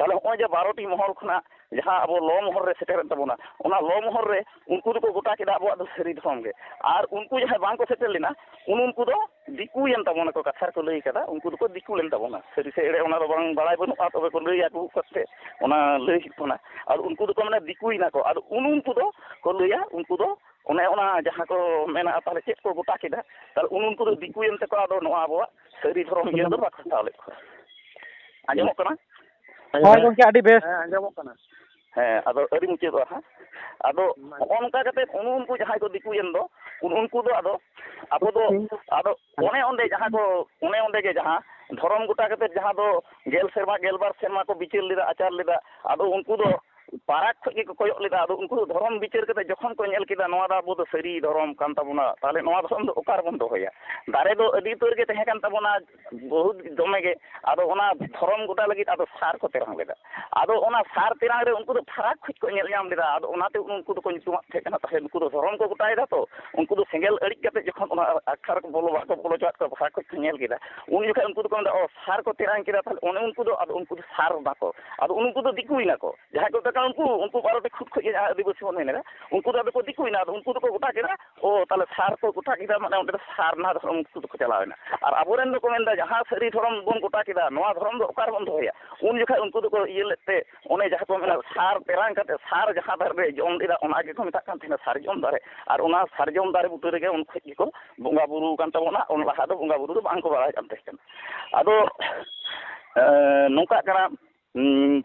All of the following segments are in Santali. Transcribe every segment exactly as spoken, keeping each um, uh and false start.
ᱛᱟᱦᱞᱮ ᱱᱚᱜᱼᱚᱭ ᱡᱮ ᱵᱟᱨᱚᱴᱤ ᱢᱚᱦᱚᱞ ᱠᱷᱚᱱᱟᱜ ᱡᱟᱦᱟᱸ ᱟᱵᱚ ᱞᱚ ᱢᱚᱦᱚᱞ ᱨᱮ ᱥᱮᱴᱮᱨᱮᱱ ᱛᱟᱵᱚᱱᱟ, ᱚᱱᱟ ᱞᱚ ᱢᱚᱦᱚᱞ ᱨᱮ ᱩᱱᱠᱩ ᱫᱚᱠᱚ ᱜᱚᱴᱟ ᱠᱮᱫᱟ ᱟᱵᱚᱣᱟᱜ ᱫᱚ ᱥᱟᱹᱨᱤ ᱫᱷᱚᱨᱚᱢ ᱜᱮ᱾ ᱟᱨ ᱩᱱᱠᱩ ᱡᱟᱦᱟᱸᱭ ᱵᱟᱝ ᱠᱚ ᱥᱮᱴᱮᱨ ᱞᱮᱱᱟ, ᱩᱱ ᱩᱱᱠᱩ ᱫᱚ ᱫᱤᱠᱩᱭᱮᱱ ᱛᱟᱵᱚᱱᱟ ᱠᱚ, ᱠᱟᱛᱷᱟ ᱨᱮᱠᱚ ᱞᱟᱹᱭ ᱠᱟᱫᱟ, ᱩᱱᱠᱩ ᱫᱚᱠᱚ ᱫᱤᱠᱩ ᱞᱮᱱ ᱛᱟᱵᱚᱱᱟ᱾ ᱥᱟᱹᱨᱤ ᱥᱮ ᱮᱲᱮ ᱚᱱᱟ ᱫᱚ ᱵᱟᱝ ᱵᱟᱲᱟᱭ ᱵᱟᱹᱱᱩᱜᱼᱟ, ᱛᱚᱵᱮ ᱠᱚ ᱞᱟᱹᱭ ᱟᱹᱜᱩ ᱠᱟᱛᱮ ᱚᱱᱟ ᱞᱟᱹᱭ ᱦᱩᱭᱩᱜ ᱠᱟᱱᱟ᱾ ᱟᱨ ᱩᱱᱠᱩ ᱫᱚᱠᱚ ᱢᱮᱱᱟ ᱫᱤᱠᱩᱭᱮᱱᱟ ᱠᱚ, ᱟᱨ ᱩᱱ ᱩᱱᱠᱩ ᱫᱚ ᱠᱚ ᱞᱟᱹᱭᱟ, ᱩᱱᱠᱩ ᱫᱚ ᱚᱱᱮ ᱚᱱᱟ ᱡᱟᱦᱟᱸ ᱠᱚ ᱢᱮᱱᱟ, ᱛᱟᱦᱞᱮ ᱪᱮᱫ ᱠᱚ ᱜᱚᱴᱟ ᱠᱮᱫᱟ, ᱛᱟᱦᱞᱮ ᱩᱱ ᱩᱱᱠᱩ ᱫᱚ ᱫᱤᱠᱩᱭᱮᱱ ᱛᱮᱠᱚ ᱟᱫᱚ ᱱᱚᱣᱟ ᱟᱵᱚᱣᱟᱜ ᱥᱟᱹᱨᱤ ᱫᱷᱚᱨᱚᱢ ᱤᱭᱟᱹ ᱫᱚ ᱵᱟᱠᱚ ᱦᱟᱛᱟᱣ ᱞᱮᱫ ᱠᱚᱣᱟ᱾ ᱟᱸᱡᱚᱢᱚᱜ ᱠᱟᱱᱟ? ᱦᱳᱭ ᱜᱚᱢᱠᱮ, ᱟᱹᱰᱤ ᱵᱮᱥ᱾ ᱦᱮᱸ, ᱟᱸᱡᱚᱢᱚᱜ ᱠᱟᱱᱟ᱾ ᱦᱮᱸ, ᱟᱫᱚ ᱟᱹᱣᱨᱤ ᱢᱩᱪᱟᱹᱫᱚᱜᱼᱟ ᱦᱟᱸᱜ᱾ ᱟᱫᱚ ᱢᱟ᱾ ᱦᱚᱸᱜᱼᱚ ᱱᱚᱝᱠᱟ ᱠᱟᱛᱮ ᱩᱱ ᱩᱱᱠᱩ ᱡᱟᱦᱟᱸᱭ ᱠᱚ ᱫᱤᱠᱩᱭᱮᱱ ᱫᱚ, ᱩᱱ ᱩᱱᱠᱩ ᱫᱚ ᱟᱫᱚ, ᱟᱵᱚ ᱫᱚ, ᱟᱫᱚ ᱚᱱᱮ ᱚᱸᱰᱮ ᱡᱟᱦᱟᱸ ᱠᱚ, ᱚᱱᱮ ᱚᱸᱰᱮ ᱜᱮ ᱡᱟᱦᱟᱸ ᱫᱷᱚᱨᱚᱢ ᱜᱚᱴᱟ ᱠᱟᱛᱮ ᱡᱟᱦᱟᱸ ᱫᱚ ᱜᱮᱞ ᱥᱮᱨᱢᱟ, ᱜᱮᱞᱵᱟᱨ ᱥᱮᱨᱢᱟ ᱠᱚ ᱵᱤᱪᱟᱹᱨ ᱞᱮᱫᱟ, ᱟᱪᱟᱨ ᱞᱮᱫᱟ, ᱟᱫᱚ ᱩᱱᱠᱩ ᱫᱚ ᱯᱟᱨᱟᱠ ᱠᱷᱚᱡ ᱜᱮᱠᱚ ᱠᱚᱭᱚᱜ ᱞᱮᱫᱟ᱾ ᱟᱫᱚ ᱩᱱᱠᱩ ᱫᱚ ᱫᱷᱚᱨᱚᱢ ᱵᱤᱪᱟᱹᱨ ᱠᱟᱛᱮ ᱡᱚᱠᱷᱚᱱ ᱠᱚ ᱧᱮᱞ ᱠᱮᱫᱟ, ᱱᱚᱣᱟ ᱫᱚ ᱟᱵᱚ ᱫᱚ ᱥᱟᱹᱨᱤ ᱫᱷᱚᱨᱚᱢ ᱠᱟᱱ ᱛᱟᱵᱚᱱᱟ, ᱛᱟᱦᱞᱮ ᱱᱚᱣᱟ ᱫᱷᱚᱨᱚᱢ ᱫᱚ ᱚᱠᱟ ᱨᱮᱵᱚᱱ ᱫᱚᱦᱚᱭᱟ? ᱫᱟᱨᱮ ᱫᱚ ᱟᱹᱰᱤ ᱩᱛᱟᱹᱨ ᱜᱮ ᱛᱟᱦᱮᱸ ᱠᱟᱱ ᱛᱟᱵᱚᱱᱟ, ᱵᱚᱦᱩᱛ ᱫᱚᱢᱮ ᱜᱮ᱾ ᱟᱫᱚ ᱚᱱᱟ ᱫᱷᱚᱨᱚᱢ ᱜᱚᱴᱟ ᱞᱟᱹᱜᱤᱫ ᱟᱫᱚ ᱥᱟᱨ ᱠᱚ ᱛᱮᱨᱟᱝ ᱞᱮᱫᱟ᱾ ᱟᱫᱚ ᱚᱱᱟ ᱥᱟᱨ ᱛᱮᱨᱟᱝ ᱨᱮ ᱩᱱᱠᱩ ᱫᱚ ᱯᱷᱟᱨᱟᱠ ᱠᱷᱚᱡ ᱠᱚ ᱧᱮᱞ ᱧᱟᱢ ᱞᱮᱫᱟ᱾ ᱟᱫᱚ ᱚᱱᱟᱛᱮ ᱩᱱᱠᱩ ᱫᱚᱠᱚ ᱧᱩᱛᱩᱢᱟᱜ ᱛᱟᱦᱮᱸ ᱠᱟᱱᱟ, ᱛᱟᱦᱞᱮ ᱱᱩᱠᱩ ᱫᱚ ᱫᱷᱚᱨᱚᱢ ᱠᱚ ᱜᱚᱴᱟᱭᱮᱫᱟ ᱛᱚ᱾ ᱩᱱᱠᱩ ᱫᱚ ᱥᱮᱸᱜᱮᱞ ᱟᱹᱲᱤᱡ ᱠᱟᱛᱮ ᱡᱚᱠᱷᱚᱱ ᱚᱱᱟ ᱟᱠᱷᱲᱟ ᱨᱮᱠᱚ ᱵᱚᱞᱚ, ᱵᱟᱠᱚ ᱵᱚᱞᱚ ᱦᱚᱪᱚᱣᱟᱜ ᱠᱚᱣᱟ, ᱯᱷᱟᱨᱟᱠ ᱠᱷᱚᱡ ᱠᱚ ᱧᱮᱞ ᱠᱮᱫᱟ, ᱩᱱ ᱡᱚᱠᱷᱚᱱ ᱩᱱᱠᱩ ᱫᱚᱠᱚ ᱢᱮᱱᱫᱟ, "ᱚ, ᱥᱟᱨ ᱠᱚ ᱛᱮᱨᱟᱝ ᱠᱮᱫᱟ", ᱛᱟᱦᱞᱮ ᱚᱱᱮ ᱩᱱᱠᱩ ᱫᱚ, ᱟᱫᱚ ᱩᱱᱠᱩ ᱫᱚ ᱥᱟᱨ ᱱᱟᱠᱚ, ᱟᱫᱚ ᱩᱱᱠᱩ ᱫᱚ ᱫᱤᱠᱩᱭᱮᱱᱟ ᱠᱚ᱾ ᱡᱟᱦᱟᱸᱭ ᱠᱚ ᱢᱮᱛᱟᱜ ᱠᱟᱱᱟ ᱩᱱᱠᱩ, ᱩᱱᱠᱩ ᱵᱟᱨᱚᱴᱤ ᱠᱷᱩᱸᱴ ᱠᱷᱚᱡ ᱜᱮ ᱡᱟᱦᱟᱸ ᱟᱹᱫᱤᱵᱟᱹᱥᱤ ᱵᱚᱱ ᱢᱮᱱᱮᱫᱟ, ᱩᱱᱠᱩ ᱫᱚ ᱟᱫᱚ ᱠᱚ ᱫᱤᱠᱩᱭᱮᱱᱟ, ᱟᱫᱚ ᱩᱱᱠᱩ ᱫᱚᱠᱚ ᱜᱚᱴᱟ ᱠᱮᱫᱟ, ᱚ, ᱛᱟᱦᱞᱮ ᱥᱟᱨ ᱠᱚ ᱜᱚᱴᱟ ᱠᱮᱫᱟ, ᱢᱟᱱᱮ ᱚᱸᱰᱮ ᱫᱚ ᱥᱟᱨᱱᱟ ᱫᱷᱚᱨᱚᱢ ᱩᱱᱠᱩ ᱫᱚᱠᱚ ᱪᱟᱞᱟᱣᱮᱱᱟ᱾ ᱟᱨ ᱟᱵᱚᱨᱮᱱ ᱫᱚᱠᱚ ᱢᱮᱱᱫᱟ, ᱡᱟᱦᱟᱸ ᱥᱟᱹᱨᱤ ᱫᱷᱚᱨᱚᱢ ᱵᱚᱱ ᱜᱚᱴᱟ ᱠᱮᱫᱟ, ᱱᱚᱣᱟ ᱫᱷᱚᱨᱚᱢ ᱫᱚ ᱚᱠᱟ ᱨᱮᱵᱚᱱ ᱫᱚᱦᱚᱭᱟ? ᱩᱱ ᱡᱚᱠᱷᱟᱡ ᱩᱱᱠᱩ ᱫᱚᱠᱚ ᱤᱭᱟᱹ ᱞᱮᱫ ᱛᱮ, ᱚᱱᱮ ᱡᱟᱦᱟᱸ ᱠᱚ ᱢᱮᱱᱟ, ᱥᱟᱨ ᱛᱮᱨᱟᱝ ᱠᱟᱛᱮ ᱥᱟᱨ ᱡᱟᱦᱟᱸ ᱫᱟᱨᱮ ᱨᱮ ᱡᱚᱢ ᱞᱮᱫᱟ, ᱚᱱᱟ ᱜᱮᱠᱚ ᱢᱮᱛᱟᱜ ᱠᱟᱱ ᱛᱟᱦᱮᱱᱟ ᱥᱟᱨᱡᱚᱢ ᱫᱟᱨᱮ᱾ ᱟᱨ ᱚᱱᱟ ᱥᱟᱨᱡᱚᱢ ᱫᱟᱨᱮ ᱵᱩᱴᱟᱹ ᱨᱮᱜᱮ ᱩᱱ ᱠᱷᱚᱡ ᱜᱮᱠᱚ ᱵᱚᱸᱜᱟ ᱵᱩᱨᱩ ᱟᱠᱟᱱ ᱛᱟᱵᱚᱱᱟ᱾ ᱚᱱᱟ ᱞᱟᱦᱟ ᱫᱚ ᱵᱚᱸᱜᱟ ᱵᱩᱨᱩ ᱫᱚ ᱵᱟᱝ ᱠᱚ ᱵᱟᱲᱟᱭ ᱠᱟᱱ ᱛᱟᱦᱮᱸ ᱠᱟᱱᱟ᱾ ᱟᱫᱚ, ᱮᱸ, ᱱᱚᱝᱠᱟᱜ ᱠᱟᱱᱟ, ᱩᱸ,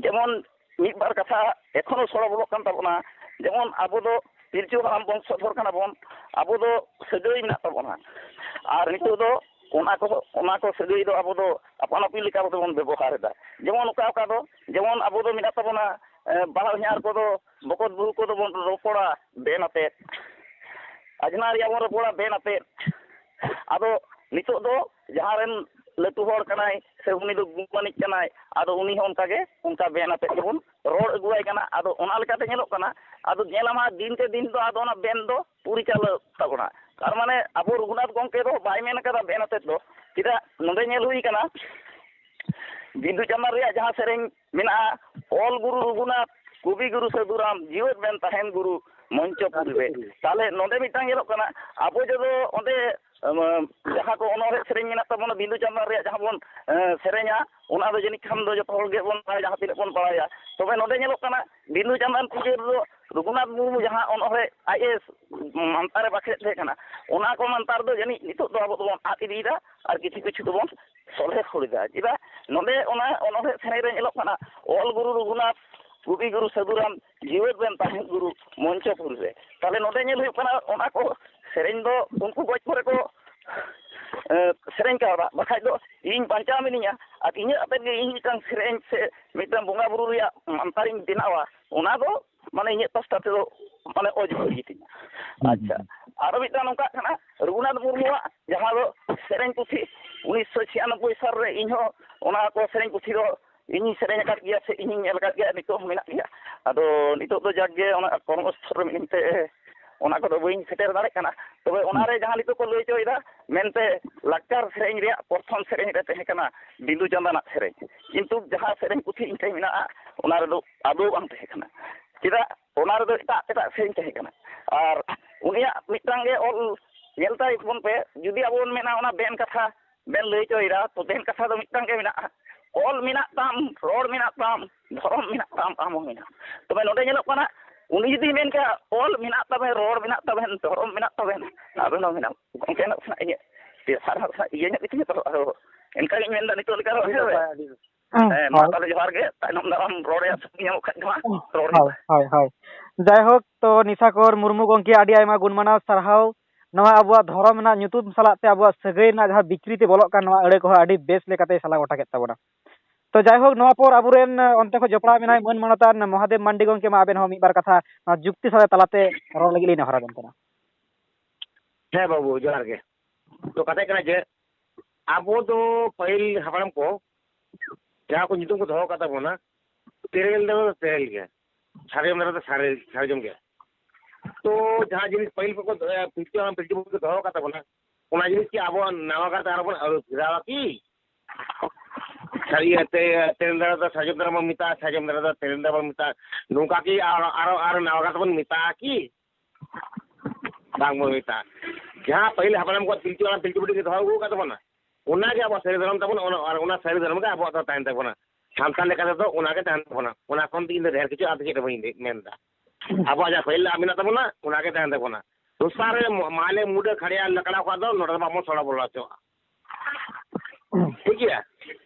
ᱡᱮᱢᱚᱱ ᱢᱤᱫ ᱵᱟᱨ ᱠᱟᱛᱷᱟ ᱮᱠᱷᱚᱱᱳ ᱥᱚᱲᱚ ᱵᱚᱞᱚᱜ ᱠᱟᱱ ᱛᱟᱵᱚᱱᱟ᱾ ᱡᱮᱢᱚᱱ ᱟᱵᱚ ᱫᱚ ᱯᱤᱞᱪᱩ ᱦᱟᱲᱟᱢ ᱵᱚᱝᱥᱚᱫᱷᱚᱨ ᱠᱟᱱᱟ ᱵᱚᱱ, ᱟᱵᱚ ᱫᱚ ᱥᱟᱹᱜᱟᱹᱭ ᱢᱮᱱᱟᱜ ᱛᱟᱵᱚᱱᱟ᱾ ᱟᱨ ᱱᱤᱛᱚᱜ ᱫᱚ ᱚᱱᱟ ᱠᱚ, ᱚᱱᱟ ᱠᱚ ᱥᱟᱹᱜᱟᱹᱭ ᱫᱚ ᱟᱵᱚ ᱫᱚ ᱟᱯᱟᱱ ᱟᱹᱯᱤᱱ ᱞᱮᱠᱟ ᱛᱮᱵᱚᱱ ᱵᱮᱵᱚᱦᱟᱨ ᱮᱫᱟ᱾ ᱡᱮᱢᱚᱱ ᱚᱠᱟ ᱚᱠᱟ ᱫᱚ, ᱡᱮᱢᱚᱱ ᱟᱵᱚ ᱫᱚ ᱢᱮᱱᱟᱜ ᱛᱟᱵᱚᱱᱟ, ᱮ, ᱵᱟᱦᱚᱧᱦᱟᱨ ᱠᱚᱫᱚ, ᱵᱚᱠᱚᱛ ᱵᱩᱦᱩ ᱠᱚᱫᱚ ᱵᱚᱱ ᱨᱚᱯᱚᱲᱟ ᱵᱮᱱ ᱟᱛᱮᱫ, ᱟᱡᱷᱱᱟᱨ ᱨᱮᱭᱟᱜ ᱵᱚᱱ ᱨᱚᱯᱚᱲᱟ ᱵᱮᱱ ᱟᱛᱮᱫ᱾ ᱟᱫᱚ ᱱᱤᱛᱚᱜ ᱫᱚ ᱡᱟᱦᱟᱸ ᱨᱮᱱ ᱞᱟᱹᱴᱩ ᱦᱚᱲ ᱠᱟᱱᱟᱭ ᱥᱮ ᱩᱱᱤ ᱫᱚ ᱜᱩᱱᱢᱟᱱᱤᱡ ᱠᱟᱱᱟᱭ, ᱟᱫᱚ ᱩᱱᱤ ᱦᱚᱸ ᱚᱱᱠᱟ ᱜᱮ, ᱚᱱᱠᱟ ᱵᱮᱱ ᱟᱛᱮᱫ ᱜᱮᱵᱚᱱ ᱨᱚᱲ ᱟᱹᱜᱩᱣᱟᱭ ᱠᱟᱱᱟ᱾ ᱟᱫᱚ ᱚᱱᱟ ᱞᱮᱠᱟᱛᱮ ᱧᱮᱞᱚᱜ ᱠᱟᱱᱟ, ᱟᱫᱚ ᱧᱮᱞᱟᱢ ᱦᱟᱸᱜ ᱫᱤᱱ ᱠᱮ ᱫᱤᱱ ᱫᱚ ᱟᱫᱚ ᱚᱱᱟ ᱵᱮᱱ ᱫᱚ ᱯᱩᱨᱤᱪᱟᱞᱟᱹᱜ ᱛᱟᱵᱚᱱᱟ᱾ ᱛᱟᱨ ᱢᱟᱱᱮ ᱟᱵᱚ ᱨᱚᱜᱷᱩᱱᱟᱛᱷ ᱜᱚᱢᱠᱮ ᱫᱚ ᱵᱟᱭ ᱢᱮᱱ ᱠᱟᱫᱟ ᱵᱮᱱ ᱟᱛᱮᱫ ᱫᱚ᱾ ᱪᱮᱫᱟᱜ ᱱᱚᱰᱮ ᱧᱮᱞ ᱦᱩᱭ ᱠᱟᱱᱟ, ᱵᱤᱸᱫᱩ ᱪᱟᱸᱫᱟᱱ ᱨᱮᱭᱟᱜ ᱡᱟᱦᱟᱸ ᱥᱮᱨᱮᱧ ᱢᱮᱱᱟᱜᱼᱟ, "ᱚᱞ ᱜᱩᱨᱩ ᱨᱚᱜᱷᱩᱱᱟᱛᱷ, ᱠᱚᱵᱤ ᱜᱩᱨᱩ ᱥᱟᱹᱫᱷᱩᱨᱟᱢ, ᱡᱤᱣᱮᱫ ᱵᱮᱱ ᱛᱟᱦᱮᱱ ᱜᱩᱨᱩ ᱢᱚᱧᱪᱚᱯᱩᱨᱤ ᱨᱮ", ᱛᱟᱦᱚᱞᱮ ᱱᱚᱰᱮ ᱢᱤᱫᱴᱟᱝ ᱧᱮᱞᱚᱜ ᱠᱟᱱᱟ, ᱟᱵᱚ ᱡᱚᱫᱚ ᱚᱸᱰᱮ ᱮᱢ, ᱡᱟᱦᱟᱸ ᱠᱚ ᱚᱱᱚᱬᱦᱮ ᱥᱮᱨᱮᱧ ᱢᱮᱱᱟᱜ ᱛᱟᱵᱚᱱᱟ ᱵᱤᱸᱫᱩ ᱪᱟᱸᱫᱟᱱ ᱨᱮᱭᱟᱜ, ᱡᱟᱦᱟᱸ ᱵᱚᱱ ᱮ, ᱥᱮᱨᱮᱧᱟ, ᱚᱱᱟ ᱫᱚ ᱡᱟᱹᱱᱤᱡ ᱠᱷᱟᱱ ᱫᱚ ᱡᱚᱛᱚ ᱦᱚᱲ ᱜᱮᱵᱚᱱ ᱵᱟᱲᱟᱭᱟ, ᱡᱟᱦᱟᱸ ᱛᱤᱱᱟᱹᱜ ᱵᱚᱱ ᱵᱟᱲᱟᱭᱟ᱾ ᱛᱚᱵᱮ ᱱᱚᱰᱮ ᱧᱮᱞᱚᱜ ᱠᱟᱱᱟ, ᱵᱤᱸᱫᱩ ᱪᱟᱸᱫᱟᱱ ᱯᱩᱡᱟᱹ ᱨᱮᱫᱚ ᱨᱚᱜᱷᱩᱱᱟᱛᱷ ᱢᱩᱨᱢᱩ ᱡᱟᱦᱟᱸ ᱚᱱᱚᱬᱦᱮ ᱟᱡ ᱮ ᱢᱟᱱᱛᱟᱨᱮ ᱵᱟᱠᱷᱮᱲᱮᱫ ᱛᱟᱦᱮᱸ ᱠᱟᱱᱟ, ᱚᱱᱟ ᱠᱚ ᱢᱟᱱᱛᱟᱨ ᱫᱚ ᱡᱟᱹᱱᱤᱡ ᱱᱤᱛᱚᱜ ᱫᱚ ᱟᱵᱚ ᱫᱚᱵᱚᱱ ᱟᱫ ᱤᱫᱤᱭᱮᱫᱟ ᱟᱨ ᱠᱤᱪᱷᱩ ᱠᱤᱪᱷᱩ ᱫᱚᱵᱚᱱ ᱥᱚᱞᱦᱮ ᱠᱷᱟᱹᱲ ᱮᱫᱟ᱾ ᱪᱮᱫᱟᱜ ᱱᱚᱰᱮ ᱚᱱᱟ ᱚᱱᱚᱬᱦᱮ ᱥᱮᱨᱮᱧ ᱨᱮ ᱧᱮᱞᱚᱜ ᱠᱟᱱᱟ, "ᱚᱞ ᱜᱩᱨᱩ ᱨᱚᱜᱷᱩᱱᱟᱛᱷ, ᱠᱚᱵᱤ ᱜᱩᱨᱩ ᱥᱟᱹᱫᱷᱩᱨᱟᱢ, ᱡᱤᱣᱮᱫ ᱵᱮᱱ ᱛᱟᱦᱮᱸᱫ ᱜᱩᱨᱩ ᱢᱚᱧᱪᱚᱯᱩᱨᱤ ᱨᱮ"᱾ ᱛᱟᱦᱚᱞᱮ ᱱᱚᱰᱮ ᱧᱮᱞ ᱦᱩᱭᱩᱜ ᱠᱟᱱᱟ, ᱚᱱᱟ ᱠᱚ ᱥᱮᱨᱮᱧ ᱫᱚ ᱩᱱᱠᱩ ᱜᱚᱡ ᱯᱚᱨᱮ ᱠᱚ ᱮ, ᱥᱮᱨᱮᱧ ᱠᱟᱣᱫᱟ, ᱵᱟᱠᱷᱟᱡ ᱫᱚ ᱤᱧ ᱵᱟᱧᱪᱟᱣ ᱢᱤᱱᱟᱹᱧᱟ ᱟᱨ ᱤᱧᱟᱹᱜ ᱟᱛᱮᱫ ᱜᱮ ᱤᱧ ᱢᱤᱫᱴᱟᱝ ᱥᱮᱨᱮᱧ ᱥᱮ ᱢᱤᱫᱴᱟᱝ ᱵᱚᱸᱜᱟ ᱵᱩᱨᱩ ᱨᱮᱭᱟᱜ ᱢᱟᱱᱛᱟᱨᱤᱧ ᱵᱮᱱᱟᱣᱟ, ᱚᱱᱟ ᱫᱚ ᱢᱟᱱᱮ ᱤᱧᱟᱹᱜ ᱯᱟᱥᱴᱟ ᱛᱮᱫᱚ ᱢᱟᱱᱮ ᱚᱡᱽ ᱦᱩᱭ ᱜᱮᱛᱤᱧᱟ᱾ ᱦᱩᱸ, ᱟᱪᱪᱷᱟ, ᱦᱩᱸ᱾ ᱟᱨᱚ ᱢᱤᱫᱴᱟᱝ ᱱᱚᱝᱠᱟᱜ ᱠᱟᱱᱟ, ᱨᱚᱜᱷᱩᱱᱟᱛᱷ ᱢᱩᱨᱢᱩᱣᱟᱜ ᱡᱟᱦᱟᱸ ᱫᱚ ᱥᱮᱨᱮᱧ ᱯᱩᱛᱷᱤ, ᱩᱱᱤᱥᱥᱚ ᱪᱷᱤᱭᱟᱱᱚᱵᱵᱳᱭ ᱥᱟᱞ ᱨᱮ ᱤᱧᱦᱚᱸ ᱚᱱᱟ ᱠᱚ ᱥᱮᱨᱮᱧ ᱯᱩᱛᱷᱤ ᱫᱚ ᱤᱧᱤᱧ ᱥᱮᱨᱮᱧ ᱟᱠᱟᱫ ᱜᱮᱭᱟ ᱥᱮ ᱤᱧᱤᱧ ᱧᱮᱞ ᱟᱠᱟᱫ ᱜᱮᱭᱟ, ᱱᱤᱛᱚᱜ ᱦᱚᱸ ᱢᱮᱱᱟᱜ ᱜᱮᱭᱟ᱾ ᱟᱫᱚ ᱱᱤᱛᱚᱜ ᱫᱚ ᱡᱟᱠ ᱜᱮ ᱚᱱᱟ ᱠᱚᱨᱢᱚᱥᱛᱷᱚᱞ ᱨᱮ ᱢᱤᱱᱟᱹᱧ ᱛᱮ ᱚᱱᱟ ᱠᱚᱫᱚ ᱵᱟᱹᱧ ᱥᱮᱴᱮᱨ ᱫᱟᱲᱮᱭᱟᱜ ᱠᱟᱱᱟ᱾ ᱛᱚᱵᱮ ᱚᱱᱟᱨᱮ ᱡᱟᱦᱟᱸ ᱱᱤᱛᱚᱜ ᱠᱚ ᱞᱟᱹᱭ ᱦᱚᱪᱚᱭᱮᱫᱟ, ᱢᱮᱱᱛᱮ ᱞᱟᱠᱪᱟᱨ ᱥᱮᱨᱮᱧ ᱨᱮᱭᱟᱜ ᱯᱨᱚᱛᱷᱚᱢ ᱥᱮᱨᱮᱧ ᱨᱮ ᱛᱟᱦᱮᱸ ᱠᱟᱱᱟ ᱵᱤᱸᱫᱩ ᱪᱟᱸᱫᱟᱱᱟᱜ ᱥᱮᱨᱮᱧ, ᱠᱤᱱᱛᱩ ᱡᱟᱦᱟᱸ ᱥᱮᱨᱮᱧ ᱯᱩᱛᱷᱤ ᱤᱧ ᱴᱷᱮᱱ ᱢᱮᱱᱟᱜᱼᱟ, ᱚᱱᱟ ᱨᱮᱫᱚ ᱟᱫᱚ ᱵᱟᱝ ᱛᱟᱦᱮᱸ ᱠᱟᱱᱟ᱾ ᱪᱮᱫᱟᱜ? ᱚᱱᱟ ᱨᱮᱫᱚ ᱮᱴᱟᱜ ᱮᱴᱟᱜ ᱥᱮᱨᱮᱧ ᱛᱟᱦᱮᱸ ᱠᱟᱱᱟ᱾ ᱟᱨ ᱩᱱᱤᱭᱟᱜ ᱢᱤᱫᱴᱟᱝ ᱜᱮ ᱚᱞ ᱧᱮᱞ ᱛᱟᱭ ᱵᱚᱱ ᱯᱮ, ᱡᱩᱫᱤ ᱟᱵᱚ ᱵᱚᱱ ᱢᱮᱱᱟ ᱚᱱᱟ ᱵᱮᱱ ᱠᱟᱛᱷᱟ ᱵᱮᱱ ᱞᱟᱹᱭ ᱦᱚᱪᱚᱭᱮᱫᱟ, ᱛᱚ ᱵᱮᱱ ᱠᱟᱛᱷᱟ ᱫᱚ ᱢᱤᱫᱴᱟᱝ ᱜᱮ ᱢᱮᱱᱟᱜᱼᱟ, "ᱚᱞ ᱢᱮᱱᱟᱜ ᱛᱟᱢ, ᱨᱚᱲ ᱢᱮᱱᱟᱜ ᱛᱟᱢ, ᱫᱷᱚᱨᱚᱢ ᱢᱮᱱᱟᱜ ᱛᱟᱢ, ᱟᱢ ᱦᱚᱸ ᱢᱮᱱᱟᱢ᱾" ᱛᱚᱵᱮ ᱱᱚᱰᱮ ᱧᱮᱞᱚᱜ ᱠᱟᱱᱟ, ᱩᱱᱤ ᱡᱩᱫᱤᱭ ᱢᱮᱱ ᱠᱮᱭᱟ, "ᱚᱞ ᱢᱮᱱᱟᱜ ᱛᱟᱵᱮᱱ, ᱨᱚᱲ ᱢᱮᱱᱟᱜ ᱛᱟᱵᱮᱱ, ᱫᱷᱚᱨᱚᱢ ᱢᱮᱱᱟᱜ ᱛᱟᱵᱮᱱ, ᱟᱵᱮᱱ ᱦᱚᱸ ᱢᱮᱱᱟᱢ", ᱜᱚᱢᱠᱮ ᱱᱟᱜ ᱥᱮᱱᱟᱜ ᱤᱧᱟᱹᱜ ᱛᱮᱥᱟᱨ ᱱᱟᱜ ᱥᱮᱱᱟᱜ ᱤᱭᱟᱹ ᱧᱚᱜ ᱜᱮᱛᱤᱧᱟ ᱛᱚ, ᱟᱫᱚ ᱮᱱᱠᱟ ᱜᱤᱧ ᱢᱮᱱᱫᱟ ᱱᱤᱛᱚᱜ ᱞᱮᱠᱟ ᱫᱚ᱾ ᱦᱮᱸ ᱥᱮ? ᱦᱮᱸ, ᱢᱟ ᱛᱟᱦᱚᱞᱮ ᱡᱚᱦᱟᱨ ᱜᱮ, ᱛᱟᱭᱱᱚᱢ ᱫᱟᱨᱟᱢ ᱨᱚᱲ ᱨᱮᱭᱟᱜ ᱥᱚᱢᱚᱭ ᱧᱟᱢᱚᱜ ᱠᱷᱟᱡ ᱫᱚ ᱦᱟᱸᱜ ᱨᱚᱲ ᱦᱩᱭᱩᱜᱼᱟ᱾ ᱦᱳᱭ, ᱦᱳᱭ, ᱦᱳᱭ᱾ ᱡᱟᱭᱦᱳᱠ, ᱛᱚ ᱱᱤᱥᱟᱠᱚᱨ ᱢᱩᱨᱢᱩ ᱜᱚᱢᱠᱮ, ᱟᱹᱰᱤ ᱟᱭᱢᱟ ᱜᱩᱱ ᱢᱟᱱᱟᱣ ᱥᱟᱨᱦᱟᱣ᱾ ᱱᱚᱣᱟ ᱟᱵᱚᱣᱟᱜ ᱫᱷᱚᱨᱚᱢ ᱨᱮᱱᱟᱜ ᱧᱩᱛᱩᱢ ᱥᱟᱞᱟᱜ ᱛᱮ ᱟᱵᱚᱣᱟᱜ ᱥᱟᱹᱜᱟᱹᱭ ᱨᱮᱱᱟᱜ ᱡᱟᱦᱟᱸ ᱵᱤᱠᱨᱤᱛᱤ ᱵᱚᱞᱚᱜ ᱠᱟᱱ, ᱱᱚᱣᱟ ᱟᱹᱲᱟᱹ ᱠᱚᱦᱚᱸ ᱟᱹᱰᱤ ᱵᱮᱥ ᱞᱮᱠᱟᱛᱮᱭ ᱥᱟᱞᱟ ᱜᱚᱴᱟ ᱠᱮᱫ ᱛᱟᱵᱚᱱᱟ᱾ ᱛᱚ ᱡᱟᱭᱦᱳᱠ, ᱱᱚᱣᱟ ᱯᱚᱨ ᱟᱵᱚᱨᱮᱱ, ᱚᱱᱛᱮ ᱠᱷᱚᱱ ᱡᱚᱯᱲᱟᱣ ᱢᱮᱱᱟᱭ ᱢᱟᱹᱱ ᱢᱟᱱᱚᱛᱟᱱ ᱢᱚᱦᱟᱫᱮᱵ ᱢᱟᱱᱰᱤ ᱜᱚᱢᱠᱮ, ᱢᱟ ᱟᱵᱮᱱ ᱦᱚᱸ ᱢᱤᱫ ᱵᱟᱨ ᱠᱟᱛᱷᱟ ᱱᱚᱣᱟ ᱡᱩᱠᱛᱤ ᱥᱟᱞᱟᱜ ᱛᱟᱞᱟᱛᱮ ᱨᱚᱲ ᱞᱟᱹᱜᱤᱫ ᱞᱤᱧ ᱱᱮᱦᱚᱨ ᱟᱵᱮᱱ ᱠᱟᱱᱟ᱾ ᱦᱮᱸ ᱵᱟᱹᱵᱩ, ᱡᱚᱦᱟᱨ ᱜᱮ᱾ ᱛᱚ ᱠᱟᱛᱷᱟ ᱠᱟᱱᱟ ᱡᱮ ᱟᱵᱚ ᱫᱚ ᱯᱟᱹᱦᱤᱞ ᱦᱟᱯᱲᱟᱢ ᱠᱚ ᱡᱟᱦᱟᱸ ᱠᱚ ᱧᱩᱛᱩᱢ ᱠᱚ ᱫᱚᱦᱚ ᱟᱠᱟᱫ ᱛᱟᱵᱚᱱᱟ, ᱛᱮᱨᱮᱞ ᱫᱟᱨᱮ ᱫᱚ ᱛᱮᱨᱮᱞ ᱜᱮ, ᱥᱟᱨᱡᱚᱢ ᱫᱟᱨᱮ ᱫᱚ ᱥᱟᱨᱡᱚᱢ ᱜᱮ᱾ ᱛᱚ ᱡᱟᱦᱟᱸ ᱡᱤᱱᱤᱥ ᱯᱟᱹᱦᱤᱞ ᱠᱚᱠᱚ, ᱮ, ᱯᱤᱞᱪᱩ ᱦᱟᱲᱟᱢ ᱯᱤᱞᱪᱩ ᱵᱩᱲᱦᱤ ᱠᱚ ᱫᱚᱦᱚ ᱟᱠᱟᱫ ᱛᱟᱵᱚᱱᱟ, ᱚᱱᱟ ᱡᱤᱱᱤᱥ ᱠᱤ ᱟᱵᱚ ᱱᱟᱣᱟ ᱠᱟᱨᱛᱮ ᱟᱨᱚ ᱵᱚᱱ ᱟᱹᱨᱩ ᱯᱷᱮᱨᱟᱣᱟ ᱠᱤ? ᱥᱟᱹᱨᱤ ᱤᱭᱟᱹ ᱛᱮ, ᱛᱮᱨᱮᱞ ᱫᱟᱨᱮ ᱫᱚ ᱥᱟᱨᱡᱚᱢ ᱫᱟᱨᱮ ᱵᱚᱱ ᱢᱮᱛᱟᱜᱼᱟ, ᱥᱟᱨᱡᱚᱢ ᱫᱟᱨᱮ ᱫᱚ ᱛᱮᱨᱮᱞ ᱫᱟᱨᱮ ᱵᱚᱱ ᱢᱮᱛᱟᱜᱼᱟ᱾ ᱱᱚᱝᱠᱟ ᱠᱤ ᱟᱨᱚ, ᱟᱨᱚ, ᱟᱨᱚ ᱱᱟᱣᱟ ᱠᱟᱛᱷᱟ ᱵᱚᱱ ᱢᱮᱛᱟᱜᱼᱟ ᱠᱤ? ᱵᱟᱝ ᱵᱚᱱ ᱢᱮᱛᱟᱜᱼᱟ᱾ ᱡᱟᱦᱟᱸ ᱯᱟᱹᱦᱤᱞ ᱦᱟᱯᱲᱟᱢ ᱠᱚ ᱯᱤᱞᱪᱩ ᱦᱟᱲᱟᱢ ᱯᱤᱞᱪᱩ ᱵᱩᱰᱷᱤ ᱠᱚ ᱫᱚᱦᱚ ᱟᱹᱜᱩ ᱟᱠᱟᱫ ᱛᱟᱵᱚᱱᱟ, ᱚᱱᱟ ᱜᱮ ᱟᱵᱚᱣᱟᱜ ᱥᱟᱹᱨᱤ ᱫᱷᱚᱨᱚᱢ ᱛᱟᱵᱚᱱ, ᱚᱱᱟ, ᱟᱨ ᱚᱱᱟ ᱥᱟᱹᱨᱤ ᱫᱷᱚᱨᱚᱢ ᱜᱮ ᱟᱵᱚᱣᱟᱜ ᱫᱚ ᱛᱟᱦᱮᱱ ᱛᱟᱵᱚᱱᱟ᱾ ᱥᱟᱱᱛᱟᱲ ᱞᱮᱠᱟ ᱛᱮᱫᱚ ᱚᱱᱟ ᱜᱮ ᱛᱟᱦᱮᱱ ᱛᱟᱵᱚᱱᱟ, ᱚᱱᱟ ᱠᱷᱚᱱ ᱫᱚ ᱤᱧ ᱫᱚ ᱰᱷᱮᱨ ᱠᱤᱪᱷᱩ ᱟᱨ ᱪᱮᱫ ᱦᱚᱸ ᱵᱟᱹᱧ ᱞᱟᱹᱭ, ᱢᱮᱱ ᱮᱫᱟ᱾ ᱟᱵᱚᱣᱟᱜ ᱡᱟᱦᱟᱸ ᱯᱟᱹᱦᱤᱞ ᱢᱮᱱᱟᱜ ᱛᱟᱵᱚᱱᱟ, ᱚᱱᱟ ᱜᱮ ᱛᱟᱦᱮᱱ ᱛᱟᱵᱚᱱᱟ᱾ ᱫᱚᱥᱟᱨ ᱨᱮ ᱢ-, ᱢᱟᱞᱮ ᱢᱩᱰᱟᱹ ᱠᱷᱟᱲᱭᱟ ᱞᱟᱠᱲᱟ ᱠᱚᱣᱟᱜ ᱫᱚ ᱱᱚᱰᱮ ᱫᱚ ᱵᱟᱵᱚᱱ ᱥᱚᱲᱚ ᱵᱚᱞᱚ ᱦᱚᱪᱚᱣᱟᱜᱼᱟ᱾ ᱴᱷᱤᱠ ᱜᱮᱭᱟ,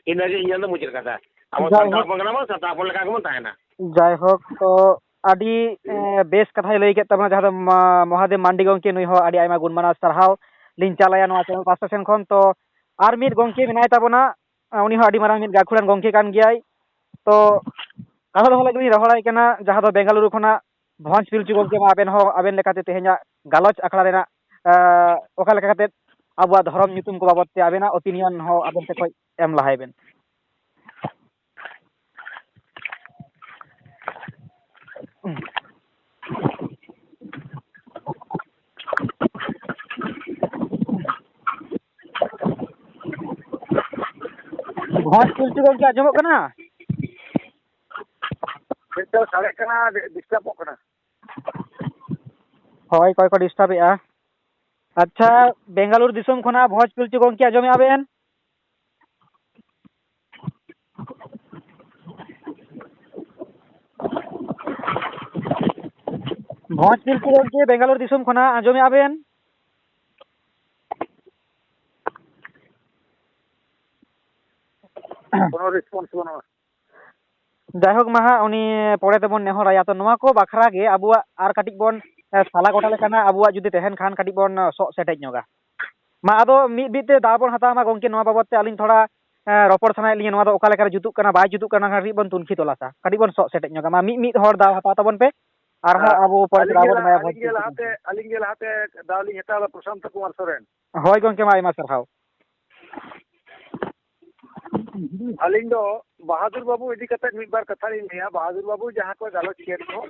ᱤᱱᱟᱹᱜᱮ ᱤᱧᱟᱹᱜ ᱫᱚ ᱢᱩᱪᱟᱹᱫ ᱠᱟᱛᱷᱟ᱾ ᱟᱵᱚ ᱡᱟᱭᱦᱳᱠ᱾ ᱥᱟᱱᱛᱟᱲ ᱦᱚᱯᱚᱱ ᱠᱟᱱᱟ ᱵᱚᱱ, ᱥᱟᱱᱛᱟᱲ ᱦᱚᱯᱚᱱ ᱞᱮᱠᱟ ᱜᱮᱵᱚᱱ ᱛᱟᱦᱮᱱᱟ᱾ ᱡᱟᱭᱦᱳᱠ, ᱛᱚ ᱟᱹᱰᱤ, ᱮ, ᱵᱮᱥ ᱠᱟᱛᱷᱟᱭ ᱞᱟᱹᱭ ᱠᱮᱫ ᱛᱟᱵᱚᱱᱟ, ᱡᱟᱦᱟᱸ ᱫᱚ ᱢᱟ-, ᱢᱚᱦᱟᱫᱮᱵ ᱢᱟᱱᱰᱤ ᱜᱚᱢᱠᱮ, ᱱᱩᱭ ᱦᱚᱸ ᱟᱹᱰᱤ ᱟᱭᱢᱟ ᱜᱩᱱ ᱢᱟᱱᱟᱣ ᱥᱟᱨᱦᱟᱣ ᱞᱤᱧ ᱪᱟᱞᱟᱭᱟ ᱱᱚᱣᱟ ᱪᱮᱱᱮᱞ ᱯᱟᱥᱴᱟ ᱥᱮᱱ ᱠᱷᱚᱱ᱾ ᱛᱚ ᱟᱨ ᱢᱤᱫ ᱜᱚᱢᱠᱮ ᱢᱮᱱᱟᱭ ᱛᱟᱵᱚᱱᱟ, ᱩᱱᱤ ᱦᱚᱸ ᱟᱹᱰᱤ ᱢᱟᱨᱟᱝ ᱢᱤᱫ ᱜᱟᱹᱠᱷᱩᱲᱟᱱ ᱜᱚᱢᱠᱮ ᱠᱟᱱ ᱜᱮᱭᱟᱭ᱾ ᱛᱚ ᱠᱟᱛᱷᱟ ᱫᱚᱦᱚ ᱞᱟᱹᱜᱤᱫ ᱞᱤᱧ ᱨᱚᱦᱚᱲᱟᱭ ᱠᱟᱱᱟ, ᱡᱟᱦᱟᱸ ᱫᱚ ᱵᱮᱝᱜᱟᱞᱩᱨᱩ ᱠᱷᱚᱱᱟᱜ ᱵᱷᱚᱸᱡᱽ ᱯᱤᱞᱪᱩ ᱜᱚᱢᱠᱮ ᱢᱟ, ᱟᱵᱮᱱ ᱦᱚᱸ ᱟᱵᱮᱱ ᱞᱮᱠᱟᱛᱮ ᱛᱮᱦᱮᱧᱟᱜ ᱜᱟᱞᱚᱪ ᱟᱠᱷᱲᱟ ᱨᱮᱱᱟᱜ, ᱮ, ᱚᱠᱟ ᱞᱮᱠᱟ ᱠᱟᱛᱮ ᱟᱵᱚᱣᱟᱜ ᱫᱷᱚᱨᱚᱢ ᱧᱩᱛᱩᱢ ᱠᱚ ᱵᱟᱵᱚᱫ ᱛᱮ ᱟᱵᱮᱱᱟᱜ ᱚᱯᱤᱱᱤᱭᱚᱱ ᱦᱚᱸ ᱟᱵᱮᱱ ᱴᱷᱮᱱ ᱠᱷᱚᱱ ᱮᱢ ᱞᱟᱦᱟᱭ ᱵᱮᱱ᱾ ᱵᱷᱚᱸᱡᱽ ᱯᱤᱞᱪᱩ ᱜᱚᱢᱠᱮ ᱟᱸᱡᱚᱢᱚᱜ ᱠᱟᱱᱟ? ᱢᱤᱫᱴᱟᱝ ᱥᱟᱰᱮᱜ ᱠᱟᱱᱟ, ᱰᱤᱥᱴᱟᱵᱚᱜ ᱠᱟᱱᱟ᱾ ᱦᱳᱭ, ᱚᱠᱚᱭ ᱠᱚ ᱰᱤᱥᱴᱟᱵᱮᱜᱼᱟ? ᱟᱪᱪᱷᱟ, ᱵᱮᱝᱜᱟᱞᱩᱨᱩ ᱫᱤᱥᱚᱢ ᱠᱷᱚᱱᱟᱜ ᱵᱷᱚᱸᱡᱽ ᱯᱤᱞᱪᱩ ᱜᱚᱢᱠᱮ ᱟᱸᱡᱚᱢᱮᱜᱼᱟ ᱵᱮᱱ? ᱵᱷᱚᱸᱡᱽ ᱯᱤᱞᱪᱩ ᱜᱚᱢᱠᱮ, ᱵᱮᱝᱜᱟᱞᱳᱨ ᱫᱤᱥᱚᱢ ᱠᱷᱚᱱᱟᱜ ᱟᱸᱡᱚᱢᱮᱜᱼᱟ ᱵᱮᱱ? ᱠᱳᱱᱳ ᱨᱮᱥᱯᱚᱱᱥ ᱵᱟᱹᱱᱩᱜᱼᱟ᱾ ᱡᱟᱭᱦᱳᱠ ᱢᱟ ᱦᱟᱸᱜ, ᱩᱱᱤ ᱯᱚᱨᱮ ᱛᱮᱵᱚᱱ ᱱᱮᱦᱚᱨᱟᱭᱟ᱾ ᱛᱚ, ᱱᱚᱣᱟ ᱠᱚ ᱵᱟᱠᱷᱨᱟ ᱜᱮ ᱟᱵᱚᱣᱟᱜ ᱟᱨ ᱠᱟᱹᱴᱤᱡ ᱵᱚᱱ, ᱮ, ᱥᱟᱞᱟ ᱜᱚᱴᱟ ᱞᱮᱠᱟᱱᱟᱜ ᱟᱵᱚᱣᱟᱜ ᱡᱩᱫᱤ ᱛᱟᱦᱮᱱ ᱠᱷᱟᱱ, ᱠᱟᱹᱴᱤᱡ ᱵᱚᱱ, ᱮ, ᱥᱚᱜ ᱥᱮᱴᱮᱡ ᱧᱚᱜᱟ᱾ ᱢᱟ, ᱟᱫᱚ ᱢᱤᱫ ᱢᱤᱫ ᱛᱮ ᱫᱟᱣ ᱵᱚᱱ ᱦᱟᱛᱟᱣ ᱢᱟ᱾ ᱜᱚᱢᱠᱮ, ᱱᱚᱣᱟ ᱵᱟᱵᱚᱫ ᱛᱮ ᱟᱹᱞᱤᱧ ᱛᱷᱚᱲᱟ, ᱮ, ᱨᱚᱯᱚᱲ ᱥᱟᱱᱟᱭᱮᱫ ᱞᱤᱧᱟ, ᱱᱚᱣᱟ ᱫᱚ ᱚᱠᱟ ᱞᱮᱠᱟᱨᱮ ᱡᱩᱛᱩᱜ ᱠᱟᱱᱟ, ᱵᱟᱭ ᱡᱩᱛᱩᱜ ᱠᱟᱱᱟ, ᱠᱟᱹᱴᱤᱡ ᱵᱚᱱ ᱛᱩᱱᱠᱷᱤ ᱛᱚᱞᱟᱥᱟ, ᱠᱟᱹᱴᱤᱡ ᱵᱚᱱ ᱥᱚᱜ ᱥᱮᱴᱮᱡ ᱧᱚᱜᱟ᱾ ᱢᱟ, ᱢᱤᱫ ᱢᱤᱫ ᱦᱚᱲ ᱫᱟᱣ ᱦᱟᱛᱟᱣ ᱛᱟᱵᱚᱱ ᱯᱮ, ᱟᱨᱦᱚᱸ ᱟᱹᱞᱤᱧ ᱟᱵᱚ ᱯᱚᱨᱮ ᱜᱮ ᱫᱟᱣ ᱞᱟᱦᱟᱛᱮ, ᱵᱚᱱ ᱮᱢᱟᱭᱟ ᱵᱷᱚᱸᱡᱽ ᱟᱹᱞᱤᱧ ᱜᱮ ᱯᱤᱞᱪᱩ ᱞᱟᱦᱟᱛᱮ, ᱜᱚᱢᱠᱮ᱾ ᱟᱹᱞᱤᱧ ᱜᱮ ᱞᱟᱦᱟᱛᱮ ᱫᱟᱣ ᱞᱤᱧ ᱦᱟᱛᱟᱣ ᱮᱫᱟ, ᱯᱨᱚᱥᱟᱱᱛᱚ ᱠᱩᱢᱟᱨ ᱥᱚᱨᱮᱱ᱾ ᱦᱳᱭ ᱜᱚᱢᱠᱮ, ᱢᱟ ᱟᱭᱢᱟ ᱥᱟᱨᱦᱟᱣ᱾ ᱟᱹᱞᱤᱧ ᱫᱚ ᱵᱟᱦᱟᱫᱩᱨ ᱵᱟᱹᱵᱩ ᱤᱫᱤ ᱠᱟᱛᱮ ᱢᱤᱫ ᱵᱟᱨ ᱠᱟᱛᱷᱟ ᱞᱤᱧ ᱞᱟᱹᱭᱟ᱾ ᱵᱟᱦᱟᱫᱩᱨ ᱵᱟᱹᱵᱩ ᱡᱟᱦᱟᱸ ᱠᱚ ᱜᱟᱞᱚᱪ ᱠᱮᱫ ᱠᱚ,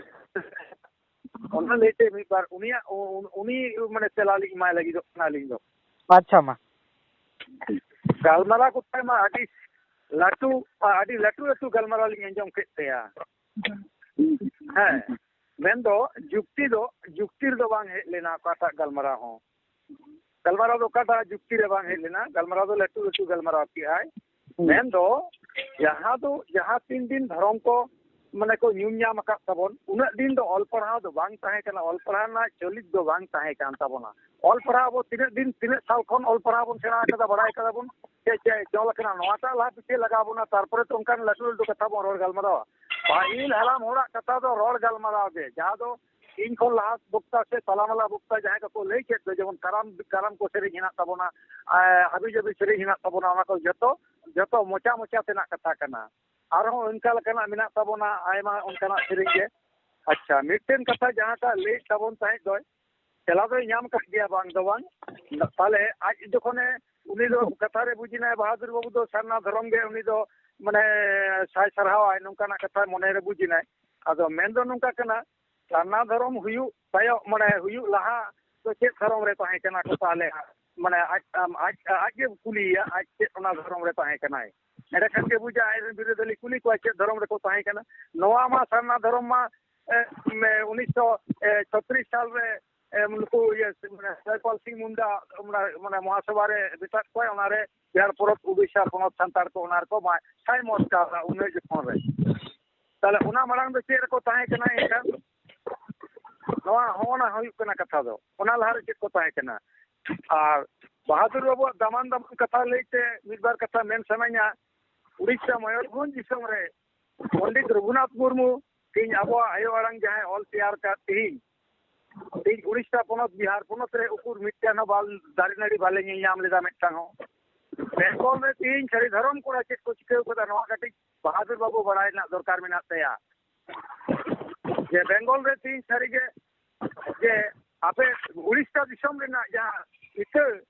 ᱚᱱᱟ ᱞᱟᱹᱭᱛᱮ ᱢᱤᱫ ᱵᱟᱨ ᱩᱱᱤᱭᱟᱜ, ᱩ-, ᱩ-, ᱩᱱᱤ ᱢᱟᱱᱮ ᱛᱮᱞᱟ ᱞᱤᱧ ᱮᱢᱟᱭ ᱞᱟᱹᱜᱤᱫᱚᱜ ᱠᱟᱱᱟ ᱟᱹᱞᱤᱧ ᱫᱚ᱾ ᱟᱪᱪᱷᱟ, ᱢᱟ᱾ ᱜᱟᱞᱢᱟᱨᱟᱣ ᱠᱚᱛᱮ ᱢᱟ ᱟᱹᱰᱤ ᱞᱟᱹᱴᱩ, ᱟᱹᱰᱤ ᱞᱟᱹᱴᱩ ᱞᱟᱹᱴᱩ ᱜᱟᱞᱢᱟᱨᱟᱣ ᱞᱤᱧ ᱟᱸᱡᱚᱢ ᱠᱮᱫ ᱛᱟᱭᱟ᱾ ᱦᱮᱸ, ᱢᱮᱱᱫᱚ ᱡᱩᱠᱛᱤ ᱫᱚ, ᱡᱩᱠᱛᱤ ᱨᱮᱫᱚ ᱵᱟᱝ ᱦᱮᱡ ᱞᱮᱱᱟ ᱚᱠᱟᱴᱟᱜ ᱜᱟᱞᱢᱟᱨᱟᱣ ᱦᱚᱸ᱾ ᱜᱟᱞᱢᱟᱨᱟᱣ ᱫᱚ ᱚᱠᱟᱴᱟᱜ ᱡᱩᱠᱛᱤ ᱨᱮ ᱵᱟᱝ ᱦᱮᱡ ᱞᱮᱱᱟ, ᱜᱟᱞᱢᱟᱨᱟᱣ ᱫᱚ ᱞᱟᱹᱴᱩ ᱞᱟᱹᱴᱩ ᱜᱟᱞᱢᱟᱨᱟᱣ ᱠᱮᱜᱼᱟᱭ᱾ ᱦᱩᱸ᱾ ᱢᱮᱱᱫᱚ ᱡᱟᱦᱟᱸ ᱫᱚ, ᱡᱟᱦᱟᱸ ᱛᱤᱱ ᱫᱤᱱ ᱫᱷᱚᱨᱚᱢ ᱠᱚ ᱢᱟᱱᱮ ᱠᱚ ᱧᱩᱢ ᱧᱟᱢ ᱟᱠᱟᱫ ᱛᱟᱵᱚᱱ, ᱩᱱᱟᱹᱜ ᱫᱤᱱ ᱫᱚ ᱚᱞ ᱯᱟᱲᱦᱟᱣ ᱫᱚ ᱵᱟᱝ ᱛᱟᱦᱮᱸ ᱠᱟᱱᱟ, ᱚᱞ ᱯᱟᱲᱦᱟᱣ ᱨᱮᱱᱟᱜ ᱪᱚᱞᱤᱛ ᱫᱚ ᱵᱟᱝ ᱛᱟᱦᱮᱸ ᱠᱟᱱ ᱛᱟᱵᱚᱱᱟ᱾ ᱚᱞ ᱯᱟᱲᱦᱟᱣ ᱟᱵᱚ ᱛᱤᱱᱟᱹᱜ ᱫᱤᱱ, ᱛᱤᱱᱟᱹᱜ ᱥᱟᱞ ᱠᱷᱚᱱ ᱚᱞ ᱯᱟᱲᱦᱟᱣ ᱠᱟᱫᱟ, ᱵᱟᱲᱟᱭ ᱠᱟᱫᱟ ᱵᱚᱱ, ᱪᱮᱫ ᱪᱮᱫ ᱪᱚᱞ ᱟᱠᱟᱱᱟ, ᱱᱚᱣᱟᱴᱟᱜ ᱞᱟᱦᱟ ᱯᱤᱪᱷᱟᱹ ᱞᱟᱜᱟᱣ ᱵᱚᱱᱟ, ᱛᱟᱨᱯᱚᱨᱮ ᱛᱚ ᱚᱱᱠᱟᱱ ᱞᱟᱹᱴᱩ ᱞᱟᱹᱴᱩ ᱠᱟᱛᱷᱟ ᱵᱚᱱ ᱨᱚᱲ ᱜᱟᱞᱢᱟᱨᱟᱣᱟ᱾ ᱯᱟᱹᱦᱤᱞ ᱦᱟᱲᱟᱢ ᱦᱚᱲᱟᱜ ᱠᱟᱛᱷᱟ ᱫᱚ ᱨᱚᱲ ᱜᱟᱞᱢᱟᱨᱟᱣ ᱜᱮ, ᱡᱟᱦᱟᱸ ᱫᱚ ᱤᱧ ᱠᱷᱚᱱ ᱞᱟᱦᱟ ᱵᱚᱠᱛᱟ ᱥᱮ ᱛᱟᱞᱟᱢᱟᱞᱟ ᱵᱚᱠᱛᱟ ᱡᱟᱦᱟᱸᱭ ᱠᱚᱠᱚ ᱞᱟᱹᱭ ᱠᱮᱫ ᱫᱚ, ᱡᱮᱢᱚᱱ ᱠᱟᱨᱟᱢ, ᱠᱟᱨᱟᱢ ᱠᱚ ᱥᱮᱨᱮᱧ ᱦᱮᱱᱟᱜ ᱛᱟᱵᱚᱱᱟ, ᱮ, ᱦᱟᱹᱵᱤ ᱡᱟᱹᱵᱤ ᱥᱮᱨᱮᱧ ᱦᱮᱱᱟᱜ ᱛᱟᱵᱚᱱᱟ, ᱚᱱᱟ ᱠᱚ ᱡᱚᱛᱚ, ᱡᱚᱛᱚ ᱢᱚᱪᱟ ᱢᱚᱪᱟ ᱛᱮᱱᱟᱜ ᱠᱟᱛᱷᱟ ᱠᱟᱱᱟ᱾ ᱟᱨᱦᱚᱸ ᱚᱱᱠᱟ ᱞᱮᱠᱟᱱᱟᱜ ᱢᱮᱱᱟᱜ ᱛᱟᱵᱚᱱᱟ ᱟᱭᱢᱟ ᱚᱱᱠᱟᱱᱟᱜ ᱥᱮᱨᱮᱧ ᱜᱮ᱾ ᱟᱪᱪᱷᱟ, ᱢᱤᱫᱴᱮᱱ ᱠᱟᱛᱷᱟ ᱡᱟᱦᱟᱸᱴᱟᱜ ᱞᱟᱹᱭᱮᱫ ᱛᱟᱵᱚᱱ ᱛᱟᱦᱮᱸᱫ ᱫᱚᱭ, ᱛᱮᱞᱟ ᱫᱚᱭ ᱧᱟᱢ ᱠᱟᱜ ᱜᱮᱭᱟ ᱵᱟᱝ ᱫᱚ ᱵᱟᱝ᱾ ᱛᱟᱦᱞᱮ ᱟᱡ ᱡᱚᱠᱷᱚᱱᱮ, ᱩᱱᱤ ᱫᱚ ᱠᱟᱛᱷᱟ ᱨᱮ ᱵᱩᱡᱽ ᱮᱱᱟᱭ, ᱵᱟᱦᱟᱫᱩᱨ ᱵᱟᱹᱵᱩ ᱫᱚ ᱥᱟᱨᱱᱟ ᱫᱷᱚᱨᱚᱢ ᱜᱮ ᱩᱱᱤ ᱫᱚ ᱢᱟᱱᱮ ᱥᱟᱭ ᱥᱟᱨᱦᱟᱣᱟᱭ, ᱱᱚᱝᱠᱟᱱᱟᱜ ᱠᱟᱛᱷᱟ ᱢᱚᱱᱮ ᱨᱮ ᱵᱩᱡᱽ ᱮᱱᱟᱭ᱾ ᱟᱫᱚ ᱢᱮᱱ ᱫᱚ ᱱᱚᱝᱠᱟ ᱠᱟᱱᱟ, ᱥᱟᱨᱱᱟ ᱫᱷᱚᱨᱚᱢ ᱦᱩᱭᱩᱜ ᱛᱟᱭᱚᱢ, ᱢᱟᱱᱮ ᱦᱩᱭᱩᱜ ᱞᱟᱦᱟ ᱫᱚ ᱪᱮᱫ ᱫᱷᱚᱨᱚᱢ ᱨᱮ ᱛᱟᱦᱮᱸ ᱠᱟᱱᱟ ᱠᱚ ᱛᱟᱦᱞᱮ? ᱢᱟᱱᱮ ᱟᱡ, ᱟᱢ, ᱟᱡ, ᱟᱡ ᱜᱮ ᱠᱩᱞᱤᱭᱮᱭᱟ, ᱟᱡ ᱪᱮᱫ ᱚᱱᱟ ᱫᱷᱚᱨᱚᱢ ᱨᱮ ᱛᱟᱦᱮᱸ ᱠᱟᱱᱟᱭ᱾ ᱮᱸᱰᱮᱠᱷᱟᱱ ᱜᱮ ᱵᱩᱡᱟ ᱟᱡ ᱨᱮᱱ ᱵᱤᱨᱳᱫᱷᱤ ᱠᱩᱞᱤ ᱠᱚᱣᱟ ᱪᱮᱫ ᱫᱷᱚᱨᱚᱢ ᱨᱮᱠᱚ ᱛᱟᱦᱮᱸ ᱠᱟᱱᱟ᱾ ᱱᱚᱣᱟ ᱢᱟ ᱥᱟᱨᱱᱟ ᱫᱷᱚᱨᱚᱢ ᱢᱟ, ᱮ, ᱢᱮ, ᱩᱱᱤᱥᱥᱚ ᱪᱷᱚᱛᱨᱤᱥ ᱥᱟᱞ ᱨᱮ, ᱮ, ᱱᱩᱠᱩ ᱤᱭᱟᱹ, ᱢᱟᱱᱮ ᱡᱚᱭᱯᱟᱞ ᱥᱤᱝ ᱢᱩᱱᱰᱟ ᱚᱱᱟ, ᱢᱟᱱᱮ ᱢᱚᱦᱟᱥᱚᱵᱷᱟ ᱨᱮ ᱢᱮᱛᱟᱫ ᱠᱚᱣᱟᱭ, ᱚᱱᱟᱨᱮ ᱵᱤᱦᱟᱨ ᱯᱚᱱᱚᱛ, ᱩᱰᱤᱥᱟ ᱯᱚᱱᱚᱛ ᱥᱟᱱᱛᱟᱲ ᱠᱚ ᱚᱱᱟ ᱨᱮᱠᱚ ᱢᱟ-, ᱥᱟᱭ ᱢᱚᱛ ᱠᱟᱣᱫᱟ ᱩᱱᱟᱹᱜ ᱡᱚᱠᱷᱚᱱ ᱨᱮ᱾ ᱛᱟᱦᱞᱮ ᱚᱱᱟ ᱢᱟᱲᱟᱝ ᱫᱚ ᱪᱮᱫ ᱨᱮᱠᱚ ᱛᱟᱦᱮᱸ ᱠᱟᱱᱟ ᱮᱱᱠᱷᱟᱱ? ᱱᱚᱣᱟ ᱦᱚᱸ ᱚᱱᱟ ᱦᱩᱭᱩᱜ ᱠᱟᱱᱟ ᱠᱟᱛᱷᱟ ᱫᱚ, ᱚᱱᱟ ᱞᱟᱦᱟ ᱨᱮ ᱪᱮᱫ ᱠᱚ ᱛᱟᱦᱮᱸ ᱠᱟᱱᱟ? ᱟᱨ ᱵᱟᱦᱟᱫᱩᱨ ᱵᱟᱵᱩᱣᱟᱜ ᱫᱟᱢᱟᱱ ᱫᱟᱢᱟᱱ ᱠᱟᱛᱷᱟ ᱞᱟᱹᱭᱛᱮ ᱢᱤᱫ ᱵᱟᱨ ᱠᱟᱛᱷᱟ ᱢᱮᱱ ᱥᱟᱱᱟᱧᱟ᱾ ᱩᱲᱤᱥᱥᱟ ᱢᱚᱭᱩᱨᱵᱷᱚᱸᱡᱽ ᱫᱤᱥᱚᱢ ᱨᱮ ᱯᱚᱱᱰᱤᱛ ᱨᱚᱜᱷᱩᱱᱟᱛᱷ ᱢᱩᱨᱢᱩ, ᱛᱮᱦᱮᱧ ᱟᱵᱚᱣᱟᱜ ᱟᱭᱳ ᱟᱲᱟᱝ ᱡᱟᱦᱟᱸᱭ ᱚᱞ ᱛᱮᱭᱟᱨ ᱠᱟᱫ, ᱛᱮᱦᱮᱧ, ᱛᱮᱦᱮᱧ ᱩᱲᱤᱥᱥᱟ ᱯᱚᱱᱚᱛ, ᱵᱤᱦᱟᱨ ᱯᱚᱱᱚᱛ ᱨᱮ ᱩᱠᱩᱨ ᱢᱤᱫᱴᱮᱱ ᱦᱚᱸ ᱵᱟᱞ-, ᱫᱟᱨᱮ ᱱᱟᱹᱲᱤ ᱵᱟᱞᱮ ᱧᱮᱞ ᱧᱟᱢ ᱞᱮᱫᱟ ᱢᱤᱫᱴᱟᱝ ᱦᱚᱸ᱾ ᱵᱮᱝᱜᱚᱞ ᱨᱮ ᱛᱮᱦᱮᱧ ᱥᱟᱹᱨᱤ ᱫᱷᱚᱨᱚᱢ ᱠᱚᱲᱟ ᱪᱮᱫ ᱠᱚ ᱪᱤᱠᱟᱹᱣ ᱠᱟᱫᱟ, ᱱᱚᱣᱟ ᱠᱟᱹᱴᱤᱡ ᱵᱟᱦᱟᱫᱩᱨ ᱵᱟᱵᱩ ᱵᱟᱲᱟᱭ ᱨᱮᱱᱟᱜ ᱫᱚᱨᱠᱟᱨ ᱢᱮᱱᱟᱜ ᱛᱟᱭᱟ᱾ ᱡᱮ ᱵᱮᱝᱜᱚᱞ ᱨᱮ ᱛᱮᱦᱮᱧ ᱥᱟᱹᱨᱤᱜᱮ ᱡᱮ ᱟᱯᱮ ᱩᱲᱤᱥᱥᱟ ᱫᱤᱥᱚᱢ ᱨᱮᱱᱟᱜ ᱡᱟᱦᱟᱸ ᱤᱛᱟᱹ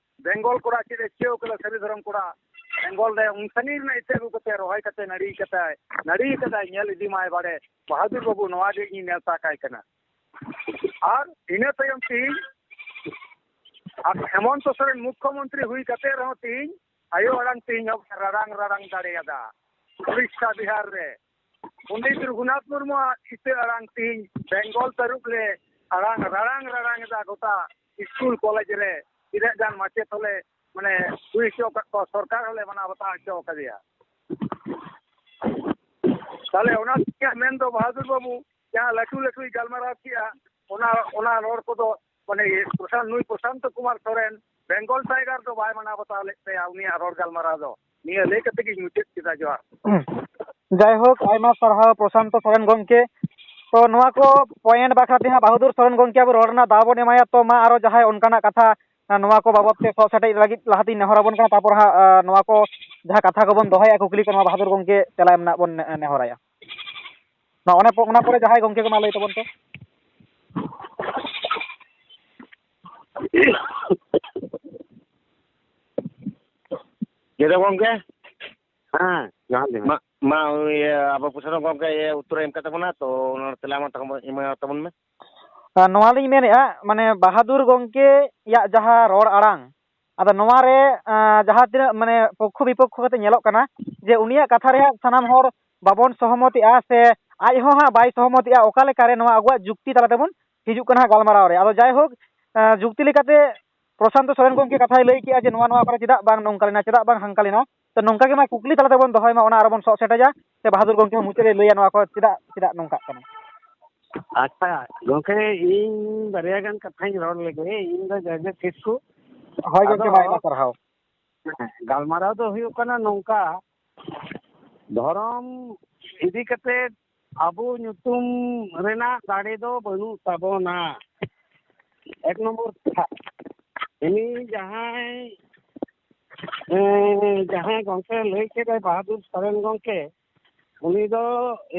ᱵᱮᱝᱜᱚᱞ ᱠᱚᱲᱟ ᱪᱮᱫ ᱮ ᱪᱤᱠᱟᱹᱣ ᱠᱟᱫᱟ, ᱥᱟᱹᱨᱤ ᱫᱷᱚᱨᱚᱢ ᱠᱚᱲᱟ ᱵᱮᱝᱜᱚᱞ ᱨᱮ ᱩᱱ ᱥᱟᱺᱜᱤᱧ ᱨᱮᱱᱟᱜ ᱤᱛᱟᱹ ᱟᱹᱜᱩ ᱠᱟᱛᱮ ᱨᱚᱦᱚᱭ ᱠᱟᱛᱮ ᱱᱟᱹᱲᱤ ᱠᱟᱛᱮ, ᱱᱟᱹᱲᱤ ᱠᱟᱫᱟᱭ, ᱧᱮᱞ ᱤᱫᱤ ᱢᱟᱭ ᱵᱟᱲᱮ᱾ ᱵᱟᱦᱟᱫᱩᱨ ᱵᱟᱹᱵᱩ, ᱱᱚᱣᱟ ᱜᱮ ᱤᱧ ᱱᱮᱣᱛᱟ ᱠᱟᱭ ᱠᱟᱱᱟ᱾ ᱟᱨ ᱤᱱᱟᱹ ᱛᱟᱭᱚᱢ ᱛᱮᱦᱤᱧ ᱟᱨ ᱦᱮᱢᱚᱱᱛᱚ ᱥᱚᱨᱮᱱ ᱢᱩᱠᱠᱷᱚ ᱢᱚᱱᱛᱨᱤ ᱦᱩᱭ ᱠᱟᱛᱮ ᱨᱮᱦᱚᱸ ᱛᱮᱦᱤᱧ ᱟᱭᱳ ᱟᱲᱟᱝ ᱛᱮ ᱤᱧ ᱦᱚᱸ ᱨᱟᱲᱟᱝ ᱨᱟᱲᱟᱝ ᱫᱟᱲᱮᱭᱟᱫᱟ ᱩᱲᱤᱥᱥᱟ ᱵᱤᱦᱟᱨ ᱨᱮ᱾ ᱯᱚᱱᱰᱤᱛ ᱨᱚᱜᱷᱩᱱᱟᱛᱷ ᱢᱩᱨᱢᱩᱣᱟᱜ ᱤᱛᱟᱹ ᱟᱲᱟᱝ ᱛᱮ ᱤᱧ ᱵᱮᱝᱜᱚᱞ ᱛᱟᱹᱨᱩᱵ ᱞᱮ ᱟᱲᱟᱝ ᱨᱟᱲᱟᱝ ᱨᱟᱲᱟᱝ ᱮᱫᱟ ᱜᱚᱴᱟ ᱥᱠᱩᱞ ᱠᱚᱞᱮᱡᱽ ᱨᱮ᱾ ᱛᱤᱱᱟᱹᱜ ᱜᱟᱱ ᱢᱟᱪᱮᱫ ᱦᱚᱸᱞᱮ ᱢᱟᱱᱮ ᱦᱩᱭ ᱦᱚᱪᱚ ᱟᱠᱟᱫ ᱠᱚᱣᱟ, ᱥᱚᱨᱠᱟᱨ ᱦᱚᱸᱞᱮ ᱢᱟᱱᱟᱣ ᱵᱟᱛᱟᱣ ᱦᱚᱪᱚ ᱟᱠᱟᱫᱮᱭᱟ᱾ ᱛᱟᱦᱞᱮ ᱚᱱᱟ ᱛᱮᱜᱮ ᱢᱮᱱ ᱫᱚ ᱵᱟᱦᱟᱫᱩᱨ ᱵᱟᱹᱵᱩ ᱡᱟᱦᱟᱸ ᱞᱟᱹᱴᱩ ᱞᱟᱹᱴᱩᱭ ᱜᱟᱞᱢᱟᱨᱟᱣ ᱠᱮᱜᱼᱟ, ᱚᱱᱟ, ᱚᱱᱟ ᱨᱚᱲ ᱠᱚᱫᱚ ᱢᱟᱱᱮ ᱯᱨᱚᱥᱟᱱ-, ᱱᱩᱭ ᱯᱨᱚᱥᱟᱱᱛᱚ ᱠᱩᱢᱟᱨ ᱥᱚᱨᱮᱱ ᱵᱮᱝᱜᱚᱞ ᱴᱟᱭᱜᱟᱨ ᱫᱚ ᱵᱟᱭ ᱢᱟᱱᱟᱣ ᱵᱟᱛᱟᱣ ᱞᱮᱫ ᱛᱟᱭᱟ ᱩᱱᱤᱭᱟᱜ ᱨᱚᱲ ᱜᱟᱞᱢᱟᱨᱟᱣ ᱫᱚ᱾ ᱱᱤᱭᱟᱹ ᱞᱟᱹᱭ ᱠᱟᱛᱮ ᱜᱤᱧ ᱢᱩᱪᱟᱹᱫ ᱠᱮᱫᱟ᱾ ᱡᱚᱦᱟᱨ᱾ ᱡᱟᱭᱦᱳᱠ, ᱟᱭᱢᱟ ᱥᱟᱨᱦᱟᱣ ᱯᱨᱚᱥᱟᱱᱛᱚ ᱥᱚᱨᱮᱱ ᱜᱚᱢᱠᱮ᱾ ᱛᱚ, ᱱᱚᱣᱟ ᱠᱚ ᱯᱚᱭᱮᱱᱴ ᱵᱟᱠᱷᱨᱟ ᱛᱮ ᱦᱟᱸᱜ ᱵᱟᱦᱟᱫᱩᱨ ᱥᱚᱨᱮᱱ ᱜᱚᱢᱠᱮ ᱟᱵᱚ ᱨᱚᱲ ᱨᱮᱱᱟᱜ ᱫᱟᱣ ᱵᱚᱱ ᱮᱢᱟᱭᱟ᱾ ᱛᱚ, ᱢᱟ ᱟᱨᱚ ᱡᱟᱦᱟᱸᱭ ᱚᱱᱠᱟᱱᱟᱜ ᱠᱟᱛᱷᱟ, ᱟᱸ, ᱱᱚᱣᱟ ᱠᱚ ᱵᱟᱵᱚᱛ ᱛᱮ ᱥᱚᱜ ᱥᱮᱴᱮᱡ ᱞᱟᱹᱜᱤᱫ ᱞᱟᱦᱟᱛᱤᱧ ᱱᱮᱦᱚᱨ ᱟᱵᱚᱱ ᱠᱟᱱᱟ᱾ ᱛᱟᱯᱚᱨ ᱦᱟᱸᱜ, ᱟᱸ, ᱱᱚᱣᱟ ᱠᱚ ᱡᱟᱦᱟᱸ ᱠᱟᱛᱷᱟ ᱠᱚᱵᱚᱱ ᱫᱚᱦᱚᱭᱟ, ᱠᱩᱠᱞᱤ ᱠᱚ, ᱱᱚᱣᱟ ᱵᱟᱦᱟᱫᱩᱨ ᱜᱚᱢᱠᱮ ᱛᱮᱞᱟ ᱮᱢ ᱨᱮᱱᱟᱜ ᱵᱚᱱ ᱱᱮ-, ᱱᱮᱦᱚᱨᱟᱭᱟ᱾ ᱱᱚᱣᱟ ᱚᱱᱮ ᱯᱚ-, ᱚᱱᱟ ᱯᱚᱨᱮ ᱡᱟᱦᱟᱸᱭ ᱜᱚᱢᱠᱮ ᱠᱚ ᱢᱟ ᱞᱟᱹᱭ ᱛᱟᱵᱚᱱ ᱯᱮ᱾ ᱡᱮᱫᱟ ᱜᱚᱢᱠᱮ? ᱦᱮᱸ, ᱡᱚᱦᱟᱨ ᱜᱮ᱾ ᱢᱟ, ᱢᱟ, ᱤᱭᱟᱹ, ᱟᱵᱚ ᱯᱨᱚᱥᱟᱥᱚᱱ ᱜᱚᱢᱠᱮ, ᱤᱭᱟᱹ, ᱩᱛᱛᱚᱨᱮ ᱮᱢ ᱠᱟᱛᱟ ᱵᱚᱱᱟ, ᱛᱚ ᱚᱱᱟ ᱛᱮᱞᱟ ᱢᱟ ᱛᱟᱵᱚᱱ, ᱮᱢᱟ ᱛᱟᱵᱚᱱ ᱢᱮ᱾ ᱟᱨ ᱱᱚᱣᱟ ᱞᱤᱧ ᱢᱮᱱᱮᱫᱼᱟ, ᱢᱟᱱᱮ, ᱵᱟᱦᱟᱫᱩᱨ ᱜᱚᱢᱠᱮᱭᱟᱜ ᱡᱟᱦᱟᱸ ᱨᱚᱲ ᱟᱲᱟᱝ, ᱟᱫᱚ ᱱᱚᱣᱟ ᱨᱮ, ᱟᱸ, ᱡᱟᱦᱟᱸ ᱛᱤᱱᱟᱹᱜ, ᱢᱟᱱᱮ, ᱯᱚᱠᱠᱷᱚ ᱵᱤᱯᱚᱠᱠᱷᱚ ᱠᱟᱛᱮ ᱧᱮᱞᱚᱜ ᱠᱟᱱᱟ ᱡᱮ ᱩᱱᱤᱭᱟᱜ ᱠᱟᱛᱷᱟ ᱨᱮ ᱦᱟᱸᱜ ᱥᱟᱱᱟᱢ ᱦᱚᱲ ᱵᱟᱵᱚᱱ ᱥᱚᱦᱚᱢᱚᱛᱮᱜᱼᱟ ᱥᱮ ᱟᱡ ᱦᱚᱸ ᱦᱟᱸᱜ ᱵᱟᱭ ᱥᱚᱦᱚᱢᱚᱛᱮᱜᱼᱟ, ᱚᱠᱟ ᱞᱮᱠᱟᱨᱮ ᱱᱚᱣᱟ ᱟᱵᱚᱣᱟᱜ ᱡᱩᱠᱛᱤ ᱛᱟᱞᱟ ᱛᱮᱵᱚᱱ ᱦᱤᱡᱩᱜ ᱠᱟᱱᱟ ᱦᱟᱸᱜ ᱜᱟᱞᱢᱟᱨᱟᱣ ᱨᱮ᱾ ᱟᱫᱚ ᱡᱟᱭᱦᱳᱠ, ᱟᱸ, ᱡᱩᱠᱛᱤ ᱞᱮᱠᱟᱛᱮ ᱯᱨᱚᱥᱟᱱᱛᱚ ᱥᱚᱨᱮᱱ ᱜᱚᱢᱠᱮ ᱠᱟᱛᱷᱟᱭ ᱞᱟᱹᱭ ᱠᱮᱜᱼᱟ ᱡᱮ ᱱᱚᱣᱟ, ᱱᱚᱣᱟ ᱠᱚᱨᱮ ᱪᱮᱫᱟᱜ ᱵᱟᱝ ᱱᱚᱝᱠᱟ ᱞᱮᱱᱟ, ᱪᱮᱫᱟᱜ ᱵᱟᱝ ᱦᱟᱝᱠᱟ ᱞᱮᱱᱟ᱾ ᱛᱚ, ᱱᱚᱝᱠᱟ ᱜᱮ ᱢᱟ ᱠᱩᱠᱞᱤ ᱛᱟᱞᱟ ᱛᱮᱵᱚᱱ ᱫᱚᱦᱚᱭ ᱢᱟ, ᱚᱱᱟ ᱟᱨᱚ ᱵᱚᱱ ᱥᱚᱜ ᱥᱮᱴᱮᱡᱟ᱾ ᱥᱮ ᱵᱟᱦᱟᱫᱩᱨ ᱜᱚᱢᱠᱮ ᱦᱚᱸ ᱢᱩᱪᱟᱹᱫ ᱨᱮ ᱞᱟᱹᱭᱟ ᱱᱚᱣᱟ ᱠᱚ ᱪᱮᱫᱟᱜ, ᱪᱮᱫᱟᱜ ᱱᱚᱝᱠᱟᱜ ᱠᱟᱱᱟ᱾ ᱟᱪᱪᱷᱟ, ᱜᱚᱢᱠᱮ, ᱤᱧ ᱵᱟᱨᱭᱟ ᱜᱟᱱ ᱠᱟᱛᱷᱟᱧ ᱨᱚᱲ ᱞᱮᱜᱮ᱾ ᱤᱧ ᱫᱚ ᱡᱟᱭᱜᱟ ᱠᱤᱥᱠᱩ᱾ ᱦᱳᱭ ᱜᱚᱢᱠᱮ, ᱟᱫᱚ ᱢᱟ, ᱟᱭᱢᱟ ᱥᱟᱨᱦᱟᱣ᱾ ᱦᱮᱸ, ᱜᱟᱞᱢᱟᱨᱟᱣ ᱫᱚ ᱦᱩᱭᱩᱜ ᱠᱟᱱᱟ ᱱᱚᱝᱠᱟ, ᱫᱷᱚᱨᱚᱢ ᱤᱫᱤ ᱠᱟᱛᱮ ᱟᱵᱚ ᱧᱩᱛᱩᱢ ᱨᱮᱱᱟᱜ ᱫᱟᱲᱮ ᱫᱚ ᱵᱟᱹᱱᱩᱜ ᱛᱟᱵᱚᱱᱟ᱾ ᱮᱠ ᱱᱚᱢᱵᱚᱨ ᱠᱟᱛᱷᱟ, ᱩᱱᱤ ᱡᱟᱦᱟᱸᱭ, ᱮᱸ, ᱡᱟᱦᱟᱸᱭ ᱜᱚᱢᱠᱮ ᱞᱟᱹᱭ ᱠᱮᱫᱟᱭ, ᱵᱟᱦᱟᱫᱩᱨ ᱥᱚᱨᱮᱱ ᱜᱚᱢᱠᱮ, ᱩᱱᱤ ᱫᱚ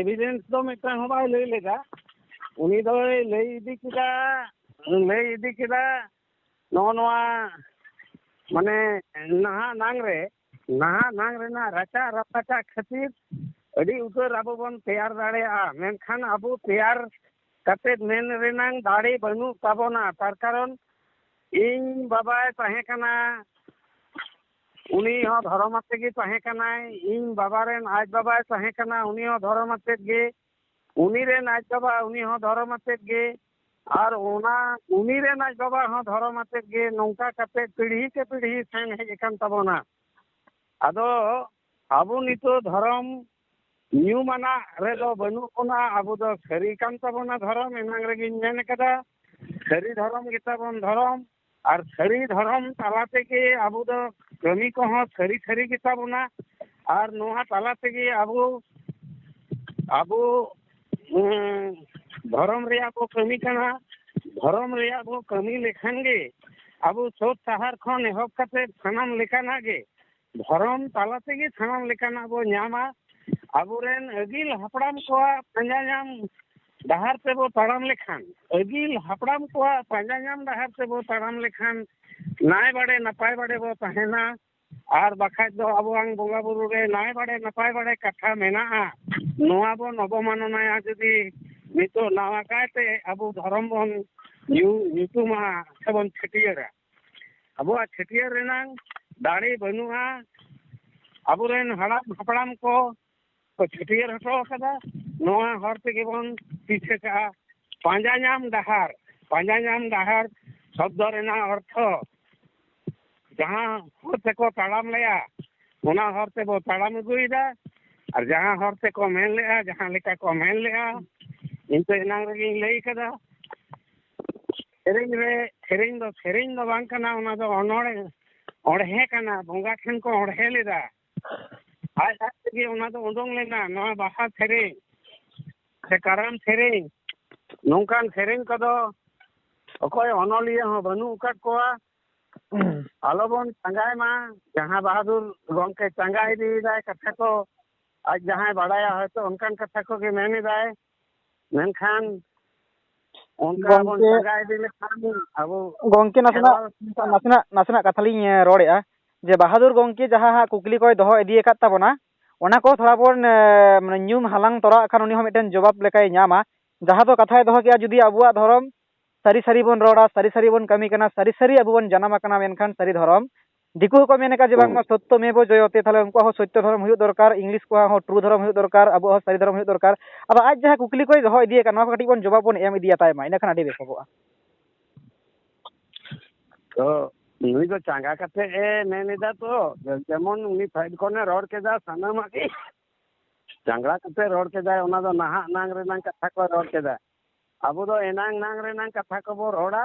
ᱮᱵᱷᱤᱰᱮᱱᱥ ᱫᱚ ᱢᱤᱫᱴᱟᱝ ᱦᱚᱸ ᱵᱟᱭ ᱞᱟᱹᱭ ᱞᱮᱫᱟ᱾ ᱩᱱᱤ ᱫᱚᱭ ᱞᱟᱹᱭ ᱤᱫᱤ ᱠᱮᱫᱟ, ᱞᱟᱹᱭ ᱤᱫᱤ ᱠᱮᱫᱟ ᱱᱚᱜᱼᱚ ᱱᱚᱣᱟ, ᱢᱟᱱᱮ, ᱱᱟᱦᱟᱜ ᱱᱟᱝ ᱨᱮ, ᱱᱟᱦᱟᱜ ᱱᱟᱝ ᱨᱮᱱᱟᱜ ᱨᱟᱪᱟ ᱨᱟᱯᱟᱪᱟᱜ ᱠᱷᱟᱹᱛᱤᱨ ᱟᱹᱰᱤ ᱩᱛᱟᱹᱨ ᱟᱵᱚ ᱵᱚᱱ ᱛᱮᱭᱟᱨ ᱫᱟᱲᱮᱭᱟᱜᱼᱟ, ᱢᱮᱱᱠᱷᱟᱱ ᱟᱵᱚ ᱛᱮᱭᱟᱨ ᱠᱟᱛᱮᱫ ᱢᱮᱱ ᱨᱮᱱᱟᱝ ᱫᱟᱲᱮ ᱵᱟᱹᱱᱩᱜ ᱛᱟᱵᱚᱱᱟ᱾ ᱛᱟᱨ ᱠᱟᱨᱚᱱ ᱤᱧ ᱵᱟᱵᱟᱭ ᱛᱟᱦᱮᱸ ᱠᱟᱱᱟ, ᱩᱱᱤ ᱦᱚᱸ ᱫᱷᱚᱨᱚᱢ ᱟᱛᱮ ᱜᱮ ᱛᱟᱦᱮᱸ ᱠᱟᱱᱟᱭ᱾ ᱤᱧ ᱵᱟᱵᱟ ᱨᱮᱱ ᱟᱡ ᱵᱟᱵᱟᱭ ᱛᱟᱦᱮᱸ ᱠᱟᱱᱟ, ᱩᱱᱤ ᱦᱚᱸ ᱫᱷᱚᱨᱚᱢ ᱟᱛᱮᱫ ᱜᱮ᱾ ᱩᱱᱤ ᱨᱮᱱ ᱟᱡ ᱵᱟᱵᱟ, ᱩᱱᱤ ᱦᱚᱸ ᱫᱷᱚᱨᱚᱢ ᱟᱛᱮᱫ ᱜᱮ᱾ ᱟᱨ ᱚᱱᱟ ᱩᱱᱤ ᱨᱮᱱ ᱟᱡ ᱵᱟᱵᱟ ᱦᱚᱸ ᱫᱷᱚᱨᱚᱢ ᱟᱛᱮᱫ ᱜᱮ᱾ ᱱᱚᱝᱠᱟ ᱠᱟᱛᱮᱫ ᱯᱤᱲᱦᱤ ᱠᱮ ᱯᱤᱲᱦᱤ ᱥᱮᱱ ᱦᱮᱡ ᱟᱠᱟᱱ ᱛᱟᱵᱚᱱᱟ᱾ ᱟᱫᱚ ᱟᱵᱚ ᱱᱤᱛᱚᱜ ᱫᱷᱚᱨᱚᱢ ᱧᱩᱢᱟᱱᱟᱜ ᱨᱮᱫᱚ ᱵᱟᱹᱱᱩᱜ ᱵᱚᱱᱟ᱾ ᱟᱵᱚ ᱫᱚ ᱥᱟᱹᱨᱤ ᱠᱟᱱ ᱛᱟᱵᱚᱱᱟ ᱫᱷᱚᱨᱚᱢ, ᱮᱱᱟᱝ ᱨᱮᱜᱮᱧ ᱢᱮᱱ ᱠᱟᱫᱟ, ᱥᱟᱹᱨᱤ ᱫᱷᱚᱨᱚᱢ ᱜᱮᱛᱟ ᱵᱚᱱ ᱫᱷᱚᱨᱚᱢ᱾ ᱟᱨ ᱥᱟᱹᱨᱤ ᱫᱷᱚᱨᱚᱢ ᱛᱟᱞᱟ ᱛᱮᱜᱮ ᱟᱵᱚ ᱫᱚ ᱠᱟᱹᱢᱤ ᱠᱚᱦᱚᱸ ᱥᱟᱹᱨᱤ ᱥᱟᱹᱨᱤ ᱜᱮᱛᱟ ᱵᱚᱱᱟ᱾ ᱟᱨ ᱱᱚᱣᱟ ᱛᱟᱞᱟ ᱛᱮᱜᱮ ᱟᱵᱚ, ᱟᱵᱚ, ᱩᱸ, ᱫᱷᱚᱨᱚᱢ ᱨᱮᱭᱟᱜ ᱵᱚ ᱠᱟᱹᱢᱤ ᱠᱟᱱᱟ᱾ ᱫᱷᱚᱨᱚᱢ ᱨᱮᱭᱟᱜ ᱵᱚ ᱠᱟᱹᱢᱤ ᱞᱮᱠᱷᱟᱱ ᱜᱮ ᱟᱵᱚ ᱥᱳᱛ ᱥᱟᱦᱟᱨ ᱠᱷᱚᱱ ᱮᱦᱚᱵ ᱠᱟᱛᱮ ᱥᱟᱱᱟᱢ ᱞᱮᱠᱟᱱᱟᱜ ᱜᱮ ᱫᱷᱚᱨᱚᱢ ᱛᱟᱞᱟ ᱛᱮᱜᱮ ᱥᱟᱱᱟᱢ ᱞᱮᱠᱟᱱᱟᱜ ᱵᱚ ᱧᱟᱢᱟ᱾ ᱟᱵᱚᱨᱮᱱ ᱟᱹᱜᱤᱞ ᱦᱟᱯᱲᱟᱢ ᱠᱚᱣᱟᱜ ᱯᱟᱸᱡᱟ ᱧᱟᱢ ᱰᱟᱦᱟᱨ ᱛᱮᱵᱚ ᱛᱟᱲᱟᱢ ᱞᱮᱠᱷᱟᱱ, ᱟᱹᱜᱤᱞ ᱦᱟᱯᱲᱟᱢ ᱠᱚᱣᱟᱜ ᱯᱟᱸᱡᱟ ᱧᱟᱢ ᱰᱟᱦᱟᱨ ᱛᱮᱵᱚ ᱛᱟᱲᱟᱢ ᱞᱮᱠᱷᱟᱱ, ᱱᱟᱭ ᱵᱟᱲᱮ ᱱᱟᱯᱟᱭ ᱵᱟᱲᱮ ᱵᱚ ᱛᱟᱦᱮᱱᱟ᱾ ᱟᱨ ᱵᱟᱠᱷᱟᱡ ᱫᱚ ᱟᱵᱚᱣᱟᱝ ᱵᱚᱸᱜᱟ ᱵᱩᱨᱩ ᱨᱮ ᱱᱟᱭ ᱵᱟᱲᱮ ᱱᱟᱯᱟᱭ ᱵᱟᱲᱮ ᱠᱟᱛᱷᱟ ᱢᱮᱱᱟᱜᱼᱟ᱾ ᱱᱚᱣᱟ ᱵᱚᱱ ᱚᱵᱚᱢᱟᱱᱚᱱᱟᱭᱟ ᱡᱩᱫᱤ ᱱᱤᱛᱚᱜ ᱱᱟᱣᱟ ᱠᱟᱭᱛᱮ ᱟᱵᱚ ᱫᱷᱚᱨᱚᱢ ᱵᱚᱱ ᱧᱩ-, ᱧᱩᱛᱩᱢᱟ ᱥᱮᱵᱚᱱ ᱪᱷᱟᱹᱴᱭᱟᱹᱨᱟ᱾ ᱟᱵᱚᱣᱟᱜ ᱪᱷᱟᱹᱴᱭᱟᱹᱨ ᱨᱮᱱᱟᱝ ᱫᱟᱲᱮ ᱵᱟᱹᱱᱩᱜᱼᱟ᱾ ᱟᱵᱚᱨᱮᱱ ᱦᱟᱲᱟᱢ ᱦᱟᱯᱲᱟᱢ ᱠᱚ ᱠᱚ ᱪᱷᱟᱹᱴᱭᱟᱹᱨ ᱦᱚᱴᱚ ᱟᱠᱟᱫᱟ᱾ ᱱᱚᱣᱟ ᱦᱚᱨ ᱛᱮᱜᱮ ᱵᱚᱱ ᱯᱤᱪᱷᱟᱹ ᱠᱟᱜᱼᱟ᱾ ᱯᱟᱸᱡᱟ ᱧᱟᱢ ᱰᱟᱦᱟᱨ, ᱯᱟᱸᱡᱟ ᱧᱟᱢ ᱰᱟᱦᱟᱨ ᱥᱚᱵᱫᱚ ᱨᱮᱱᱟᱜ ᱚᱨᱛᱷᱚ ᱡᱟᱦᱟᱸ ᱦᱚᱨ ᱛᱮᱠᱚ ᱛᱟᱲᱟᱢ ᱞᱮᱜᱼᱟ, ᱚᱱᱟ ᱦᱚᱨ ᱛᱮᱵᱚ ᱛᱟᱲᱟᱢ ᱟᱹᱜᱩᱭᱮᱫᱟ᱾ ᱟᱨ ᱡᱟᱦᱟᱸ ᱦᱚᱨ ᱛᱮᱠᱚ ᱢᱮᱱ ᱞᱮᱜᱼᱟ, ᱡᱟᱦᱟᱸ ᱞᱮᱠᱟ ᱠᱚ ᱢᱮᱱ ᱞᱮᱜᱼᱟ, ᱤᱧ ᱫᱚ ᱮᱱᱟᱝ ᱨᱮᱜᱮᱧ ᱞᱟᱹᱭ ᱠᱟᱫᱟ, ᱥᱮᱨᱮᱧ ᱨᱮ, ᱥᱮᱨᱮᱧ ᱫᱚ ᱥᱮᱨᱮᱧ ᱫᱚ ᱵᱟᱝ ᱠᱟᱱᱟ, ᱚᱱᱟ ᱫᱚ ᱚᱱᱚᱬᱦᱮ, ᱚᱬᱦᱮ ᱠᱟᱱᱟ᱾ ᱵᱚᱸᱜᱟ ᱴᱷᱮᱱ ᱠᱚ ᱚᱬᱦᱮ ᱞᱮᱫᱟ, ᱟᱡ ᱟᱡ ᱛᱮᱜᱮ ᱚᱱᱟ ᱫᱚ ᱩᱰᱩᱝ ᱞᱮᱱᱟ᱾ ᱱᱚᱣᱟ ᱵᱟᱦᱟ ᱥᱮᱨᱮᱧ ᱥᱮ ᱠᱟᱨᱟᱢ ᱥᱮᱨᱮᱧ, ᱱᱚᱝᱠᱟᱱ ᱥᱮᱨᱮᱧ ᱠᱚᱫᱚ ᱚᱠᱚᱭ ᱚᱱᱚᱞᱤᱭᱟᱹ ᱦᱚᱸ ᱵᱟᱹᱱᱩᱜ ᱟᱠᱟᱫ ᱠᱚᱣᱟ᱾ ᱟᱞᱚᱵᱚᱱ ᱪᱟᱸᱜᱟᱭ ᱢᱟ᱾ ᱡᱟᱦᱟᱸ ᱵᱟᱦᱟᱫᱩᱨ ᱜᱚᱢᱠᱮ ᱪᱟᱸᱜᱟ ᱤᱫᱤᱭᱮᱫᱟᱭ ᱠᱟᱛᱷᱟ ᱠᱚ, ᱟᱡ ᱡᱟᱦᱟᱸᱭ ᱵᱟᱲᱟᱭᱟ ᱦᱚᱭᱛᱳ ᱚᱱᱠᱟᱱ ᱠᱟᱛᱷᱟ ᱠᱚᱜᱮ ᱢᱮᱱ ᱮᱫᱟᱭ, ᱢᱮᱱᱠᱷᱟᱱ ᱚᱱᱠᱟ ᱵᱚᱱ ᱜᱚᱢᱠᱮ, ᱪᱟᱸᱜᱟ ᱤᱫᱤ ᱞᱮᱠᱷᱟᱱ ᱟᱵᱚ ᱜᱚᱢᱠᱮ, ᱱᱟᱥᱮᱱᱟᱜ, ᱠᱷᱮᱨᱣᱟᱲ ᱥᱟᱶᱛᱟ ᱱᱟᱥᱮᱱᱟᱜ, ᱱᱟᱥᱮᱱᱟᱜ ᱠᱟᱛᱷᱟ ᱞᱤᱧ, ᱮ, ᱨᱚᱲᱮᱫᱼᱟ, ᱡᱮ ᱵᱟᱦᱟᱫᱩᱨ ᱜᱚᱢᱠᱮ ᱡᱟᱦᱟᱸ ᱦᱟᱸᱜ ᱠᱩᱠᱞᱤ ᱠᱚᱭ ᱫᱚᱦᱚ ᱤᱫᱤ ᱟᱠᱟᱫ ᱛᱟᱵᱚᱱᱟ, ᱚᱱᱟ ᱠᱚ ᱛᱷᱚᱲᱟ ᱵᱚᱱ, ᱮ, ᱢᱟᱱᱮ ᱧᱩᱢ ᱦᱟᱞᱟᱝ ᱛᱚᱨᱟᱣᱟᱜ ᱠᱷᱟᱱ ᱩᱱᱤ ᱦᱚᱸ ᱢᱤᱫᱴᱮᱱ ᱡᱚᱵᱟᱵ ᱞᱮᱠᱟᱭ ᱧᱟᱢᱟ᱾ ᱡᱟᱦᱟᱸ ᱫᱚ ᱠᱟᱛᱷᱟᱭ ᱫᱚᱦᱚ ᱠᱮᱜᱼᱟ, ᱡᱩᱫᱤ ᱟᱵᱚᱣᱟᱜ ᱫᱷᱚᱨᱚᱢ ᱥᱟᱹᱨᱤ ᱥᱟᱹᱨᱤ ᱵᱚᱱ ᱨᱚᱲᱟ, ᱥᱟᱹᱨᱤ ᱥᱟᱹᱨᱤ ᱵᱚᱱ ᱠᱟᱹᱢᱤ ᱠᱟᱱᱟ, ᱥᱟᱹᱨᱤ ᱥᱟᱹᱨᱤ ᱟᱵᱚ ᱵᱚᱱ ᱡᱟᱱᱟᱢ ᱟᱠᱟᱱᱟ, ᱢᱮᱱᱠᱷᱟᱱ ᱥᱟᱹᱨᱤ ᱫᱷᱚᱨᱚᱢ ᱫᱤᱠᱩ ᱦᱚᱸᱠᱚ ᱢᱮᱱ ᱟᱠᱟᱫ ᱡᱮ ᱵᱟᱝᱢᱟ ᱦᱩᱸ᱾ ᱥᱚᱛᱛᱚ ᱢᱮᱵᱚ ᱡᱚᱭᱚᱛᱮ, ᱛᱟᱦᱚᱞᱮ ᱩᱱᱠᱩᱣᱟᱜ ᱦᱚᱸ ᱥᱚᱛᱛᱚ ᱫᱷᱚᱨᱚᱢ ᱦᱩᱭᱩᱜ ᱫᱚᱨᱠᱟᱨ, ᱤᱝᱞᱤᱥ ᱠᱚᱣᱟᱜ ᱦᱚᱸ ᱴᱨᱩ ᱫᱷᱚᱨᱚᱢ ᱦᱩᱭᱩᱜ ᱫᱚᱨᱠᱟᱨ, ᱟᱵᱚᱣᱟᱜ ᱦᱚᱸ ᱥᱟᱹᱨᱤ ᱫᱷᱚᱨᱚᱢ ᱦᱩᱭᱩᱜ ᱫᱚᱨᱠᱟᱨ᱾ ᱟᱫᱚ ᱟᱡ ᱡᱟᱦᱟᱸ ᱠᱩᱠᱞᱤ ᱠᱚᱭ ᱫᱚᱦᱚ ᱤᱫᱤᱭᱮ ᱠᱟᱱ, ᱱᱚᱣᱟ ᱠᱚ ᱠᱟᱹᱴᱤᱡ ᱵᱚᱱ ᱡᱚᱵᱟᱵ ᱵᱚᱱ ᱮᱢ ᱤᱫᱤᱭᱟ ᱛᱟᱭ ᱢᱟ, ᱤᱱᱟᱹ ᱠᱷᱟᱱ ᱟᱹᱰᱤ ᱵᱮᱥᱚᱜᱚᱜᱼᱟ᱾ ᱛᱚ ᱱᱩᱭ ᱫᱚ ᱪᱟᱸᱜᱟ ᱠᱟᱛᱮ ᱮ ᱢᱮᱱ ᱮᱫᱟ ᱛᱚ, ᱡᱮᱢᱚᱱ ᱩᱱᱤ ᱯᱷᱟᱭᱤᱞ ᱠᱷᱚᱱᱮ ᱨᱚᱲ ᱠᱮᱫᱟ, ᱥᱟᱱᱟᱢᱟᱜ ᱜᱮ ᱪᱟᱸᱜᱟ ᱠᱟᱛᱮ ᱨᱚᱲ ᱠᱮᱫᱟᱭ, ᱚᱱᱟ ᱫᱚ ᱱᱟᱦᱟᱜ ᱱᱟᱝ ᱨᱮᱱᱟᱝ ᱠᱟᱛᱷᱟ ᱠᱚ ᱨᱚᱲ ᱠᱮᱫᱟ᱾ ᱟᱵᱚ ᱫᱚ ᱮᱱᱟᱝ ᱱᱟᱝ ᱨᱮᱱᱟᱝ ᱠᱟᱛᱷᱟ ᱠᱚᱵᱚ ᱨᱚᱲᱟ,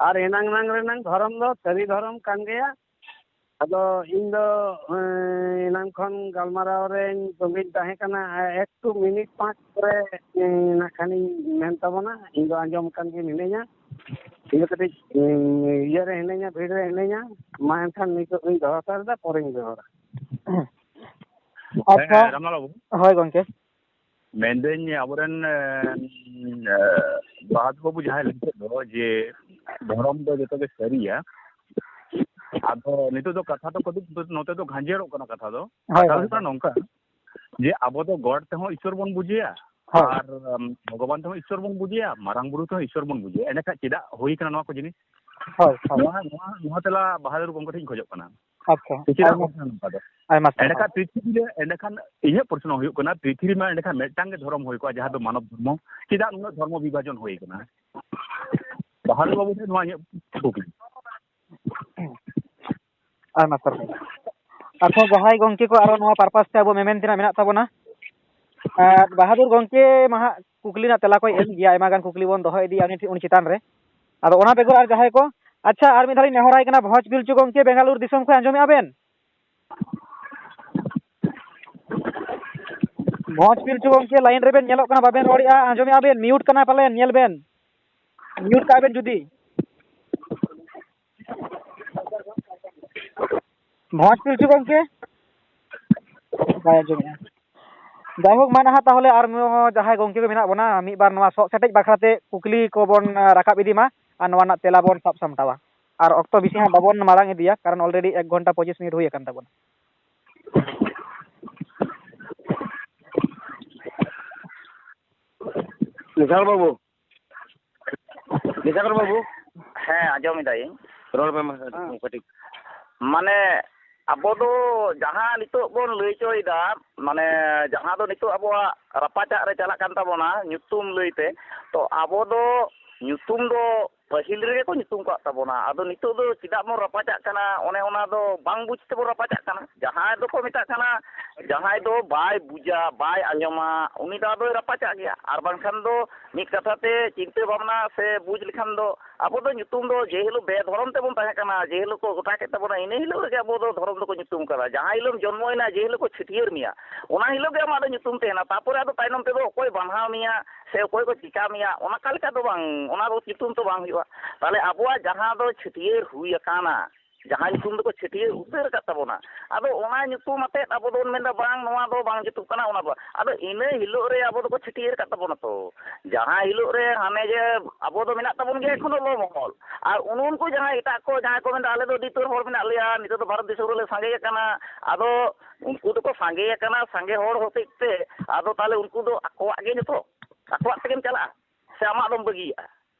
ᱟᱨ ᱮᱱᱟᱝ ᱱᱟᱝ ᱨᱮᱱᱟᱝ ᱫᱷᱚᱨᱚᱢ ᱫᱚ ᱥᱟᱹᱨᱤ ᱫᱷᱚᱨᱚᱢ ᱠᱟᱱ ᱜᱮᱭᱟ᱾ ᱟᱫᱚ ᱤᱧ ᱫᱚ ᱮᱸ, ᱮᱱᱟᱝ ᱠᱷᱚᱱ ᱜᱟᱞᱢᱟᱨᱟᱣ ᱨᱮᱧ ᱛᱚᱸᱜᱮᱧ ᱛᱟᱦᱮᱸ ᱠᱟᱱᱟ, ᱮᱠᱴᱩ ᱢᱤᱱᱤᱴ ᱯᱟᱸᱪ ᱯᱚᱨᱮ ᱮᱸ, ᱱᱟᱜ ᱠᱷᱟᱱᱤᱧ ᱢᱮᱱ ᱛᱟᱵᱚᱱᱟ᱾ ᱤᱧ ᱫᱚ ᱟᱸᱡᱚᱢ ᱠᱟᱱ ᱜᱮ ᱢᱤᱱᱟᱹᱧᱟ, ᱤᱧ ᱫᱚ ᱠᱟᱹᱴᱤᱡ ᱮᱸ, ᱤᱭᱟᱹ ᱨᱮ ᱦᱤᱱᱟᱹᱧᱟ, ᱵᱷᱤᱲ ᱨᱮ ᱦᱤᱱᱟᱹᱧᱟ᱾ ᱢᱟ ᱮᱱᱠᱷᱟᱱ ᱱᱤᱛᱚᱜ ᱫᱚᱧ ᱫᱚᱦᱚ ᱦᱟᱛᱟᱲ ᱮᱫᱟ, ᱯᱚᱨᱮᱧ ᱫᱚᱦᱚᱲᱟ᱾ ᱟᱪᱪᱷᱟ᱾ ᱦᱮᱸ, ᱨᱟᱢᱞᱟᱞ ᱵᱟᱵᱩ᱾ ᱦᱳᱭ ᱜᱚᱝᱠᱮ᱾ ᱢᱮᱱᱫᱟᱹᱧ ᱟᱵᱚᱨᱮᱱ ᱮᱸ, ᱵᱟᱦᱟᱫᱩᱨ ᱵᱟᱵᱩ ᱡᱟᱦᱟᱸᱭ ᱞᱟᱹᱭ ᱠᱮᱫ ᱫᱚ ᱡᱮ ᱫᱷᱚᱨᱚᱢ ᱫᱚ ᱡᱚᱛᱚ ᱜᱮ ᱥᱟᱹᱨᱤᱭᱟ, ᱟᱫᱚ ᱱᱤᱛᱚᱜ ᱫᱚ ᱠᱟᱛᱷᱟ ᱫᱚ ᱠᱟᱹᱴᱤᱡ ᱱᱚᱛᱮ ᱫᱚ ᱜᱷᱟᱸᱡᱮᱲᱚᱜ ᱠᱟᱱᱟ ᱠᱟᱛᱷᱟ ᱫᱚ᱾ ᱦᱳᱭ, ᱠᱟᱛᱷᱟ ᱦᱳᱭ, ᱦᱩᱭᱩᱜ ᱠᱟᱱᱟ ᱱᱚᱝᱠᱟ, ᱡᱮ ᱟᱵᱚ ᱫᱚ ᱜᱚᱰ ᱛᱮᱦᱚᱸ ᱤᱥᱚᱨ ᱵᱚᱱ ᱵᱩᱡᱮᱭᱟ, ᱦᱳᱭ᱾ ᱟᱨ ᱩᱢ, ᱵᱷᱚᱜᱚᱵᱟᱱ ᱛᱮᱦᱚᱸ ᱤᱥᱚᱨ ᱵᱚᱱ ᱵᱩᱡᱮᱭᱟ, ᱢᱟᱨᱟᱝ ᱵᱩᱨᱩ ᱛᱮᱦᱚᱸ ᱤᱥᱚᱨ ᱵᱚᱱ ᱵᱩᱡᱮᱭᱟ᱾ ᱮᱸᱰᱮᱠᱷᱟᱱ ᱪᱮᱫᱟᱜ ᱦᱩᱭ ᱠᱟᱱᱟ ᱱᱚᱣᱟ ᱠᱚ ᱡᱤᱱᱤᱥ? ᱦᱳᱭ, ᱦᱳᱭ᱾ ᱱᱚᱣᱟ ᱱᱚᱣᱟ ᱱᱚᱣᱟ ᱛᱮᱞᱟ ᱵᱟᱦᱟᱫᱩᱨ ᱜᱚᱢᱠᱮ ᱴᱷᱮᱱ ᱤᱧ ᱠᱷᱚᱡᱚᱜ ᱠᱟᱱᱟ᱾ ᱟᱪᱪᱷᱟ, ᱪᱮᱫᱟᱜ ᱟᱭᱢᱟ, ᱦᱩᱭ ᱠᱟᱱᱟ ᱱᱚᱝᱠᱟ ᱫᱚ? ᱟᱭᱢᱟ ᱥᱟᱨᱦᱟᱣ᱾ ᱮᱸᱰᱮᱠᱷᱟᱱ ᱯᱨᱤᱛᱷᱤᱵᱤ ᱨᱮ, ᱮᱸᱰᱮᱠᱷᱟᱱ ᱤᱧᱟᱹᱜ ᱯᱨᱚᱥᱱᱚ ᱦᱩᱭᱩᱜ ᱠᱟᱱᱟ, ᱯᱨᱤᱛᱷᱤᱵᱤ ᱢᱟ ᱮᱸᱰᱮᱠᱷᱟᱱ ᱢᱤᱫᱴᱟᱝ ᱜᱮ ᱫᱷᱚᱨᱚᱢ ᱦᱩᱭ ᱠᱚᱜᱼᱟ, ᱡᱟᱦᱟᱸ ᱫᱚ ᱢᱟᱱᱚᱵ ᱫᱷᱚᱨᱢᱚ, ᱪᱮᱫᱟᱜ ᱱᱩᱱᱟᱹᱜ ᱫᱷᱚᱨᱢᱚ ᱵᱤᱵᱷᱟᱡᱚᱱ ᱦᱩᱭ ᱠᱟᱱᱟ? ᱵᱟᱦᱟᱫᱩᱨ ᱵᱟᱵᱩ ᱴᱷᱮᱱ ᱱᱚᱣᱟ ᱤᱧᱟᱹᱜ ᱠᱩᱠᱞᱤ᱾ ᱟᱭᱢᱟ ᱥᱟᱨᱦᱟᱣ᱾ ᱟᱪᱪᱷᱟ, ᱡᱟᱦᱟᱸᱭ ᱜᱚᱝᱠᱮ ᱠᱚ ᱟᱨᱚ ᱱᱚᱣᱟ ᱯᱟᱨᱯᱟᱥ ᱛᱮ ᱟᱵᱚ ᱢᱮᱢᱮᱱ ᱛᱮᱱᱟᱜ ᱢᱮᱱᱟᱜ ᱛᱟᱵᱚᱱᱟ, ᱟᱨ ᱵᱟᱦᱟᱫᱩᱨ ᱜᱚᱝᱠᱮ ᱢᱟ ᱦᱟᱸᱜ ᱠᱩᱠᱞᱤ ᱨᱮᱱᱟᱜ ᱛᱮᱞᱟ ᱠᱚᱭ ᱮᱢ ᱜᱮᱭᱟ, ᱟᱭᱢᱟ ᱜᱟᱱ ᱠᱩᱠᱞᱤ ᱵᱚᱱ ᱫᱚᱦᱚ ᱤᱫᱤᱭᱟ ᱩᱱᱤ ᱴᱷᱮᱱ, ᱩᱱᱤ ᱪᱮᱛᱟᱱ ᱨᱮ᱾ ᱟᱫᱚ ᱚᱱᱟ ᱵᱮᱜᱚᱨ ᱟᱨ ᱡᱟᱦᱟᱸᱭ ᱠᱚ, ᱟᱪᱪᱷᱟ, ᱟᱨ ᱢᱤᱫ ᱫᱷᱟᱣ ᱞᱤᱧ ᱱᱮᱦᱚᱨᱟᱭ ᱠᱟᱱᱟ, ᱵᱷᱚᱸᱡᱽ ᱯᱤᱞᱪᱩ ᱜᱚᱝᱠᱮ ᱵᱮᱝᱜᱟᱞᱩᱨᱩ ᱫᱤᱥᱚᱢ ᱠᱷᱚᱱ ᱟᱸᱡᱚᱢᱮᱜᱼᱟ ᱵᱮᱱ? ᱵᱷᱚᱸᱡᱽ ᱯᱤᱞᱪᱩ ᱜᱚᱝᱠᱮ ᱞᱟᱭᱤᱱ ᱨᱮᱵᱮᱱ ᱧᱮᱞᱚᱜ ᱠᱟᱱᱟ, ᱵᱟᱵᱮᱱ ᱨᱚᱲᱮᱜᱼᱟ, ᱟᱸᱡᱚᱢᱮᱜᱼᱟ ᱵᱮᱱ? ᱢᱤᱭᱩᱴ ᱠᱟᱱᱟ ᱯᱟᱞᱮᱱ, ᱧᱮᱞ ᱵᱮᱱ, ᱢᱤᱭᱩᱴ ᱠᱟᱜ ᱵᱮᱱ ᱡᱩᱫᱤ᱾ ᱵᱷᱚᱸᱡᱽ ᱯᱤᱞᱪᱩ ᱜᱚᱝᱠᱮ ᱵᱟᱭ ᱟᱸᱡᱚᱢᱮᱜᱼᱟ᱾ ᱡᱟᱭᱦᱳᱠ, ᱢᱟ ᱱᱟᱦᱟᱜ ᱛᱟᱦᱚᱞᱮ ᱟᱨ ᱱᱚᱣᱟ ᱡᱟᱦᱟᱸᱭ ᱜᱚᱝᱠᱮ ᱠᱚ ᱢᱮᱱᱟᱜ ᱵᱚᱱᱟ, ᱢᱤᱫ ᱵᱟᱨ ᱱᱚᱣᱟ ᱥᱚᱜ ᱥᱮᱴᱮᱡ ᱵᱟᱠᱷᱨᱟ ᱛᱮ ᱠᱩᱠᱞᱤ ᱠᱚᱵᱚᱱ ᱨᱟᱠᱟᱵ ᱤᱫᱤ ᱢᱟ ᱟᱨ ᱱᱚᱣᱟ ᱨᱮᱱᱟᱜ ᱛᱮᱞᱟ ᱵᱚᱱ ᱥᱟᱵ ᱥᱟᱢᱴᱟᱣᱟ᱾ ᱟᱨ ᱚᱠᱛᱚ ᱵᱮᱥᱤ ᱦᱟᱸᱜ ᱵᱟᱵᱚᱱ ᱢᱟᱲᱟᱝ ᱤᱫᱤᱭᱟ, ᱠᱟᱨᱚᱱ already ᱮᱠ ᱜᱷᱚᱱᱴᱟ ᱯᱚᱸᱪᱤᱥ ᱢᱤᱱᱤᱴ ᱦᱩᱭ ᱟᱠᱟᱱ ᱛᱟᱵᱚᱱᱟ᱾ ᱱᱤᱥᱟᱨ ᱵᱟᱹᱵᱩ, ᱱᱤᱥᱟᱠᱚᱨ ᱵᱟᱹᱵᱩ, ᱦᱮᱸ, ᱟᱸᱡᱚᱢ ᱮᱫᱟᱭᱤᱧ᱾ ᱨᱚᱲ ᱢᱮ ᱢᱟ ᱠᱟᱹᱴᱤᱡ᱾ ᱢᱟᱱᱮ ᱟᱵᱚ ᱫᱚ ᱡᱟᱦᱟᱸ ᱱᱤᱛᱚᱜ ᱵᱚᱱ ᱞᱟᱹᱭ ᱦᱚᱪᱚᱭᱮᱫᱟ, ᱢᱟᱱᱮ ᱡᱟᱦᱟᱸ ᱫᱚ ᱱᱤᱛᱚᱜ ᱟᱵᱚᱣᱟᱜ ᱨᱟᱯᱟᱪᱟᱜ ᱨᱮ ᱪᱟᱞᱟᱜ ᱠᱟᱱ ᱛᱟᱵᱚᱱᱟ ᱧᱩᱛᱩᱢ ᱞᱟᱹᱭᱛᱮ, ᱛᱚ ᱟᱵᱚ ᱫᱚ ᱧᱩᱛᱩᱢ ᱫᱚ ᱯᱟᱹᱦᱤᱞ ᱨᱮᱜᱮ ᱠᱚ ᱧᱩᱛᱩᱢ ᱠᱟᱜ ᱛᱟᱵᱚᱱᱟ᱾ ᱟᱫᱚ ᱱᱤᱛᱚᱜ ᱫᱚ ᱪᱮᱫᱟᱜ ᱵᱚᱱ ᱨᱟᱯᱟᱪᱟᱜ ᱠᱟᱱᱟ? ᱚᱱᱮ ᱚᱱᱟ ᱫᱚ ᱵᱟᱝ ᱵᱩᱡᱽ ᱛᱮᱵᱚᱱ ᱨᱟᱯᱟᱪᱟᱜ ᱠᱟᱱᱟ᱾ ᱡᱟᱦᱟᱸᱭ ᱫᱚᱠᱚ ᱢᱮᱛᱟᱜ ᱠᱟᱱᱟ, ᱡᱟᱦᱟᱸᱭ ᱫᱚ ᱵᱟᱭ ᱵᱩᱡᱟ, ᱵᱟᱭ ᱟᱸᱡᱚᱢᱟ, ᱩᱱᱤ ᱫᱚ ᱟᱫᱚᱭ ᱨᱟᱯᱟᱪᱟᱜ ᱜᱮᱭᱟ᱾ ᱟᱨ ᱵᱟᱝᱠᱷᱟᱱ ᱫᱚ ᱢᱤᱫ ᱠᱟᱛᱷᱟ ᱛᱮ ᱪᱤᱱᱛᱟᱹ ᱵᱷᱟᱵᱽᱱᱟ ᱥᱮ ᱵᱩᱡᱽ ᱞᱮᱠᱷᱟᱱ ᱫᱚ ᱟᱵᱚ ᱫᱚ ᱧᱩᱛᱩᱢ ᱫᱚ ᱡᱮ ᱦᱤᱞᱳᱜ ᱵᱮᱫᱷᱚᱨᱚᱢ ᱛᱮᱵᱚᱱ ᱛᱟᱦᱮᱸ ᱠᱟᱱᱟ, ᱡᱮ ᱦᱤᱞᱳᱜ ᱠᱚ ᱜᱚᱴᱟ ᱠᱮᱫ ᱛᱟᱵᱚᱱᱟ, ᱤᱱᱟᱹ ᱦᱤᱞᱳᱜ ᱨᱮᱜᱮ ᱟᱵᱚ ᱫᱚ ᱫᱷᱚᱨᱚᱢ ᱫᱚᱠᱚ ᱧᱩᱛᱩᱢ ᱠᱟᱫᱟ᱾ ᱡᱟᱦᱟᱸ ᱦᱤᱞᱳᱜ ᱡᱚᱱᱢᱚᱭᱮᱱᱟ, ᱡᱮ ᱦᱤᱞᱳᱜ ᱠᱚ ᱪᱷᱟᱹᱴᱭᱟᱹᱨ ᱢᱮᱭᱟ, ᱚᱱᱟ ᱦᱤᱞᱳᱜ ᱜᱮ ᱟᱢᱟᱜ ᱫᱚ ᱧᱩᱛᱩᱢ ᱛᱟᱦᱮᱱᱟ᱾ ᱛᱟᱨᱯᱚᱨᱮ ᱟᱫᱚ ᱛᱟᱭᱱᱚᱢ ᱛᱮᱫᱚ ᱚᱠᱚᱭ ᱵᱟᱱᱦᱟᱣ ᱢᱮᱭᱟ ᱥᱮ ᱚᱠᱚᱭ ᱠᱚ ᱪᱤᱠᱟ ᱢᱮᱭᱟ, ᱚᱱᱟ ᱠᱟ ᱞᱮᱠᱟ ᱫᱚ ᱵᱟᱝ, ᱚᱱᱟ ᱫᱚ ᱧᱩᱛᱩᱢ ᱛᱚ ᱵᱟᱝ ᱦᱩᱭᱩᱜᱼᱟ᱾ ᱛᱟᱦᱚᱞᱮ ᱟᱵᱚᱣᱟᱜ ᱡᱟᱦᱟᱸ ᱫᱚ ᱪᱷᱟᱹᱴᱭᱟᱹᱨ ᱦᱩᱭ ᱟᱠᱟᱱᱟ, ᱡᱟᱦᱟᱸ ᱧᱩᱛᱩᱢ ᱫᱚᱠᱚ ᱪᱷᱟᱹᱴᱭᱟᱹᱨ ᱩᱛᱟᱹᱨ ᱟᱠᱟᱫ ᱛᱟᱵᱚᱱᱟ, ᱟᱫᱚ ᱚᱱᱟ ᱧᱩᱛᱩᱢ ᱟᱛᱮᱫ ᱟᱵᱚ ᱫᱚᱵᱚᱱ ᱢᱮᱱᱫᱟ, "ᱵᱟᱝ, ᱱᱚᱣᱟ ᱫᱚ ᱵᱟᱝ ᱡᱩᱛᱩᱜ ᱠᱟᱱᱟ", ᱚᱱᱟ ᱫᱚ᱾ ᱟᱫᱚ ᱤᱱᱟᱹ ᱦᱤᱞᱳᱜ ᱨᱮ ᱟᱵᱚ ᱫᱚᱠᱚ ᱪᱷᱟᱹᱴᱭᱟᱹᱨ ᱟᱠᱟᱫ ᱛᱟᱵᱚᱱᱟ ᱛᱚ᱾ ᱡᱟᱦᱟᱸ ᱦᱤᱞᱳᱜ ᱨᱮ ᱦᱟᱱᱮ ᱡᱮ ᱟᱵᱚ ᱫᱚ ᱢᱮᱱᱟᱜ ᱛᱟᱵᱚᱱ ᱜᱮᱭᱟ ᱮᱠᱷᱚᱱᱳ ᱞᱚ ᱢᱚᱦᱚᱞ, ᱟᱨ ᱩᱱᱠᱩ ᱡᱟᱦᱟᱸᱭ ᱮᱴᱟᱜ ᱠᱚ, ᱡᱟᱦᱟᱸᱭ ᱠᱚ ᱢᱮᱱᱫᱟ, "ᱟᱞᱮ ᱫᱚ ᱟᱹᱰᱤ ᱩᱛᱟᱹᱨ ᱦᱚᱲ ᱢᱮᱱᱟᱜ ᱞᱮᱭᱟ, ᱱᱤᱛᱚᱜ ᱫᱚ ᱵᱷᱟᱨᱚᱛ ᱫᱤᱥᱚᱢ ᱨᱮᱞᱮ ᱥᱟᱸᱜᱮ ᱟᱠᱟᱱᱟ", ᱟᱫᱚ ᱩᱱᱠᱩ ᱫᱚᱠᱚ ᱥᱟᱸᱜᱮ ᱟᱠᱟᱱᱟ, ᱥᱟᱸᱜᱮ ᱦᱚᱲ ᱦᱚᱛᱮᱡ ᱛᱮ ᱟᱫᱚ ᱛᱟᱦᱚᱞᱮ ᱩᱱᱠᱩ ᱫᱚ ᱟᱠᱚᱣᱟᱜ ᱜᱮ ᱡᱚᱛᱚ, ᱟᱠᱚᱣᱟᱜ ᱛᱮᱜᱮᱢ ᱪᱟᱞᱟᱜᱼᱟ ᱥᱮ ᱟᱢᱟᱜ ᱫᱚᱢ ᱵᱟᱹᱜᱤᱭᱟᱜᱼᱟ?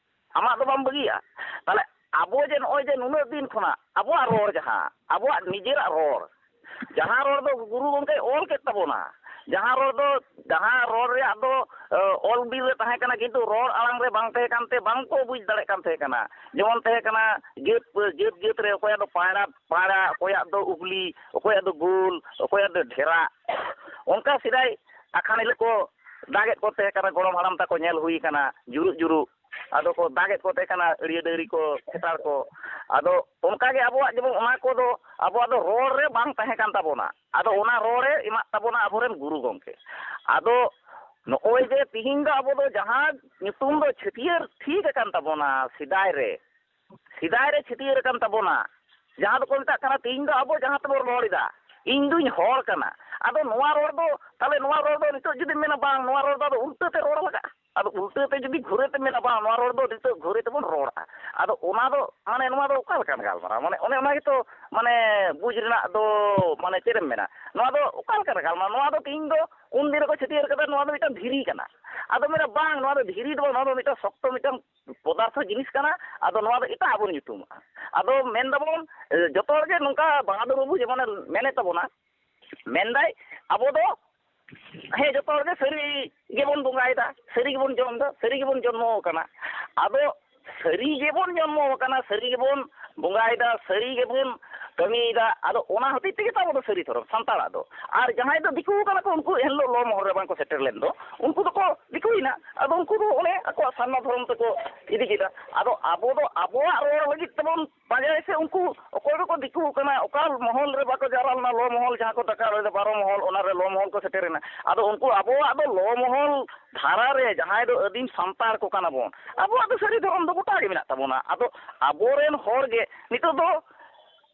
ᱟᱢᱟᱜ ᱫᱚ ᱵᱟᱢ ᱵᱟᱹᱜᱤᱭᱟᱜᱼᱟ᱾ ᱛᱟᱦᱚᱞᱮ ᱟᱵᱚ ᱡᱮ ᱱᱚᱜᱼᱚᱭ ᱡᱮ ᱱᱩᱱᱟᱹᱜ ᱫᱤᱱ ᱠᱷᱚᱱᱟᱜ ᱟᱵᱚᱣᱟᱜ ᱨᱚᱲ, ᱡᱟᱦᱟᱸ ᱟᱵᱚᱣᱟᱜ ᱱᱤᱡᱮᱨᱟᱜ ᱨᱚᱲ, ᱡᱟᱦᱟᱸ ᱨᱚᱲ ᱫᱚ ᱜᱩᱨᱩ ᱜᱚᱢᱠᱮᱭ ᱚᱞ ᱠᱮᱫ ᱛᱟᱵᱚᱱᱟ, ᱡᱟᱦᱟᱸ ᱨᱚᱲ ᱫᱚ, ᱡᱟᱦᱟᱸ ᱨᱚᱲ ᱨᱮᱭᱟᱜ ᱫᱚ, ᱮ, ᱚᱞ ᱵᱤᱞ ᱨᱮ ᱛᱟᱦᱮᱸ ᱠᱟᱱᱟ, ᱠᱤᱱᱛᱩ ᱨᱚᱲ ᱟᱲᱟᱝ ᱨᱮ ᱵᱟᱝ ᱛᱟᱦᱮᱸ ᱠᱟᱱᱛᱮ ᱵᱟᱝ ᱠᱚ ᱵᱩᱡᱽ ᱫᱟᱲᱮᱭᱟᱜ ᱠᱟᱱ ᱛᱟᱦᱮᱸ ᱠᱟᱱᱟ᱾ ᱡᱮᱢᱚᱱ ᱛᱟᱦᱮᱸ ᱠᱟᱱᱟ ᱡᱟᱹᱛ, ᱡᱟᱹᱛ, ᱡᱟᱹᱛ ᱨᱮ ᱚᱠᱚᱭᱟᱜ ᱫᱚ ᱯᱟᱲᱟ, ᱯᱟᱲᱟ, ᱚᱠᱚᱭᱟᱜ ᱫᱚ ᱩᱜᱽᱞᱤ, ᱚᱠᱚᱭᱟᱜ ᱫᱚ ᱜᱳᱞ, ᱚᱠᱚᱭᱟᱜ ᱫᱚ ᱰᱷᱮᱨᱟ᱾ ᱚᱱᱠᱟ ᱥᱮᱫᱟᱭ ᱟᱠᱷᱟᱱ ᱦᱤᱞᱳᱜ ᱠᱚ ᱫᱟᱜᱮᱫ ᱠᱚ ᱛᱟᱦᱮᱸ ᱠᱟᱱᱟ, ᱜᱚᱲᱚᱢ ᱦᱟᱲᱟᱢ ᱛᱟᱠᱚ ᱧᱮᱞ ᱦᱩᱭ ᱠᱟᱱᱟ, ᱡᱩᱨᱩᱜ ᱡᱩᱨᱩᱜ᱾ ᱟᱫᱚ ᱠᱚ ᱫᱟᱜᱮᱫ ᱠᱚ ᱛᱟᱦᱮᱸ ᱠᱟᱱᱟ ᱟᱹᱲᱭᱟᱹ ᱰᱟᱹᱝᱨᱤ ᱠᱚ, ᱠᱷᱮᱛᱟᱲ ᱠᱚ᱾ ᱟᱫᱚ ᱚᱱᱠᱟ ᱜᱮ ᱟᱵᱚᱣᱟᱜ ᱡᱮᱢᱚᱱ ᱚᱱᱟ ᱠᱚᱫᱚ ᱟᱵᱚᱣᱟᱜ ᱫᱚ ᱨᱚᱲ ᱨᱮ ᱵᱟᱝ ᱛᱟᱦᱮᱸ ᱠᱟᱱ ᱛᱟᱵᱚᱱᱟ᱾ ᱟᱫᱚ ᱚᱱᱟ ᱨᱚᱲ ᱮ ᱮᱢᱟᱜ ᱛᱟᱵᱚᱱᱟ ᱟᱵᱚᱨᱮᱱ ᱜᱩᱨᱩ ᱜᱚᱢᱠᱮ᱾ ᱟᱫᱚ ᱱᱚᱜᱼᱚᱭ ᱡᱮ ᱛᱤᱦᱤᱧ ᱫᱚ ᱟᱵᱚ ᱫᱚ ᱡᱟᱦᱟᱸ ᱧᱩᱛᱩᱢ ᱫᱚ ᱪᱷᱟᱹᱴᱭᱟᱹᱨ ᱴᱷᱤᱠ ᱟᱠᱟᱱ ᱛᱟᱵᱚᱱᱟ ᱥᱮᱫᱟᱭ ᱨᱮ, ᱥᱮᱫᱟᱭ ᱨᱮ ᱪᱷᱟᱹᱴᱭᱟᱹᱨ ᱟᱠᱟᱱ ᱛᱟᱵᱚᱱᱟ, ᱡᱟᱦᱟᱸ ᱫᱚᱠᱚ ᱢᱮᱛᱟᱜ ᱠᱟᱱᱟ, ᱛᱮᱦᱮᱧ ᱫᱚ ᱟᱵᱚ ᱡᱟᱦᱟᱸ ᱛᱮᱵᱚᱱ ᱨᱚᱲ ᱮᱫᱟ, "ᱤᱧ ᱫᱩᱧ ᱦᱚᱲ ᱠᱟᱱᱟ", ᱟᱫᱚ ᱱᱚᱣᱟ ᱨᱚᱲ ᱫᱚ, ᱛᱟᱦᱚᱞᱮ ᱱᱚᱣᱟ ᱨᱚᱲ ᱫᱚ ᱱᱤᱛᱚᱜ ᱡᱩᱫᱤᱢ ᱢᱮᱱᱟ, "ᱵᱟᱝ, ᱱᱚᱣᱟ ᱨᱚᱲ ᱫᱚ ᱟᱫᱚ ᱩᱞᱴᱟᱹ ᱛᱮ ᱨᱚᱲ ᱞᱟᱜᱟᱜᱼᱟ", ᱟᱫᱚ ᱩᱞᱴᱟᱹ ᱛᱮ ᱡᱩᱫᱤ ᱜᱷᱩᱨᱟᱹ ᱛᱮᱢ ᱢᱮᱱᱟ, "ᱵᱟᱝ, ᱱᱚᱣᱟ ᱨᱚᱲ ᱫᱚ ᱱᱤᱛᱚᱜ ᱜᱷᱩᱨᱟᱹ ᱛᱮᱵᱚᱱ ᱨᱚᱲᱟ", ᱟᱫᱚ ᱚᱱᱟ ᱫᱚ, ᱢᱟᱱᱮ, ᱱᱚᱣᱟ ᱫᱚ ᱚᱠᱟ ᱞᱮᱠᱟᱱ ᱜᱟᱞᱢᱟᱨᱟᱣ? ᱢᱟᱱᱮ, ᱚᱱᱮ ᱚᱱᱟ ᱜᱮᱛᱚ, ᱢᱟᱱᱮ, ᱵᱩᱡᱽ ᱨᱮᱱᱟᱜ ᱫᱚ, ᱢᱟᱱᱮ, ᱪᱮᱫ ᱮᱢ ᱢᱮᱱᱟ, ᱱᱚᱣᱟ ᱫᱚ ᱚᱠᱟ ᱞᱮᱠᱟᱱ ᱜᱟᱞᱢᱟᱨᱟᱣ? ᱱᱚᱣᱟ ᱫᱚ ᱛᱮᱦᱮᱧ ᱫᱚ ᱩᱱ ᱫᱤᱱ ᱨᱮᱠᱚ ᱪᱷᱟᱹᱴᱭᱟᱹᱨ ᱠᱟᱫᱟ, ᱱᱚᱣᱟ ᱫᱚ ᱢᱤᱫᱴᱟᱝ ᱫᱷᱤᱨᱤ ᱠᱟᱱᱟ᱾ ᱟᱫᱚ ᱢᱮᱱᱟ, "ᱵᱟᱝ, ᱱᱚᱣᱟ ᱫᱚ ᱫᱷᱤᱨᱤ ᱫᱚ ᱵᱟᱝ, ᱱᱚᱣᱟ ᱫᱚ ᱢᱤᱫᱴᱟᱝ ᱥᱚᱠᱛᱚ ᱢᱤᱫᱴᱟᱝ ᱯᱚᱫᱟᱨᱛᱷᱚ ᱡᱤᱱᱤᱥ ᱠᱟᱱᱟ, ᱟᱫᱚ ᱱᱚᱣᱟ ᱫᱚ ᱮᱴᱟᱜ ᱵᱚᱱ ᱧᱩᱛᱩᱢᱟᱜᱼᱟ᱾" ᱟᱫᱚ ᱢᱮᱱ ᱫᱟᱵᱚᱱ, ᱮ, ᱡᱚᱛᱚ ᱦᱚᱲ ᱜᱮ ᱱᱚᱝᱠᱟ ᱵᱟᱦᱟᱫᱩᱨ ᱵᱟᱹᱵᱩ ᱡᱮᱢᱚᱱᱮ ᱢᱮᱱᱮᱫ ᱛᱟᱵᱚᱱᱟ, ᱢᱮᱱᱫᱟᱭ, ᱟᱵᱚ ᱫᱚ, ᱦᱮᱸ, ᱡᱚᱛᱚ ᱦᱚᱲ ᱜᱮ ᱥᱟᱹᱨᱤ ᱜᱮᱵᱚᱱ ᱵᱚᱸᱜᱟᱭᱮᱫᱟ, ᱥᱟᱹᱨᱤ ᱜᱮᱵᱚᱱ ᱡᱚᱢ ᱮᱫᱟ, ᱥᱟᱹᱨᱤ ᱜᱮᱵᱚᱱ ᱡᱚᱱᱢᱚ ᱟᱠᱟᱱᱟ᱾ ᱟᱫᱚ ᱥᱟᱹᱨᱤ ᱜᱮᱵᱚᱱ ᱡᱚᱱᱢᱚ ᱟᱠᱟᱱᱟ, ᱥᱟᱹᱨᱤ ᱜᱮᱵᱚᱱ ᱵᱚᱸᱜᱟᱭᱮᱫᱟ, ᱥᱟᱹᱨᱤ ᱜᱮᱵᱚᱱ ᱠᱟᱹᱢᱤᱭᱮᱫᱟ, ᱟᱫᱚ ᱚᱱᱟ ᱦᱚᱛᱮᱡ ᱛᱮᱜᱮ ᱛᱚ ᱟᱵᱚ ᱫᱚ ᱥᱟᱹᱨᱤ ᱫᱷᱚᱨᱚᱢ ᱥᱟᱱᱛᱟᱲᱟᱜ ᱫᱚ᱾ ᱟᱨ ᱡᱟᱦᱟᱸᱭ ᱫᱚ ᱫᱤᱠᱩ ᱠᱟᱱᱟ ᱠᱚ, ᱩᱱᱠᱩ ᱮᱱᱦᱤᱞᱳᱜ ᱞᱚ ᱢᱚᱦᱚᱞ ᱨᱮ ᱵᱟᱝᱠᱚ ᱥᱮᱴᱮᱨ ᱞᱮᱱ ᱫᱚ, ᱩᱱᱠᱩ ᱫᱚᱠᱚ ᱫᱤᱠᱩᱭᱮᱱᱟ᱾ ᱟᱫᱚ ᱩᱱᱠᱩ ᱫᱚ ᱚᱱᱮ ᱟᱠᱚᱣᱟᱜ ᱥᱟᱨᱱᱟ ᱫᱷᱚᱨᱚᱢ ᱛᱮᱠᱚ ᱤᱫᱤ ᱠᱮᱫᱟ᱾ ᱟᱫᱚ ᱟᱵᱚ ᱫᱚ ᱟᱵᱚᱣᱟᱜ ᱨᱚᱲ ᱞᱟᱹᱜᱤᱫ ᱛᱮᱵᱚᱱ ᱯᱟᱸᱡᱟᱭᱟ ᱥᱮ ᱩᱱᱠᱩ ᱚᱠᱚᱭ ᱫᱚᱠᱚ ᱫᱤᱠᱩ ᱠᱟᱱᱟ, ᱚᱠᱟ ᱢᱚᱦᱚᱞ ᱨᱮ ᱵᱟᱠᱚ ᱡᱟᱣᱨᱟ ᱞᱮᱱᱟ, ᱞᱚ ᱢᱚᱦᱚᱞ ᱡᱟᱦᱟᱸ ᱠᱚ ᱰᱟᱠᱟᱣ ᱞᱮᱫᱟ, ᱵᱟᱨᱚ ᱢᱚᱦᱚᱞ, ᱚᱱᱟᱨᱮ ᱞᱚ ᱢᱚᱦᱚᱞ ᱠᱚ ᱥᱮᱴᱮᱨᱮᱱᱟ᱾ ᱟᱫᱚ ᱩᱱᱠᱩ ᱟᱵᱚᱣᱟᱜ ᱫᱚ ᱞᱚ ᱢᱚᱦᱚᱞ ᱫᱷᱟᱨᱟ ᱨᱮ ᱡᱟᱦᱟᱸᱭ ᱫᱚ ᱟᱹᱫᱤᱢ ᱥᱟᱱᱛᱟᱲ ᱠᱚ ᱠᱟᱱᱟ ᱵᱚᱱ, ᱟᱵᱚᱣᱟᱜ ᱫᱚ ᱥᱟᱹᱨᱤ ᱫᱷᱚᱨᱚᱢ ᱫᱚ ᱜᱚᱴᱟ ᱜᱮ ᱢᱮᱱᱟᱜ ᱛᱟᱵᱚᱱᱟ᱾ ᱟᱫᱚ ᱟᱵᱚᱨᱮᱱ ᱦᱚᱲ ᱜᱮ ᱱᱤᱛᱚᱜ ᱫᱚ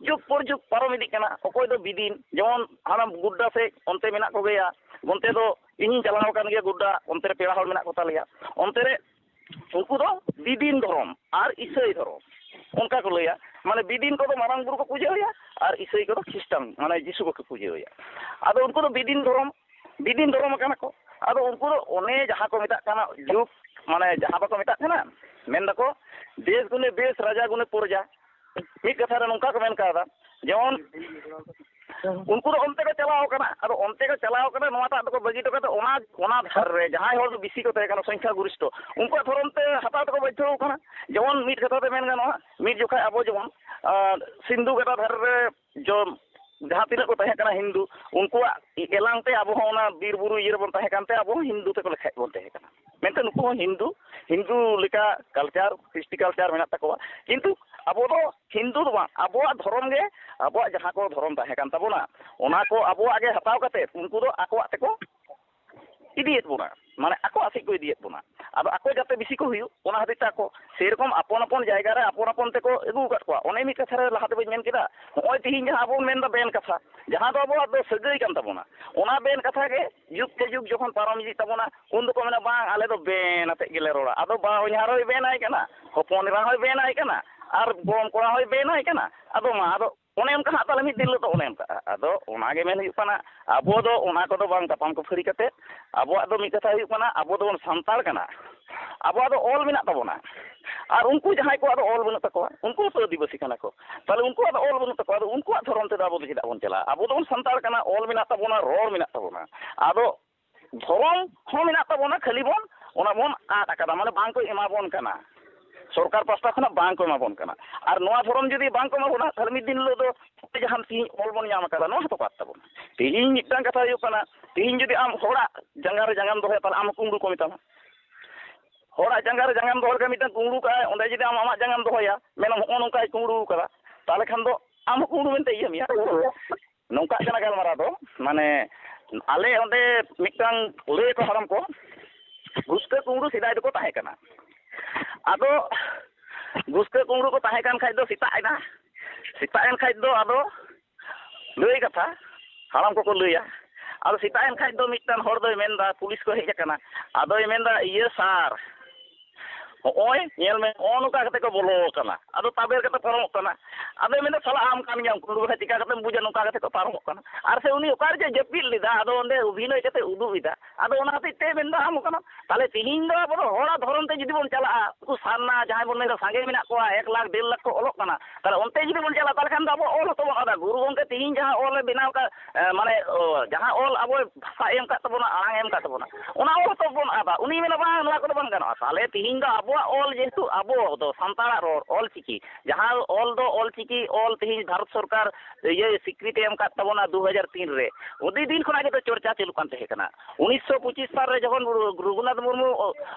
ᱡᱩᱜᱽ ᱯᱚᱨ ᱡᱩᱜᱽ ᱯᱟᱨᱚᱢ ᱤᱫᱤᱜ ᱠᱟᱱᱟ᱾ ᱚᱠᱚᱭ ᱫᱚ ᱵᱤᱫᱤᱱ, ᱡᱮᱢᱚᱱ ᱦᱟᱱᱟ ᱜᱩᱰᱰᱟ ᱥᱮᱫ ᱚᱱᱛᱮ ᱢᱮᱱᱟᱜ ᱠᱚᱜᱮᱭᱟ, ᱚᱱᱛᱮ ᱫᱚ ᱤᱧᱤᱧ ᱪᱟᱞᱟᱣ ᱟᱠᱟᱱ ᱜᱮᱭᱟ ᱜᱩᱰᱰᱟ, ᱚᱱᱛᱮ ᱨᱮ ᱯᱮᱲᱟ ᱦᱚᱲ ᱢᱮᱱᱟᱜ ᱠᱚ ᱛᱟᱞᱮᱭᱟ᱾ ᱚᱱᱛᱮ ᱨᱮ ᱩᱱᱠᱩ ᱫᱚ ᱵᱤᱫᱤᱱ ᱫᱷᱚᱨᱚᱢ ᱟᱨ ᱤᱥᱟᱹᱭ ᱫᱷᱚᱨᱚᱢ, ᱚᱱᱠᱟ ᱠᱚ ᱞᱟᱹᱭᱟ᱾ ᱢᱟᱱᱮ ᱵᱤᱫᱤᱱ ᱠᱚᱫᱚ ᱢᱟᱨᱟᱝ ᱵᱩᱨᱩ ᱠᱚ ᱯᱩᱡᱟᱹ ᱟᱭᱟ ᱟᱨ ᱤᱥᱟᱹᱭ ᱠᱚᱫᱚ ᱠᱷᱨᱤᱥᱴᱟᱱ, ᱢᱟᱱᱮ ᱡᱤᱥᱩ ᱠᱚᱠᱚ ᱯᱩᱡᱟᱹ ᱟᱭᱟ᱾ ᱟᱫᱚ ᱩᱱᱠᱩ ᱫᱚ ᱵᱤᱫᱤᱱ ᱫᱷᱚᱨᱚᱢ, ᱵᱤᱫᱤᱱ ᱫᱷᱚᱨᱚᱢ ᱠᱟᱱᱟ ᱠᱚ᱾ ᱟᱫᱚ ᱩᱱᱠᱩ ᱫᱚ ᱚᱱᱮ ᱡᱟᱦᱟᱸ ᱠᱚ ᱢᱮᱛᱟᱜ ᱠᱟᱱᱟ ᱡᱩᱜᱽ, ᱢᱟᱱᱮ ᱡᱟᱦᱟᱸ ᱵᱟᱠᱚ ᱢᱮᱛᱟᱜ ᱠᱟᱱᱟ, ᱢᱮᱱ ᱫᱟᱠᱚ, "ᱫᱮᱥ ᱜᱩᱱᱮ ᱵᱮᱥ, ᱨᱟᱡᱟ ᱜᱩᱱᱮ ᱯᱨᱚᱡᱟ", ᱢᱤᱫ ᱠᱟᱛᱷᱟ ᱨᱮ ᱱᱚᱝᱠᱟ ᱠᱚ ᱢᱮᱱ ᱠᱟᱣᱫᱟ᱾ ᱡᱮᱢᱚᱱ ᱩᱱᱠᱩ ᱫᱚ ᱚᱱᱛᱮ ᱠᱚ ᱪᱟᱞᱟᱣ ᱠᱟᱱᱟ, ᱟᱫᱚ ᱚᱱᱛᱮ ᱠᱚ ᱪᱟᱞᱟᱣ ᱠᱟᱱᱟ, ᱱᱚᱣᱟᱴᱟᱜ ᱫᱚᱠᱚ ᱵᱟᱹᱜᱤ ᱦᱚᱴᱚ ᱠᱟᱛᱮ ᱚᱱᱟ, ᱚᱱᱟ ᱫᱷᱟᱨ ᱨᱮ ᱡᱟᱦᱟᱸᱭ ᱦᱚᱲ ᱫᱚ ᱵᱤᱥᱤ ᱠᱚ ᱛᱟᱦᱮᱸ ᱠᱟᱱᱟ, ᱥᱚᱝᱠᱷᱟ ᱜᱚᱨᱤᱥᱴᱷᱚ, ᱩᱱᱠᱩᱣᱟᱜ ᱫᱷᱚᱨᱚᱢ ᱛᱮ ᱦᱟᱛᱟᱣ ᱛᱮᱠᱚ ᱵᱟᱫᱽᱫᱷᱚ ᱟᱠᱟᱱᱟ᱾ ᱡᱮᱢᱚᱱ ᱢᱤᱫ ᱠᱟᱛᱷᱟ ᱛᱮ ᱢᱮᱱ ᱜᱟᱱᱚᱜᱼᱟ, ᱢᱤᱫ ᱡᱚᱠᱷᱟᱡ ᱟᱵᱚ ᱡᱮᱢᱚᱱ, ᱟᱸ, ᱥᱤᱱᱫᱷᱩ ᱜᱟᱰᱟ ᱫᱷᱟᱨᱮ ᱨᱮ ᱡᱚ-, ᱡᱟᱦᱟᱸ ᱛᱤᱱᱟᱹᱜ ᱠᱚ ᱛᱟᱦᱮᱸ ᱠᱟᱱᱟ ᱦᱤᱱᱫᱩ, ᱩᱱᱠᱩᱣᱟᱜ ᱮᱞᱟᱝ ᱛᱮ ᱟᱵᱚ ᱦᱚᱸ ᱚᱱᱟ ᱵᱤᱨ ᱵᱩᱨᱩ ᱤᱭᱟᱹ ᱨᱮᱵᱚᱱ ᱛᱟᱦᱮᱸ ᱠᱟᱱᱛᱮ ᱟᱵᱚ ᱦᱚᱸ ᱦᱤᱱᱫᱩ ᱛᱮᱠᱚ ᱞᱮᱠᱷᱟᱭᱮᱫ ᱵᱚᱱ ᱛᱟᱦᱮᱸ ᱠᱟᱱᱟ᱾ ᱢᱮᱱᱛᱮ ᱱᱩᱠᱩ ᱦᱚᱸ ᱦᱤᱱᱫᱩ, ᱦᱤᱱᱫᱩ ᱞᱮᱠᱟ ᱠᱟᱞᱪᱟᱨ, ᱠᱨᱤᱥᱴᱤ ᱠᱟᱞᱪᱟᱨ ᱢᱮᱱᱟᱜ ᱛᱟᱠᱚᱣᱟ, ᱠᱤᱱᱛᱩ ᱟᱵᱚ ᱫᱚ ᱦᱤᱱᱫᱩ ᱫᱚ ᱵᱟᱝ, ᱟᱵᱚᱣᱟᱜ ᱫᱷᱚᱨᱚᱢ ᱜᱮ, ᱟᱵᱚᱣᱟᱜ ᱡᱟᱦᱟᱸ ᱠᱚ ᱫᱷᱚᱨᱚᱢ ᱛᱟᱦᱮᱸ ᱠᱟᱱ ᱛᱟᱵᱚᱱᱟ, ᱚᱱᱟ ᱠᱚ ᱟᱵᱚᱣᱟᱜ ᱜᱮ ᱦᱟᱛᱟᱣ ᱠᱟᱛᱮ ᱩᱱᱠᱩ ᱫᱚ ᱟᱠᱚᱣᱟᱜ ᱛᱮᱠᱚ ᱤᱫᱤᱭᱮᱫ ᱵᱚᱱᱟ, ᱢᱟᱱᱮ ᱟᱠᱚᱣᱟᱜ ᱥᱮᱫ ᱠᱚ ᱤᱫᱤᱭᱮᱫ ᱵᱚᱱᱟ᱾ ᱟᱫᱚ ᱟᱠᱚ ᱡᱟᱛᱮ ᱵᱤᱥᱤ ᱠᱚ ᱦᱩᱭᱩᱜ, ᱚᱱᱟ ᱦᱚᱛᱮᱡ ᱛᱮ ᱟᱠᱚ ᱥᱮᱨᱚᱠᱚᱢ ᱟᱯᱚᱱ ᱟᱯᱚᱱ ᱡᱟᱭᱜᱟ ᱨᱮ ᱟᱯᱚᱱ ᱟᱯᱚᱱ ᱛᱮᱠᱚ ᱟᱹᱜᱩ ᱟᱠᱟᱫ ᱠᱚᱣᱟ᱾ ᱚᱱᱮ ᱢᱤᱫ ᱠᱟᱛᱷᱟ ᱨᱮ ᱞᱟᱦᱟ ᱛᱮᱵᱚᱱ ᱢᱮᱱ ᱠᱮᱫᱟ, ᱱᱚᱜᱼᱚᱭ ᱛᱤᱦᱤᱧ ᱡᱟᱦᱟᱸ ᱵᱚᱱ ᱢᱮᱱᱫᱟ ᱵᱮᱱ ᱠᱟᱛᱷᱟ, ᱡᱟᱦᱟᱸ ᱫᱚ ᱟᱵᱚᱣᱟᱜ ᱫᱚ ᱥᱟᱹᱜᱟᱹᱭ ᱠᱟᱱ ᱛᱟᱵᱚᱱᱟ, ᱚᱱᱟ ᱵᱮᱱ ᱠᱟᱛᱷᱟ ᱜᱮ ᱡᱩᱜᱽ ᱠᱮ ᱡᱩᱜᱽ ᱡᱚᱠᱷᱚᱱ ᱯᱟᱨᱚᱢ ᱤᱫᱤᱜ ᱛᱟᱵᱚᱱᱟ, ᱩᱱ ᱫᱚᱠᱚ ᱢᱮᱱᱟ, "ᱵᱟᱝ, ᱟᱞᱮ ᱫᱚ ᱵᱮᱱ ᱟᱛᱮᱫ ᱜᱮᱞᱮ ᱨᱚᱲᱟ᱾" ᱟᱫᱚ ᱵᱟ ᱦᱚᱧᱦᱟᱨ ᱦᱚᱸᱭ ᱵᱮᱱ ᱟᱭ ᱠᱟᱱᱟ, ᱦᱚᱯᱚᱱ ᱮᱨᱟ ᱦᱚᱸᱭ ᱵᱮᱱ ᱟᱭ ᱠᱟᱱᱟ, ᱟᱨ ᱜᱚᱲᱚᱢ ᱠᱚᱲᱟ ᱦᱚᱸᱭ ᱵᱮᱱ ᱟᱭ ᱠᱟᱱᱟ᱾ ᱟᱫᱚ ᱢᱟ, ᱟᱫᱚ ᱚᱱᱮ ᱚᱱᱠᱟ ᱦᱟᱸᱜ ᱛᱟᱦᱞᱮ ᱢᱤᱫ ᱫᱤᱱ ᱦᱤᱞᱳᱜ ᱫᱚ ᱚᱱᱮ ᱚᱱᱠᱟ᱾ ᱟᱫᱚ ᱚᱱᱟᱜᱮ ᱢᱮᱱ ᱦᱩᱭᱩᱜ ᱠᱟᱱᱟ, ᱟᱵᱚ ᱫᱚ ᱚᱱᱟ ᱠᱚᱫᱚ ᱵᱟᱝ ᱛᱟᱯᱟᱢ ᱠᱷᱟᱹᱯᱟᱹᱨᱤ ᱠᱟᱛᱮ, ᱟᱵᱚᱣᱟᱜ ᱫᱚ ᱢᱤᱫ ᱠᱟᱛᱷᱟ ᱦᱩᱭᱩᱜ ᱠᱟᱱᱟ, ᱟᱵᱚ ᱫᱚᱵᱚᱱ ᱥᱟᱱᱛᱟᱲ ᱠᱟᱱᱟ, ᱟᱵᱚᱣᱟᱜ ᱫᱚ ᱚᱞ ᱢᱮᱱᱟᱜ ᱛᱟᱵᱚᱱᱟ᱾ ᱟᱨ ᱩᱱᱠᱩ ᱡᱟᱦᱟᱸᱭ ᱠᱚᱣᱟᱜ ᱫᱚ ᱚᱞ ᱵᱟᱹᱱᱩᱜ ᱛᱟᱠᱚᱣᱟ, ᱩᱱᱠᱩ ᱦᱚᱸᱛᱚ ᱟᱹᱫᱤᱵᱟᱹᱥᱤ ᱠᱟᱱᱟ ᱠᱚ, ᱛᱟᱦᱞᱮ ᱩᱱᱠᱩᱣᱟᱜ ᱫᱚ ᱚᱞ ᱵᱟᱹᱱᱩᱜ ᱛᱟᱠᱚᱣᱟ, ᱟᱫᱚ ᱩᱱᱠᱩᱣᱟᱜ ᱫᱷᱚᱨᱚᱢ ᱛᱮᱫᱚ ᱟᱵᱚ ᱫᱚ ᱪᱮᱫᱟᱜ ᱵᱚᱱ ᱪᱟᱞᱟᱜᱼᱟ? ᱟᱵᱚ ᱫᱚᱵᱚᱱ ᱥᱟᱱᱛᱟᱲ ᱠᱟᱱᱟ, ᱚᱞ ᱢᱮᱱᱟᱜ ᱛᱟᱵᱚᱱᱟ, ᱨᱚᱲ ᱢᱮᱱᱟᱜ ᱛᱟᱵᱚᱱᱟ᱾ ᱟᱫᱚ ᱫᱷᱚᱨᱚᱢ ᱦᱚᱸ ᱢᱮᱱᱟᱜ ᱛᱟᱵᱚᱱᱟ, ᱠᱷᱟᱹᱞᱤ ᱵᱚᱱ ᱚᱱᱟ ᱵᱚᱱ ᱟᱫ ᱟᱠᱟᱫᱟ, ᱢᱟᱱᱮ ᱵᱟᱝ ᱠᱚ ᱮᱢᱟ ᱵᱚᱱ ᱠᱟᱱᱟ, ᱥᱚᱨᱠᱟᱨ ᱯᱟᱥᱴᱟ ᱠᱷᱚᱱᱟᱜ ᱵᱟᱝ ᱠᱚ ᱮᱢᱟ ᱵᱚᱱ ᱠᱟᱱᱟ᱾ ᱟᱨ ᱱᱚᱣᱟ ᱫᱷᱚᱨᱚᱢ ᱡᱩᱫᱤ ᱵᱟᱝ ᱠᱚ ᱮᱢᱟ ᱵᱚᱱᱟ, ᱛᱟᱦᱞᱮ ᱢᱤᱫ ᱫᱤᱱ ᱦᱤᱞᱳᱜ ᱫᱚ ᱡᱟᱦᱟᱸ ᱛᱤᱦᱤᱧ ᱚᱞ ᱵᱚᱱ ᱧᱟᱢ ᱟᱠᱟᱫᱟ, ᱱᱚᱣᱟ ᱦᱚᱸᱛᱚ ᱠᱚ ᱟᱫ ᱛᱟᱵᱚᱱᱟ᱾ ᱛᱤᱦᱤᱧ ᱢᱤᱫᱴᱟᱝ ᱠᱟᱛᱷᱟ ᱦᱩᱭᱩᱜ ᱠᱟᱱᱟ, ᱛᱤᱦᱤᱧ ᱡᱩᱫᱤ ᱟᱢ ᱦᱚᱲᱟᱜ ᱡᱟᱸᱜᱟ ᱨᱮ ᱡᱟᱸᱜᱟᱢ ᱫᱚᱦᱚᱭᱟ, ᱛᱟᱦᱞᱮ ᱟᱢ ᱦᱚᱸ ᱠᱩᱢᱵᱽᱲᱩ ᱠᱚ ᱢᱮᱛᱟᱢᱟ᱾ ᱦᱚᱲᱟᱜ ᱡᱟᱸᱜᱟ ᱨᱮ ᱡᱟᱸᱜᱟᱢ ᱫᱚᱦᱚ ᱞᱮᱠᱷᱟᱱ ᱢᱤᱫᱴᱟᱝ ᱠᱩᱢᱵᱽᱲᱩ ᱠᱟᱜᱼᱟᱭ, ᱚᱸᱰᱮ ᱡᱩᱫᱤ ᱟᱢ ᱟᱢᱟᱜ ᱡᱟᱸᱜᱟᱢ ᱫᱚᱦᱚᱭᱟ, ᱢᱮᱱᱟᱢ, "ᱦᱚᱸᱜᱼᱚ ᱱᱚᱝᱠᱟᱭ ᱠᱩᱢᱵᱽᱲᱩ ᱠᱟᱫᱟ", ᱛᱟᱦᱞᱮ ᱠᱷᱟᱱ ᱫᱚ ᱟᱢ ᱦᱚᱸ ᱠᱩᱢᱵᱽᱲᱩ ᱢᱮᱱᱛᱮ ᱤᱭᱟᱹ ᱢᱮᱭᱟ᱾ ᱱᱚᱝᱠᱟᱜ ᱠᱟᱱᱟ ᱜᱟᱞᱢᱟᱨᱟᱣ ᱫᱚ, ᱢᱟᱱᱮ ᱟᱞᱮ ᱚᱸᱰᱮ ᱢᱤᱫᱴᱟᱝ ᱞᱟᱹᱭ ᱟᱠᱚ ᱦᱟᱲᱟᱢ ᱠᱚ, ᱜᱷᱩᱥᱠᱟᱹ ᱠᱩᱢᱵᱽᱲᱩ ᱥᱮᱫᱟᱭ ᱫᱚᱠᱚ ᱛᱟᱦᱮᱸ ᱠᱟᱱᱟ᱾ ᱟᱫᱚ ᱜᱷᱩᱥᱠᱟᱹ ᱠᱩᱢᱵᱽᱲᱩ ᱠᱚ ᱛᱟᱦᱮᱸ ᱠᱟᱱ ᱠᱷᱟᱡ ᱫᱚ ᱥᱮᱛᱟᱜ ᱮᱱᱟ, ᱥᱮᱛᱟᱜ ᱮᱱ ᱠᱷᱟᱡ ᱫᱚ ᱟᱫᱚ ᱞᱟᱹᱭ ᱠᱟᱛᱷᱟ ᱦᱟᱲᱟᱢ ᱠᱚᱠᱚ ᱞᱟᱹᱭᱟ᱾ ᱟᱫᱚ ᱥᱮᱛᱟᱜ ᱮᱱ ᱠᱷᱟᱡ ᱫᱚ ᱢᱤᱫᱴᱟᱝ ᱦᱚᱲ ᱫᱚᱭ ᱢᱮᱱᱫᱟ, ᱯᱩᱞᱤᱥ ᱠᱚ ᱦᱮᱡ ᱟᱠᱟᱱᱟ, ᱟᱫᱚᱭ ᱢᱮᱱᱫᱟ, "ᱤᱭᱟᱹ ᱥᱟᱨ, ᱦᱚᱸᱜᱼᱚᱭ ᱧᱮᱞ ᱢᱮ, ᱱᱚᱜᱼᱚ ᱱᱚᱝᱠᱟ ᱠᱟᱛᱮ ᱠᱚ ᱵᱚᱞᱚ ᱟᱠᱟᱱᱟ", ᱟᱫᱚ ᱛᱟᱵᱮᱨ ᱠᱟᱛᱮ ᱯᱟᱨᱚᱢᱚᱜ ᱠᱟᱱᱟ᱾ ᱟᱫᱚᱭ ᱢᱮᱱᱫᱟ, "ᱥᱟᱞᱟ ᱟᱢ ᱠᱟᱱ ᱜᱮᱭᱟᱢ ᱠᱩᱢᱵᱽᱲᱩ, ᱵᱟᱠᱷᱟᱡ ᱪᱤᱠᱟ ᱠᱟᱛᱮᱢ ᱵᱩᱡᱟ ᱱᱚᱝᱠᱟ ᱠᱟᱛᱮ ᱠᱚ ᱯᱟᱨᱚᱢᱚᱜ ᱠᱟᱱᱟ?" ᱟᱨ ᱥᱮ ᱩᱱᱤ ᱚᱠᱟ ᱨᱮᱪᱚᱭ ᱡᱟᱹᱯᱤᱫ ᱞᱮᱫᱟ, ᱟᱫᱚ ᱚᱸᱰᱮ ᱚᱵᱷᱤᱱᱚᱭ ᱠᱟᱛᱮ ᱩᱫᱩᱜ ᱮᱫᱟ᱾ ᱟᱫᱚ ᱚᱱᱟ ᱦᱚᱛᱮᱡ ᱛᱮ ᱢᱮᱱᱫᱟ, ᱟᱢ ᱠᱟᱱᱟᱢ᱾ ᱛᱟᱦᱞᱮ ᱛᱤᱦᱤᱧ ᱫᱚ ᱟᱵᱚ ᱫᱚ ᱦᱚᱲᱟᱜ ᱫᱷᱚᱨᱚᱢ ᱛᱮ ᱡᱩᱫᱤ ᱵᱚᱱ ᱪᱟᱞᱟᱜᱼᱟ, ᱩᱱᱠᱩ ᱥᱟᱨᱱᱟ ᱡᱟᱦᱟᱸᱭ ᱵᱚᱱ ᱢᱮᱱᱫᱟ ᱥᱟᱸᱜᱮ ᱢᱮᱱᱟᱜ ᱠᱚᱣᱟ, ᱮᱠ ᱞᱟᱠᱷ, ᱰᱮᱲ ᱞᱟᱠᱷ ᱠᱚ ᱚᱞᱚᱜ ᱠᱟᱱᱟ, ᱛᱟᱦᱞᱮ ᱚᱱᱛᱮ ᱡᱩᱫᱤ ᱵᱚᱱ ᱪᱟᱞᱟᱜᱼᱟ, ᱛᱟᱦᱞᱮ ᱠᱷᱟᱱ ᱫᱚ ᱟᱵᱚ ᱚᱞ ᱦᱚᱸᱛᱚ ᱵᱚᱱ ᱟᱫᱟ᱾ ᱜᱩᱨᱩ ᱜᱚᱢᱠᱮ ᱛᱤᱦᱤᱧ ᱡᱟᱦᱟᱸ ᱚᱞᱮ ᱵᱮᱱᱟᱣ ᱠᱟᱜ, ᱮ, ᱢᱟᱱᱮ, ᱚ, ᱡᱟᱦᱟᱸ ᱚᱞ ᱟᱵᱚᱭ ᱵᱷᱟᱥᱟ ᱮᱢ ᱠᱟᱜ ᱛᱟᱵᱚᱱᱟ, ᱟᱲᱟᱝ ᱮᱢ ᱠᱟᱜ ᱛᱟᱵᱚᱱᱟ, ᱚᱱᱟ ᱚᱞ ᱦᱚᱸᱛᱚ ᱵᱚᱱ ᱟᱫᱟ᱾ ᱩᱱᱤ ᱢᱮᱱᱟ, "ᱵᱟᱝ, ᱱᱚᱣᱟ ᱠᱚᱫᱚ ᱵᱟᱝ ᱜᱟᱱᱚᱜᱼᱟ᱾" ᱛᱟᱦᱞᱮ ᱛᱤᱦᱤᱧ ᱫᱚ ᱟᱵᱚᱣᱟᱜ ᱚᱞ, ᱡᱮᱦᱮᱛᱩ ᱟᱵᱚ ᱫᱚ ᱥᱟᱱᱛᱟᱲᱟᱜ ᱨᱚᱲ, ᱚᱞ ᱪᱤᱠᱤ, ᱡᱟᱦᱟᱸ ᱚᱞ ᱫᱚ ᱚᱞ ᱪᱤᱠᱤ ᱚᱞ ᱛᱤᱦᱤᱧ ᱵᱷᱟᱨᱚᱛ ᱥᱚᱨᱠᱟᱨ ᱤᱭᱟᱹ ᱥᱤᱠᱨᱤᱛᱤ ᱮᱢ ᱠᱟᱜ ᱛᱟᱵᱚᱱᱟ ᱫᱩ ᱦᱟᱡᱟᱨ ᱛᱤᱱ ᱨᱮ, ᱟᱹᱰᱤ ᱫᱤᱱ ᱠᱷᱚᱱᱟᱜ ᱜᱮᱛᱚ ᱪᱚᱨᱪᱟ ᱪᱟᱹᱞᱩᱜ ᱠᱟᱱ ᱛᱟᱦᱮᱸ ᱠᱟᱱᱟ᱾ ᱩᱱᱤᱥᱥᱚ ᱯᱚᱸᱪᱤᱥ ᱥᱟᱞ ᱨᱮ ᱡᱚᱠᱷᱚᱱ ᱨᱚᱜᱷᱩᱱᱟᱛᱷ ᱢᱩᱨᱢᱩ,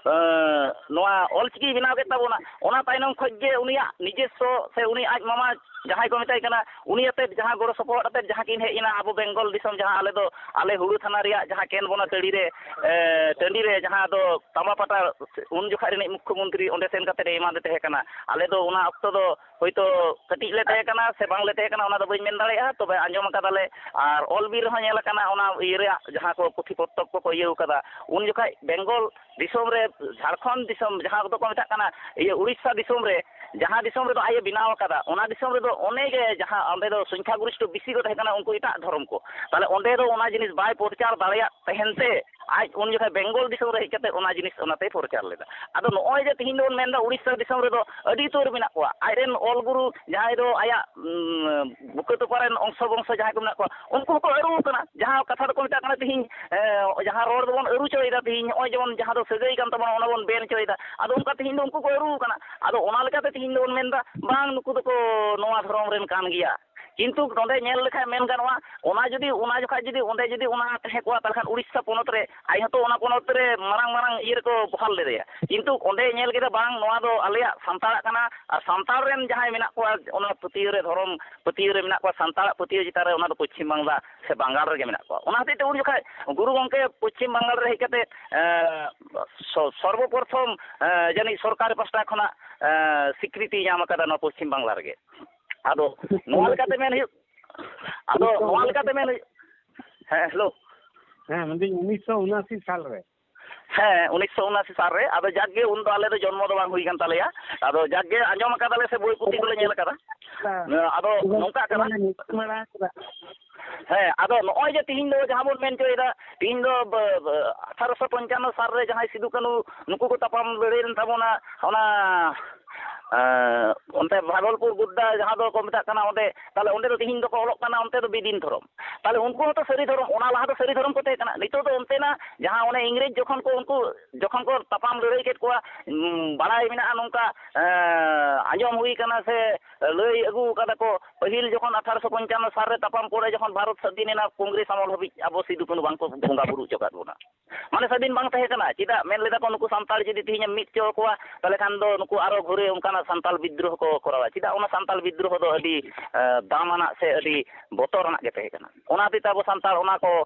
ᱮᱸ, ᱱᱚᱣᱟ ᱚᱞ ᱪᱤᱠᱤᱭ ᱵᱮᱱᱟᱣ ᱠᱮᱫ ᱛᱟᱵᱚᱱᱟ, ᱚᱱᱟ ᱛᱟᱭᱱᱚᱢ ᱠᱷᱚᱱ ᱜᱮ ᱩᱱᱤᱭᱟᱜ ᱱᱤᱡᱮᱥᱥᱚ ᱥᱮ ᱩᱱᱤ ᱟᱡ ᱢᱟᱢᱟ ᱡᱟᱦᱟᱸᱭ ᱠᱚ ᱢᱮᱛᱟᱭ ᱠᱟᱱᱟ, ᱩᱱᱤ ᱟᱛᱮᱫ ᱡᱟᱦᱟᱸ ᱜᱚᱲᱚ ᱥᱚᱯᱚᱦᱚᱫ ᱟᱛᱮᱫ ᱡᱟᱦᱟᱸ ᱠᱤᱱ ᱦᱮᱡ ᱮᱱᱟ ᱟᱵᱚ ᱵᱮᱝᱜᱚᱞ ᱫᱤᱥᱚᱢ, ᱡᱟᱦᱟᱸ ᱟᱞᱮ ᱫᱚ, ᱟᱞᱮ ᱦᱩᱲᱩ ᱛᱷᱟᱱᱟ ᱨᱮᱭᱟᱜ ᱡᱟᱦᱟᱸ ᱠᱮᱱ ᱵᱚᱱᱟ ᱛᱟᱹᱲᱤ ᱨᱮ, ᱮ, ᱴᱟᱺᱰᱤ ᱨᱮ, ᱡᱟᱦᱟᱸ ᱫᱚ ᱛᱟᱢᱵᱟ ᱯᱟᱴᱟ ᱩᱱ ᱡᱚᱠᱷᱟᱡ ᱨᱤᱱᱤᱡ ᱢᱩᱠᱠᱷᱚ ᱢᱚᱱᱛᱨᱤ ᱚᱸᱰᱮ ᱥᱮᱱ ᱠᱟᱛᱮᱫ ᱮ ᱮᱢᱟᱫᱮ ᱛᱟᱦᱮᱸ ᱠᱟᱱᱟ᱾ ᱟᱞᱮ ᱫᱚ ᱚᱱᱟ ᱚᱠᱛᱚ ᱫᱚ ᱦᱳᱭᱛᱳ ᱠᱟᱹᱴᱤᱡ ᱞᱮ ᱛᱟᱦᱮᱸ ᱠᱟᱱᱟ ᱥᱮ ᱵᱟᱝᱞᱮ ᱛᱟᱦᱮᱸ ᱠᱟᱱᱟ, ᱚᱱᱟ ᱫᱚ ᱵᱟᱹᱧ ᱢᱮᱱ ᱫᱟᱲᱮᱭᱟᱜᱼᱟ, ᱛᱚᱵᱮ ᱟᱸᱡᱚᱢ ᱟᱠᱟᱫᱟᱞᱮ᱾ ᱟᱨ ᱚᱞ ᱵᱤᱨ ᱨᱮᱦᱚᱸ ᱧᱮᱞ ᱟᱠᱟᱱᱟ, ᱚᱱᱟ ᱤᱭᱟᱹ ᱨᱮᱭᱟᱜ ᱡᱟᱦᱟᱸ ᱠᱚ ᱯᱩᱛᱷᱤ ᱯᱚᱛᱚᱵ ᱠᱚᱠᱚ ᱤᱭᱟᱹ ᱟᱠᱟᱫᱟ, ᱩᱱ ᱡᱚᱠᱷᱟᱡ ᱵᱮᱝᱜᱚᱞ ᱫᱤᱥᱚᱢ ᱨᱮ, ᱡᱷᱟᱲᱠᱷᱚᱸᱰ ᱫᱤᱥᱚᱢ, ᱡᱟᱦᱟᱸ ᱫᱚᱠᱚ ᱢᱮᱛᱟᱜ ᱠᱟᱱᱟ ᱤᱭᱟᱹ ᱩᱲᱤᱥᱥᱟ ᱫᱤᱥᱚᱢ ᱨᱮ, ᱡᱟᱦᱟᱸ ᱫᱤᱥᱚᱢ ᱨᱮᱫᱚ ᱟᱡ ᱮ ᱵᱮᱱᱟᱣ ᱟᱠᱟᱫᱟ, ᱚᱱᱟ ᱫᱤᱥᱚᱢ ᱨᱮᱫᱚ ᱚᱱᱮ ᱜᱮ ᱡᱟᱦᱟᱸ ᱚᱸᱰᱮ ᱫᱚ ᱥᱚᱝᱠᱷᱟ ᱜᱚᱨᱤᱥᱴᱷᱚ ᱵᱮᱥᱤ ᱠᱚ ᱛᱟᱦᱮᱸ ᱠᱟᱱᱟ, ᱩᱱᱠᱩ ᱮᱴᱟᱜ ᱫᱷᱚᱨᱚᱢ ᱠᱚ᱾ ᱛᱟᱦᱞᱮ ᱚᱸᱰᱮ ᱫᱚ ᱚᱱᱟ ᱡᱤᱱᱤᱥ ᱵᱟᱭ ᱯᱨᱚᱪᱟᱨ ᱫᱟᱲᱮᱭᱟᱜ ᱛᱟᱦᱮᱱ ᱛᱮ, ᱟᱡ ᱩᱱ ᱡᱚᱠᱷᱟᱡ ᱵᱮᱝᱜᱚᱞ ᱫᱤᱥᱚᱢ ᱨᱮ ᱦᱮᱡ ᱠᱟᱛᱮ ᱚᱱᱟ ᱡᱤᱱᱤᱥ ᱚᱱᱟᱛᱮᱭ ᱯᱨᱚᱪᱟᱨ ᱞᱮᱫᱟ᱾ ᱟᱫᱚ ᱱᱚᱜᱼᱚᱭ ᱡᱮ ᱛᱤᱦᱤᱧ ᱫᱚᱵᱚᱱ ᱢᱮᱱᱫᱟ ᱩᱲᱤᱥᱥᱟ ᱫᱤᱥᱚᱢ ᱨᱮᱫᱚ ᱟᱹᱰᱤ ᱩᱛᱟᱹᱨ ᱢᱮᱱᱟᱜ ᱠᱚᱣᱟ, ᱟᱡᱨᱮᱱ ᱚᱞ ᱜᱩᱨᱩ ᱡᱟᱦᱟᱸᱭ ᱫᱚ ᱟᱭᱟᱜ, ᱩᱢ, ᱵᱩᱠᱟᱹ ᱛᱚᱯᱟ ᱨᱮᱱ ᱚᱝᱥᱚ ᱵᱚᱝᱥᱚ ᱡᱟᱦᱟᱸᱭ ᱠᱚ ᱢᱮᱱᱟᱜ ᱠᱚᱣᱟ, ᱩᱱᱠᱩ ᱦᱚᱸᱠᱚ ᱟᱹᱨᱩ ᱟᱠᱟᱱᱟ᱾ ᱡᱟᱦᱟᱸ ᱠᱟᱛᱷᱟ ᱫᱚᱠᱚ ᱢᱮᱛᱟᱜ ᱠᱟᱱᱟ ᱛᱤᱦᱤᱧ, ᱮ, ᱡᱟᱦᱟᱸ ᱨᱚᱲ ᱫᱚᱵᱚᱱ ᱟᱹᱨᱩ ᱦᱚᱪᱚᱭᱮᱫᱟ ᱛᱤᱦᱤᱧ, ᱱᱚᱜᱼᱚᱭ ᱡᱮᱢᱚᱱ ᱡᱟᱦᱟᱸ ᱫᱚ ᱥᱟᱹᱜᱟᱹᱭ ᱠᱟᱱ ᱛᱟᱵᱚᱱᱟ, ᱚᱱᱟ ᱵᱚᱱ ᱵᱮᱱ ᱦᱚᱪᱚᱭᱮᱫᱟ᱾ ᱟᱫᱚ ᱚᱱᱠᱟ ᱛᱤᱦᱤᱧ ᱫᱚ ᱩᱱᱠᱩ ᱠᱚ ᱟᱹᱨᱩ ᱟᱠᱟᱱᱟ᱾ ᱟᱫᱚ ᱚᱱᱟ ᱞᱮᱠᱟᱛᱮ ᱛᱤᱦᱤᱧ ᱫᱚᱵᱚᱱ ᱢᱮᱱᱫᱟ, ᱵᱟᱝ, ᱱᱩᱠᱩ ᱫᱚᱠᱚ ᱱᱚᱣᱟ ᱫᱷᱚᱨᱚᱢ ᱨᱮᱱ ᱠᱟᱱ ᱜᱮᱭᱟ᱾ ᱠᱤᱱᱛᱩ ᱱᱚᱰᱮ ᱧᱮᱞ ᱞᱮᱠᱷᱟᱡ ᱢᱮᱱ ᱜᱟᱱᱚᱜᱼᱟ, ᱚᱱᱟ ᱡᱩᱫᱤ, ᱚᱱᱟ ᱡᱚᱠᱷᱟᱡ ᱡᱩᱫᱤ ᱚᱸᱰᱮ ᱡᱩᱫᱤ ᱚᱱᱟ ᱛᱟᱦᱮᱸ ᱠᱚᱜᱼᱟ, ᱛᱟᱦᱚᱞᱮ ᱠᱷᱟᱱ ᱩᱲᱤᱥᱥᱟ ᱯᱚᱱᱚᱛ ᱨᱮ ᱟᱡ ᱦᱚᱸᱛᱚ ᱚᱱᱟ ᱯᱚᱱᱚᱛ ᱨᱮ ᱢᱟᱨᱟᱝ ᱢᱟᱨᱟᱝ ᱤᱭᱟᱹ ᱨᱮᱠᱚ ᱵᱚᱦᱟᱞ ᱞᱮᱫᱮᱭᱟ᱾ ᱠᱤᱱᱛᱩ ᱚᱸᱰᱮ ᱧᱮᱞ ᱠᱮᱫᱟ, ᱵᱟᱝ, ᱱᱚᱣᱟ ᱫᱚ ᱟᱞᱮᱭᱟᱜ ᱥᱟᱱᱛᱟᱲᱟᱜ ᱠᱟᱱᱟ, ᱟᱨ ᱥᱟᱱᱛᱟᱲ ᱨᱮᱱ ᱡᱟᱦᱟᱸᱭ ᱢᱮᱱᱟᱜ ᱠᱚᱣᱟ ᱚᱱᱟ ᱯᱟᱹᱛᱭᱟᱹᱣ ᱨᱮ, ᱫᱷᱚᱨᱚᱢ ᱯᱟᱹᱛᱭᱟᱹᱣ ᱨᱮ ᱢᱮᱱᱟᱜ ᱠᱚᱣᱟ, ᱥᱟᱱᱛᱟᱲᱟᱜ ᱯᱟᱹᱛᱭᱟᱹᱣ ᱪᱮᱛᱟᱱ ᱨᱮ, ᱚᱱᱟ ᱫᱚ ᱯᱚᱪᱷᱤᱢ ᱵᱟᱝᱞᱟ ᱥᱮ ᱵᱟᱝᱜᱟᱞ ᱨᱮᱜᱮ ᱢᱮᱱᱟᱜ ᱠᱚᱣᱟ᱾ ᱚᱱᱟ ᱦᱚᱛᱮᱡ ᱛᱮ ᱩᱱ ᱡᱚᱠᱷᱟᱡ ᱜᱩᱨᱩ ᱜᱚᱢᱠᱮ ᱯᱚᱪᱷᱤᱢ ᱵᱟᱝᱜᱟᱞ ᱨᱮ ᱦᱮᱡ ᱠᱟᱛᱮ, ᱮᱸ, ᱥᱚ-, ᱥᱚᱨᱵᱚᱯᱨᱚᱛᱷᱚᱢ, ᱮᱸ, ᱡᱟᱹᱱᱤᱡ ᱥᱚᱨᱠᱟᱨ ᱯᱟᱥᱴᱟ ᱠᱷᱚᱱᱟᱜ, ᱮᱸ, ᱥᱤᱠᱨᱤᱛᱤ ᱧᱟᱢ ᱟᱠᱟᱫᱟ ᱱᱚᱣᱟ ᱯᱚᱪᱷᱤᱢ ᱵᱟᱝᱞᱟ ᱨᱮᱜᱮ᱾ ᱟᱫᱚ ᱱᱚᱣᱟ ᱞᱮᱠᱟᱛᱮ ᱢᱮᱱ ᱦᱩᱭᱩᱜ, ᱟᱫᱚ ᱱᱚᱣᱟ ᱞᱮᱠᱟᱛᱮ ᱢᱮᱱ ᱦᱩᱭᱩᱜ, ᱦᱮᱸ, ᱦᱮᱞᱳ᱾ ᱦᱮᱸ, ᱢᱮᱱᱫᱟᱹᱧ ᱩᱱᱤᱥᱥᱚ ᱩᱱᱟᱥᱤ ᱥᱟᱞ ᱨᱮ᱾ ᱦᱮᱸ, ᱩᱱᱤᱥᱥᱚ ᱩᱱᱟᱥᱤ ᱥᱟᱞ ᱨᱮ᱾ ᱟᱫᱚ ᱡᱟᱠ ᱜᱮ, ᱩᱱᱫᱚ ᱟᱞᱮ ᱫᱚ ᱡᱚᱱᱢᱚ ᱫᱚ ᱵᱟᱝ ᱦᱩᱭ ᱠᱟᱱ ᱛᱟᱞᱮᱭᱟ᱾ ᱟᱫᱚ ᱡᱟᱠ ᱜᱮ, ᱟᱸᱡᱚᱢ ᱟᱠᱟᱫᱟᱞᱮ ᱥᱮ ᱵᱳᱭ ᱯᱩᱛᱷᱤ ᱠᱚᱞᱮ ᱧᱮᱞ ᱟᱠᱟᱫᱟ᱾ ᱦᱮᱸ᱾ ᱟᱫᱚ ᱱᱚᱝᱠᱟᱜ ᱠᱟᱱᱟ᱾ ᱧᱩᱛᱩᱢ ᱵᱟᱲᱟ ᱠᱟᱫᱟ᱾ ᱦᱮᱸ, ᱟᱫᱚ ᱱᱚᱜᱼᱚᱭ ᱡᱮ ᱛᱤᱦᱤᱧ ᱫᱚ ᱡᱟᱦᱟᱸ ᱵᱚᱱ ᱢᱮᱱ ᱦᱚᱪᱚᱭᱮᱫᱟ, ᱛᱤᱦᱤᱧ ᱫᱚ ᱵ-, ᱵ-, ᱟᱴᱷᱟᱨᱚᱥᱚ ᱯᱚᱧᱪᱟᱱᱱᱚ ᱥᱟᱞ ᱨᱮ ᱡᱟᱦᱟᱸᱭ ᱥᱤᱫᱩ ᱠᱟᱹᱱᱦᱩ ᱱᱩᱠᱩ ᱠᱚ ᱛᱟᱯᱟᱢ ᱞᱟᱹᱲᱦᱟᱹᱭ ᱞᱮᱱ ᱛᱟᱵᱚᱱᱟ, ᱚᱱᱟ, ᱮᱸ, ᱚᱱᱛᱮ ᱵᱷᱟᱜᱚᱞᱯᱩᱨ ᱜᱩᱰᱰᱟ ᱡᱟᱦᱟᱸ ᱫᱚᱠᱚ ᱢᱮᱛᱟᱜ ᱠᱟᱱᱟ, ᱚᱸᱰᱮ, ᱛᱟᱦᱞᱮ ᱚᱸᱰᱮ ᱫᱚ ᱛᱤᱦᱤᱧ ᱫᱚᱠᱚ ᱚᱞᱚᱜ ᱠᱟᱱᱟ, ᱚᱱᱛᱮ ᱫᱚ ᱵᱤᱫᱤᱱ ᱫᱷᱚᱨᱚᱢ᱾ ᱛᱟᱦᱞᱮ ᱩᱱᱠᱩ ᱦᱚᱸᱛᱚ ᱥᱟᱹᱨᱤ ᱫᱷᱚᱨᱚᱢ, ᱚᱱᱟ ᱞᱟᱦᱟ ᱫᱚ ᱥᱟᱹᱨᱤ ᱫᱷᱚᱨᱚᱢ ᱠᱚ ᱛᱟᱦᱮᱸ ᱠᱟᱱᱟ᱾ ᱱᱤᱛᱚᱜ ᱫᱚ ᱚᱱᱛᱮᱱᱟᱜ ᱡᱟᱦᱟᱸ ᱚᱱᱮ ᱤᱝᱨᱮᱡᱽ ᱡᱚᱠᱷᱚᱱ ᱠᱚ, ᱩᱱᱠᱩ ᱡᱚᱠᱷᱚᱱ ᱠᱚ ᱛᱟᱯᱟᱢ ᱞᱟᱹᱲᱦᱟᱹᱭ ᱠᱮᱫ ᱠᱚᱣᱟ, ᱩᱸ, ᱵᱟᱲᱟᱭ ᱢᱮᱱᱟᱜᱼᱟ ᱱᱚᱝᱠᱟ, ᱮᱸ, ᱟᱸᱡᱚᱢ ᱦᱩᱭ ᱠᱟᱱᱟ ᱥᱮ ᱞᱟᱹᱭ ᱟᱹᱜᱩ ᱠᱟᱫᱟ ᱠᱚ, ᱯᱟᱹᱦᱤᱞ ᱡᱚᱠᱷᱚᱱ ᱟᱴᱷᱟᱨᱚᱥᱚ ᱯᱚᱧᱪᱟᱱᱱᱚ ᱥᱟᱞ ᱨᱮ ᱛᱟᱯᱟᱢ ᱯᱚᱨᱮ ᱡᱚᱠᱷᱚᱱ ᱵᱷᱟᱨᱚᱛ ᱥᱟᱹᱫᱷᱤᱱ ᱮᱱᱟ, ᱠᱚᱝᱜᱨᱮᱥ ᱟᱢᱚᱞ ᱦᱟᱹᱵᱤᱡ ᱟᱵᱚ ᱥᱤᱫᱩ ᱠᱟᱹᱱᱦᱩ ᱵᱟᱝ ᱠᱚ ᱵᱚᱸᱜᱟ ᱵᱩᱨᱩ ᱦᱚᱪᱚ ᱠᱟᱫ ᱵᱚᱱᱟ᱾ ᱢᱟᱱᱮ ᱥᱟᱹᱫᱷᱤᱱ ᱵᱟᱝ ᱛᱟᱦᱮᱸ ᱠᱟᱱᱟ᱾ ᱪᱮᱫᱟᱜ ᱢᱮᱱ ᱞᱮᱫᱟ ᱠᱚ, ᱱᱩᱠᱩ ᱥᱟᱱᱛᱟᱲ ᱡᱩᱫᱤ ᱛᱤᱦᱤᱧ ᱮᱢ ᱢᱤᱫ ᱦᱚᱪᱚ ᱠᱚᱣᱟ, ᱛᱟᱦᱞᱮ ᱠᱷᱟᱱ ᱫᱚ ᱱᱩᱠᱩ ᱟᱨᱚ ᱜᱷᱩᱨᱮ ᱚᱱᱠᱟᱱᱟᱜ ᱥᱟᱱᱛᱟᱞ ᱵᱤᱫᱽᱫᱨᱳᱦᱚ ᱠᱚ ᱠᱚᱨᱟᱣᱟ᱾ ᱪᱮᱫᱟᱜ ᱚᱱᱟ ᱥᱟᱱᱛᱟᱞ ᱵᱤᱫᱽᱫᱨᱳᱦᱚ ᱫᱚ ᱟᱹᱰᱤ ᱫᱟᱢᱟᱱᱟᱜ ᱥᱮ ᱟᱹᱰᱤ ᱵᱚᱛᱚᱨᱟᱱᱟᱜ ᱜᱮ ᱛᱟᱦᱮᱸ ᱠᱟᱱᱟ᱾ ᱚᱱᱟ ᱦᱚᱛᱮᱡ ᱛᱮ ᱟᱵᱚ ᱥᱟᱱᱛᱟᱲ ᱚᱱᱟ ᱠᱚ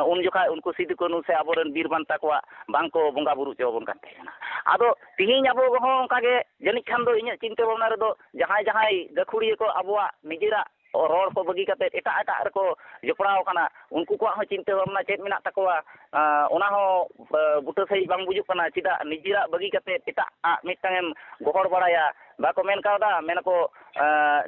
ᱩᱱ ᱡᱚᱠᱷᱟᱡ ᱩᱱᱠᱩ ᱥᱤᱫᱩ ᱠᱟᱹᱱᱦᱩ ᱥᱮ ᱟᱵᱚᱨᱮᱱ ᱵᱤᱨ ᱵᱟᱱᱴᱟ ᱠᱚᱣᱟᱜ ᱵᱟᱝ ᱠᱚ ᱵᱚᱸᱜᱟ ᱵᱩᱨᱩ ᱦᱚᱪᱚ ᱟᱵᱚᱱ ᱠᱟᱱ ᱛᱟᱦᱮᱸ ᱠᱟᱱᱟ᱾ ᱟᱫᱚ ᱛᱤᱦᱤᱧ ᱟᱵᱚ ᱦᱚᱸ ᱚᱱᱠᱟ ᱜᱮ ᱡᱟᱹᱱᱤᱡ ᱠᱷᱟᱱ ᱫᱚ ᱤᱧᱟᱹᱜ ᱪᱤᱱᱛᱟᱹ ᱵᱷᱟᱵᱽᱱᱟ ᱨᱮᱫᱚ ᱡᱟᱦᱟᱸᱭ ᱡᱟᱦᱟᱸᱭ ᱜᱟᱹᱠᱷᱩᱲᱤᱭᱟᱹ ᱠᱚ ᱟᱵᱚᱣᱟᱜ ᱱᱤᱡᱮᱨᱟᱜ ᱨᱚᱲ ᱠᱚ ᱵᱟᱹᱜᱤ ᱠᱟᱛᱮ ᱮᱴᱟᱜ ᱮᱴᱟᱜ ᱨᱮᱠᱚ ᱡᱚᱯᱲᱟᱣ ᱟᱠᱟᱱᱟ, ᱩᱱᱠᱩ ᱠᱚᱣᱟᱜ ᱦᱚᱸ ᱪᱤᱱᱛᱟᱹ ᱵᱷᱟᱵᱽᱱᱟ ᱪᱮᱫ ᱢᱮᱱᱟᱜ ᱛᱟᱠᱚᱣᱟ, ᱚᱱᱟ ᱦᱚᱸ ᱵᱩᱴᱟᱹ ᱥᱟᱺᱦᱤᱡ ᱵᱟᱝ ᱵᱩᱡᱩᱜ ᱠᱟᱱᱟ᱾ ᱪᱮᱫᱟᱜ ᱱᱤᱡᱮᱨᱟᱜ ᱵᱟᱹᱜᱤ ᱠᱟᱛᱮ ᱮᱴᱟᱜ ᱟᱜ ᱢᱤᱫᱴᱟᱝ ᱮᱢ ᱜᱚᱦᱚᱲ ᱵᱟᱲᱟᱭᱟ? ᱵᱟᱠᱚ ᱢᱮᱱ ᱠᱟᱣᱫᱟ, ᱢᱮᱱᱟᱠᱚ,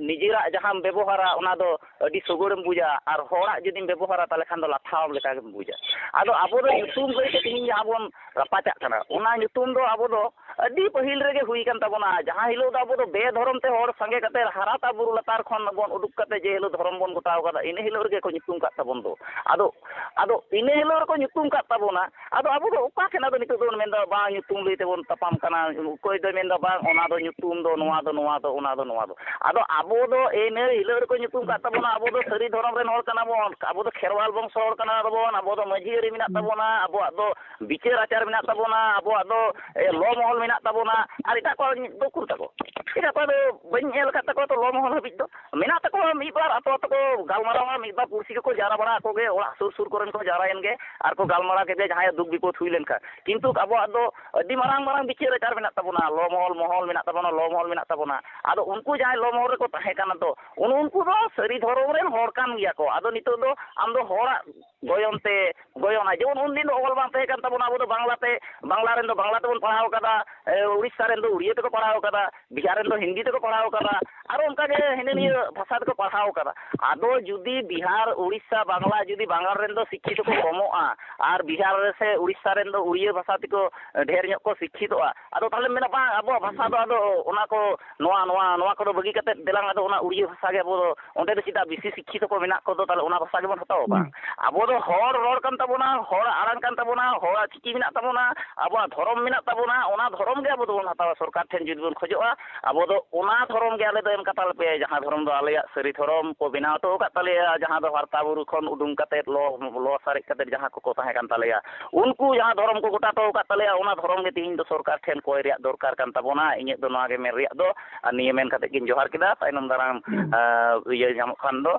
ᱱᱤᱡᱮᱨᱟᱜ ᱡᱟᱦᱟᱸᱢ ᱵᱮᱵᱚᱦᱟᱨᱟ ᱚᱱᱟ ᱫᱚ ᱟᱹᱰᱤ ᱥᱚᱜᱚᱲᱮᱢ ᱵᱩᱡᱟ, ᱟᱨ ᱦᱚᱲᱟᱜ ᱡᱩᱫᱤᱢ ᱵᱮᱵᱚᱦᱟᱨᱟ ᱛᱟᱦᱚᱞᱮ ᱠᱷᱟᱱ ᱫᱚ ᱞᱟᱴᱷᱟᱣ ᱞᱮᱠᱟᱜᱮᱢ ᱵᱩᱡᱟ᱾ ᱟᱫᱚ ᱟᱵᱚ ᱫᱚ ᱧᱩᱛᱩᱢ ᱞᱟᱹᱭᱛᱮ ᱛᱮᱦᱮᱧ ᱡᱟᱦᱟᱸ ᱵᱚᱱ ᱨᱟᱯᱟᱪᱟᱜ ᱠᱟᱱᱟ, ᱚᱱᱟ ᱧᱩᱛᱩᱢ ᱫᱚ ᱟᱵᱚ ᱫᱚ ᱟᱹᱰᱤ ᱯᱟᱹᱦᱤᱞ ᱨᱮᱜᱮ ᱦᱩᱭ ᱠᱟᱱ ᱛᱟᱵᱚᱱᱟ᱾ ᱡᱟᱦᱟᱸ ᱦᱤᱞᱳᱜ ᱫᱚ ᱟᱵᱚ ᱫᱚ ᱵᱮᱫᱷᱚᱨᱚᱢ ᱛᱮ ᱦᱚᱲ ᱥᱟᱸᱜᱮ ᱠᱟᱛᱮ ᱦᱟᱨᱟᱛᱟ ᱵᱩᱨᱩ ᱞᱟᱛᱟᱨ ᱠᱷᱚᱱ ᱵᱚᱱ ᱩᱰᱩᱠ ᱠᱟᱛᱮ ᱡᱮ ᱦᱤᱞᱳᱜ ᱫᱷᱚᱨᱚᱢ ᱵᱚᱱ ᱜᱚᱴᱟᱣ ᱠᱟᱫᱟ, ᱤᱱᱟᱹ ᱦᱤᱞᱳᱜ ᱨᱮᱜᱮ ᱠᱚ ᱧᱩᱛᱩᱢ ᱠᱟᱫ ᱛᱟᱵᱚᱱ ᱫᱚ᱾ ᱟᱫᱚ ᱟᱫᱚ ᱤᱱᱟᱹ ᱦᱤᱞᱳᱜ ᱨᱮᱠᱚ ᱧᱩᱛᱩᱢ ᱠᱟᱫ ᱛᱟᱵᱚᱱᱟ᱾ ᱟᱫᱚ ᱟᱵᱚ ᱫᱚ ᱚᱠᱟ ᱴᱷᱮᱱ ᱟᱫᱚ ᱱᱤᱛᱚᱜ ᱫᱚᱵᱚᱱ ᱢᱮᱱᱫᱟ ᱵᱟᱝ ᱧᱩᱛᱩᱢ ᱞᱟᱹᱭ ᱛᱮᱵᱚᱱ ᱛᱟᱯᱟᱢ ᱠᱟᱱᱟ? ᱚᱠᱚᱭ ᱫᱚᱭ ᱢᱮᱱᱫᱟ ᱵᱟᱝ ᱚᱱᱟ ᱫᱚ ᱧᱩᱛᱩᱢ ᱫᱚ ᱱᱚᱣᱟ ᱫᱚ ᱱᱚᱣᱟ ᱫᱚ ᱚᱱᱟ ᱫᱚ ᱱᱚᱣᱟ ᱫᱚ᱾ ᱟᱫᱚ ᱟᱵᱚ ᱫᱚ ᱤᱱᱟᱹ ᱦᱤᱞᱳᱜ ᱨᱮᱠᱚ ᱧᱩᱛᱩᱢ ᱠᱟᱫ ᱛᱟᱵᱚᱱᱟ, ᱟᱵᱚ ᱫᱚ ᱥᱟᱹᱨᱤ ᱫᱷᱚᱨᱚᱢ ᱨᱮᱱ ᱦᱚᱲ ᱠᱟᱱᱟ ᱵᱚᱱ, ᱟᱵᱚ ᱫᱚ ᱠᱷᱮᱨᱣᱟᱞ ᱵᱚᱝᱥᱚ ᱦᱚᱲ ᱠᱟᱱᱟ ᱵᱚᱱ, ᱟᱵᱚ ᱫᱚ ᱢᱟᱹᱡᱷᱤ ᱟᱹᱨᱤ ᱢᱮᱱᱟᱜ ᱛᱟᱵᱚᱱᱟ, ᱟᱵᱚᱣᱟᱜ ᱫᱚ ᱵᱤᱪᱟᱹᱨ ᱟᱪᱟᱨ ᱢᱮᱱᱟᱜ ᱛᱟᱵᱚᱱᱟ, ᱟᱵᱚᱣᱟᱜ ᱫᱚ ᱮ, ᱞᱚ ᱢᱚᱦᱚᱞ ᱢᱮᱱᱟᱜ ᱛᱟᱵᱚᱱᱟ, ᱟᱨ ᱮᱴᱟᱜ ᱠᱚᱣᱟᱜ ᱫᱚ ᱩᱠᱩᱨ ᱛᱟᱠᱚ? ᱮᱴᱟᱜ ᱠᱚᱣᱟᱜ ᱫᱚ ᱵᱟᱹᱧ ᱧᱮᱞ ᱟᱠᱟᱫ ᱛᱟᱠᱚᱣᱟ ᱛᱚ ᱞᱚ ᱢᱚᱦᱚᱞ ᱦᱟᱹᱵᱤᱡ ᱫᱚ᱾ ᱢᱮᱱᱟᱜ ᱛᱟᱠᱚᱣᱟ ᱢᱤᱫ ᱵᱟᱨ ᱟᱛᱳ ᱟᱛᱳ ᱠᱚ ᱜᱟᱞᱢᱟᱨᱟᱣᱟ, ᱢᱤᱫ ᱵᱟᱨ ᱯᱩᱲᱥᱤ ᱠᱚᱠᱚ ᱡᱟᱣᱨᱟ ᱵᱟᱲᱟ ᱟᱠᱚ ᱜᱮ, ᱚᱲᱟᱜ ᱥᱩᱨ ᱥᱩᱨ ᱠᱚᱨᱮᱱ ᱠᱚ ᱡᱟᱣᱨᱟᱭᱮᱱ ᱜᱮ ᱟᱨ ᱠᱚ ᱜᱟᱞᱢᱟᱨᱟᱣ ᱠᱮᱫ ᱜᱮ ᱡᱟᱦᱟᱸᱭᱟᱜ ᱫᱩᱠ ᱵᱤᱯᱚᱫ ᱦᱩᱭ ᱞᱮᱱᱠᱷᱟᱱ᱾ ᱠᱤᱱᱛᱩ ᱟᱵᱚᱣᱟᱜ ᱫᱚ ᱟᱹᱰᱤ ᱢᱟᱨᱟᱝ ᱢᱟᱨᱟᱝ ᱵᱤᱪᱟᱹᱨ ᱟᱪᱟᱨ ᱢᱮᱱᱟᱜ ᱛᱟᱵᱚᱱᱟ, ᱞᱚ ᱢᱚᱦᱚᱞ, ᱢᱚᱦᱚᱞ ᱢᱮᱱᱟᱜ ᱛᱟᱵᱚᱱᱟ, ᱞᱚ ᱢᱚᱦᱚᱞ ᱢᱮᱱᱟᱜ ᱛᱟᱵᱚᱱᱟ᱾ ᱟᱫᱚ ᱩᱱᱠᱩ ᱡᱟᱦᱟᱸᱭ ᱞᱚ ᱢᱚᱦᱚᱞ ᱨᱮᱠᱚ ᱛᱟᱦᱮᱸ ᱠᱟᱱᱟ ᱫᱚ, ᱩᱱ-, ᱩᱱᱠᱩ ᱫᱚ ᱥᱟᱹᱨᱤ ᱫᱷᱚᱨᱚᱢ ᱨᱮᱱ ᱦᱚᱲ ᱠᱟᱱ ᱜᱮᱭᱟ ᱠᱚ᱾ ᱟᱫᱚ ᱱᱤᱛᱚᱜ ᱫᱚ ᱟᱢ ᱫᱚ ᱦᱚᱲᱟᱜ ᱜᱚᱭᱚᱱ ᱛᱮ ᱜᱚᱭᱚᱱᱟ᱾ ᱡᱮᱢᱚᱱ ᱩᱱᱫᱤᱱ ᱫᱚ ᱚᱞ ᱵᱟᱝ ᱛᱟᱦᱮᱸ ᱠᱟᱱ ᱛᱟᱵᱚᱱᱟ, ᱟᱵᱚ ᱫᱚ ᱵᱟᱝᱞᱟ ᱛᱮ, ᱵᱟᱝᱞᱟ ᱨᱮᱱ ᱫᱚ ᱵᱟᱝᱞᱟ ᱛᱮᱵᱚᱱ ᱯᱟᱲᱦᱟᱣ ᱠᱟᱫᱟ, ᱮ, ᱩᱲᱤᱥᱥᱟ ᱨᱮᱱ ᱫᱚ ᱩᱲᱤᱭᱟᱹ ᱛᱮᱠᱚ ᱯᱟᱲᱦᱟᱣ ᱠᱟᱫᱟ, ᱵᱤᱦᱟᱨ ᱨᱮᱱ ᱫᱚ ᱦᱤᱱᱫᱤ ᱛᱮᱠᱚ ᱯᱟᱲᱦᱟᱣ ᱠᱟᱫᱟ, ᱟᱨᱚ ᱚᱱᱠᱟ ᱜᱮ ᱦᱤᱱᱟᱹ ᱱᱤᱭᱟᱹ ᱵᱷᱟᱥᱟ ᱛᱮᱠᱚ ᱯᱟᱲᱦᱟᱣ ᱠᱟᱫᱟ᱾ ᱟᱫᱚ ᱡᱩᱫᱤ ᱵᱤᱦᱟᱨ, ᱩᱲᱤᱥᱥᱟ, ᱵᱟᱝᱞᱟ ᱡᱩᱫᱤ ᱵᱟᱝᱜᱟᱞ ᱨᱮᱱ ᱫᱚ ᱥᱤᱠᱠᱷᱤᱛᱚ ᱠᱚ ᱠᱚᱢᱚᱜᱼᱟ ᱟᱨ ᱵᱤᱦᱟᱨ ᱨᱮ ᱥᱮ ᱩᱲᱤᱥᱥᱟ ᱨᱮᱱ ᱫᱚ ᱩᱲᱤᱭᱟᱹ ᱵᱷᱟᱥᱟ ᱛᱮᱠᱚ ᱰᱷᱮᱨ ᱧᱚᱜ ᱠᱚ ᱥᱤᱠᱠᱷᱤᱛᱚᱜᱼᱟ, ᱟᱫᱚ ᱛᱟᱦᱚᱞᱮ ᱢᱮᱱᱟ ᱵᱟᱝ ᱟᱵᱚᱣᱟᱜ ᱵᱷᱟᱥᱟ ᱫᱚ ᱟᱫᱚ ᱚᱱᱟ ᱠᱚ ᱱᱚᱣᱟ, ᱱᱚᱣᱟ, ᱱᱚᱣᱟ ᱠᱚᱫᱚ ᱵᱟᱹᱜᱤ ᱠᱟᱛᱮ ᱫᱮᱞᱟᱝ ᱟᱫᱚ ᱚᱱᱟ ᱩᱲᱤᱭᱟᱹ ᱵᱷᱟᱥᱟ ᱜᱮ ᱟᱵᱚ ᱫᱚ, ᱚᱸᱰᱮ ᱫᱚ ᱪᱮᱫᱟᱜ ᱵᱮᱥᱤ ᱥᱤᱠᱠᱷᱤᱛᱚ ᱠᱚ ᱢᱮᱱᱟᱜ ᱠᱚᱫᱚ, ᱛᱟᱦᱚᱞᱮ ᱚᱱᱟ ᱵᱷᱟᱥᱟ ᱜᱮᱵᱚᱱ ᱦᱟᱛᱟᱣᱟ ᱵᱟᱝ? ᱦᱩᱸ᱾ ᱟᱵᱚ ᱫᱚ ᱦᱚᱲ ᱨᱚᱲ ᱠᱟᱱ ᱛᱟᱵᱚᱱᱟ, ᱦᱚᱲᱟᱜ ᱟᱲᱟᱝ ᱠᱟᱱ ᱛᱟᱵᱚᱱᱟ, ᱦᱚᱲᱟᱜ ᱪᱤᱠᱤ ᱢᱮᱱᱟᱜ ᱛᱟᱵᱚᱱᱟ, ᱟᱵᱚᱣᱟᱜ ᱫᱷᱚᱨᱚᱢ ᱢᱮᱱᱟᱜ ᱛᱟᱵᱚᱱᱟ, ᱚᱱᱟ ᱫᱷᱚᱨᱚᱢ ᱫᱷᱚᱨᱚᱢ ᱜᱮ ᱟᱵᱚ ᱫᱚᱵᱚᱱ ᱦᱟᱛᱟᱣᱟ, ᱥᱚᱨᱠᱟᱨ ᱴᱷᱮᱱ ᱡᱩᱫᱤ ᱵᱚᱱ ᱠᱷᱚᱡᱚᱜᱼᱟ, ᱟᱵᱚ ᱫᱚ ᱚᱱᱟ ᱫᱷᱚᱨᱚᱢ ᱜᱮ ᱟᱞᱮ ᱫᱚ ᱮᱢ ᱠᱟᱛᱟ ᱞᱮᱯᱮ, ᱡᱟᱦᱟᱸ ᱫᱷᱚᱨᱚᱢ ᱫᱚ ᱟᱞᱮᱭᱟᱜ ᱥᱟᱹᱨᱤ ᱫᱷᱚᱨᱚᱢ ᱠᱚ ᱵᱮᱱᱟᱣ ᱦᱚᱴᱚ ᱟᱠᱟᱫ ᱛᱟᱞᱮᱭᱟ, ᱡᱟᱦᱟᱸ ᱫᱚ ᱦᱟᱨᱛᱟ ᱵᱩᱨᱩ ᱠᱷᱚᱱ ᱩᱰᱩᱝ ᱠᱟᱛᱮᱫ, ᱞᱚ, ᱞᱚ ᱥᱟᱨᱮᱡ ᱠᱟᱛᱮᱫ ᱡᱟᱦᱟᱸ ᱠᱚᱠᱚ ᱛᱟᱦᱮᱸ ᱠᱟᱱ ᱛᱟᱞᱮᱭᱟ, ᱩᱱᱠᱩ ᱡᱟᱦᱟᱸ ᱫᱷᱚᱨᱚᱢ ᱠᱚ ᱜᱚᱴᱟ ᱦᱚᱴᱚ ᱟᱠᱟᱫ ᱛᱟᱞᱮᱭᱟ, ᱚᱱᱟ ᱫᱷᱚᱨᱚᱢ ᱜᱮ ᱛᱮᱦᱮᱧ ᱫᱚ ᱥᱚᱨᱠᱟᱨ ᱴᱷᱮᱱ ᱠᱚᱭ ᱨᱮᱭᱟᱜ ᱫᱚᱨᱠᱟᱨ ᱠᱟᱱ ᱛᱟᱵᱚᱱᱟ᱾ ᱤᱧᱟᱹᱜ ᱫᱚ ᱱᱚᱣᱟ ᱜᱮ ᱢᱮᱱ ᱨᱮᱭᱟᱜ ᱫᱚ᱾ ᱟᱨ ᱱᱤᱭᱟᱹ ᱢᱮᱱ ᱠᱟᱛᱮᱫ ᱜᱤᱧ ᱡᱚᱦᱟᱨ ᱠᱮᱫᱟ᱾ ᱛᱟᱭᱱᱚᱢ ᱫᱟᱨᱟᱢ, ᱦᱩᱸ᱾ ᱟᱸ, ᱤᱭᱟᱹ ᱧᱟᱢᱚᱜ ᱠᱷᱟᱱ ᱫᱚ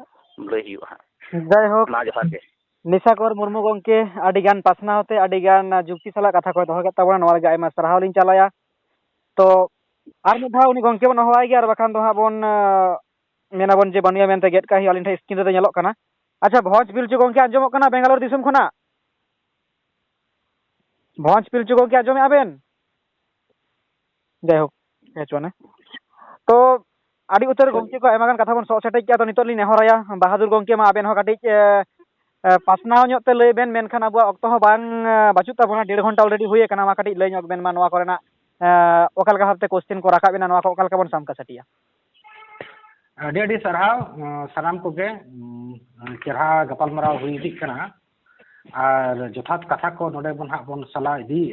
ᱞᱟᱹᱭ ᱦᱩᱭᱩᱜᱼᱟ ᱦᱟᱸᱜ᱾ ᱡᱟᱭᱦᱳᱠ, ᱢᱟ ᱡᱚᱦᱟᱨ ᱜᱮ᱾ ᱱᱤᱥᱟᱠᱚᱨ ᱢᱩᱨᱢᱩ ᱜᱚᱢᱠᱮ ᱟᱹᱰᱤ ᱜᱟᱱ ᱯᱟᱥᱱᱟᱣ ᱛᱮ ᱟᱹᱰᱤ ᱜᱟᱱ ᱡᱩᱠᱛᱤ ᱥᱟᱞᱟᱜ ᱠᱟᱛᱷᱟ ᱠᱚᱭ ᱫᱚᱦᱚ ᱠᱮᱫ ᱛᱟᱵᱚᱱᱟ, ᱱᱚᱣᱟ ᱞᱟᱹᱜᱤᱫ ᱟᱭᱢᱟ ᱥᱟᱨᱦᱟᱣ ᱞᱤᱧ ᱪᱟᱞᱟᱭᱟ᱾ ᱛᱚ ᱟᱨ ᱢᱤᱫ ᱫᱷᱟᱣ ᱩᱱᱤ ᱜᱚᱢᱠᱮ ᱵᱚᱱ ᱦᱚᱦᱚᱣᱟᱭ ᱜᱮ, ᱟᱨ ᱵᱟᱠᱷᱟᱱ ᱫᱚ ᱦᱟᱸᱜ ᱵᱚᱱ, ᱟᱸ, ᱢᱮᱱᱟᱵᱚᱱ ᱡᱮ ᱵᱟᱹᱱᱩᱭᱟ ᱢᱮᱱᱛᱮ ᱜᱮᱫ ᱠᱟᱜ ᱦᱩᱭᱩᱜᱼᱟ, ᱟᱹᱞᱤᱧ ᱴᱷᱮᱱ screen ᱨᱮᱫᱚ ᱧᱮᱞᱚᱜ ᱠᱟᱱᱟ᱾ ᱟᱪᱪᱷᱟ, ᱵᱷᱚᱸᱡᱽ ᱯᱤᱞᱪᱩ ᱜᱚᱢᱠᱮ ᱟᱸᱡᱚᱢᱚᱜ ᱠᱟᱱᱟ ᱵᱮᱝᱜᱟᱞᱳᱨ ᱫᱤᱥᱚᱢ ᱠᱷᱚᱱᱟᱜ? ᱵᱷᱚᱸᱡᱽ ᱯᱤᱞᱪᱩ ᱜᱚᱢᱠᱮ ᱟᱸᱡᱚᱢᱮᱫᱼᱟ ᱵᱮᱱ? ᱡᱟᱭᱦᱳᱠ, ᱦᱮᱸ ᱪᱚ ᱚᱱᱮ᱾ ᱛᱚ ᱟᱹᱰᱤ ᱩᱛᱟᱹᱨ ᱜᱚᱢᱠᱮ ᱠᱚ ᱟᱭᱢᱟ ᱜᱟᱱ ᱠᱟᱛᱷᱟ ᱵᱚᱱ ᱥᱚᱜ ᱥᱮᱴᱮᱡ ᱠᱮᱜᱼᱟ, ᱛᱚ ᱱᱤᱛᱚᱜ ᱞᱤᱧ ᱱᱮᱦᱚᱨᱟᱭᱟ ᱵᱟᱦᱟᱫᱩᱨ ᱜᱚᱢᱠᱮ, ᱢᱟ ᱟᱵᱮᱱ ᱦᱚᱸ ᱠᱟᱹᱴᱤᱡ, ᱮ, ᱮ, ᱯᱟᱥᱱᱟᱣ ᱧᱚᱜ ᱛᱮ ᱞᱟᱹᱭ ᱵᱮᱱ, ᱢᱮᱱᱠᱷᱟᱱ ᱟᱵᱚᱣᱟᱜ ᱚᱠᱛᱚ ᱦᱚᱸ ᱵᱟᱝ, ᱮ, ᱵᱟᱹᱪᱩᱜ ᱛᱟᱵᱚᱱᱟ, ᱰᱮᱲ ᱜᱷᱚᱱᱴᱟ already ᱦᱩᱭ ᱟᱠᱟᱱᱟ, ᱢᱟ ᱠᱟᱹᱴᱤᱡ ᱞᱟᱹᱭ ᱧᱚᱜ ᱵᱮᱱ ᱢᱟ ᱱᱚᱣᱟ ᱠᱚᱨᱮᱱᱟᱜ, ᱮ, ᱚᱠᱟ ᱞᱮᱠᱟ ᱵᱷᱟᱵᱛᱮ question ᱠᱚ ᱨᱟᱠᱟᱵ ᱮᱱᱟ, ᱱᱚᱣᱟ ᱠᱚ ᱚᱠᱟ ᱞᱮᱠᱟ ᱵᱚᱱ ᱥᱟᱢᱠᱟ ᱥᱟᱹᱴᱤᱭᱟ? ᱟᱹᱰᱤ ᱟᱹᱰᱤ ᱥᱟᱨᱦᱟᱣ, ᱮ, ᱥᱟᱱᱟᱢ ᱠᱚᱜᱮ, ᱩᱢ, ᱪᱮᱨᱦᱟ ᱜᱟᱯᱟᱞᱢᱟᱨᱟᱣ ᱦᱩᱭ ᱤᱫᱤᱜ ᱠᱟᱱᱟ᱾ ᱟᱨ ᱡᱚᱛᱷᱟᱛ ᱠᱟᱛᱷᱟ ᱠᱚ ᱱᱚᱰᱮ ᱵᱚᱱ ᱦᱟᱸᱜ ᱵᱚᱱ ᱥᱟᱞᱟ ᱤᱫᱤᱭᱮᱫᱼᱟ᱾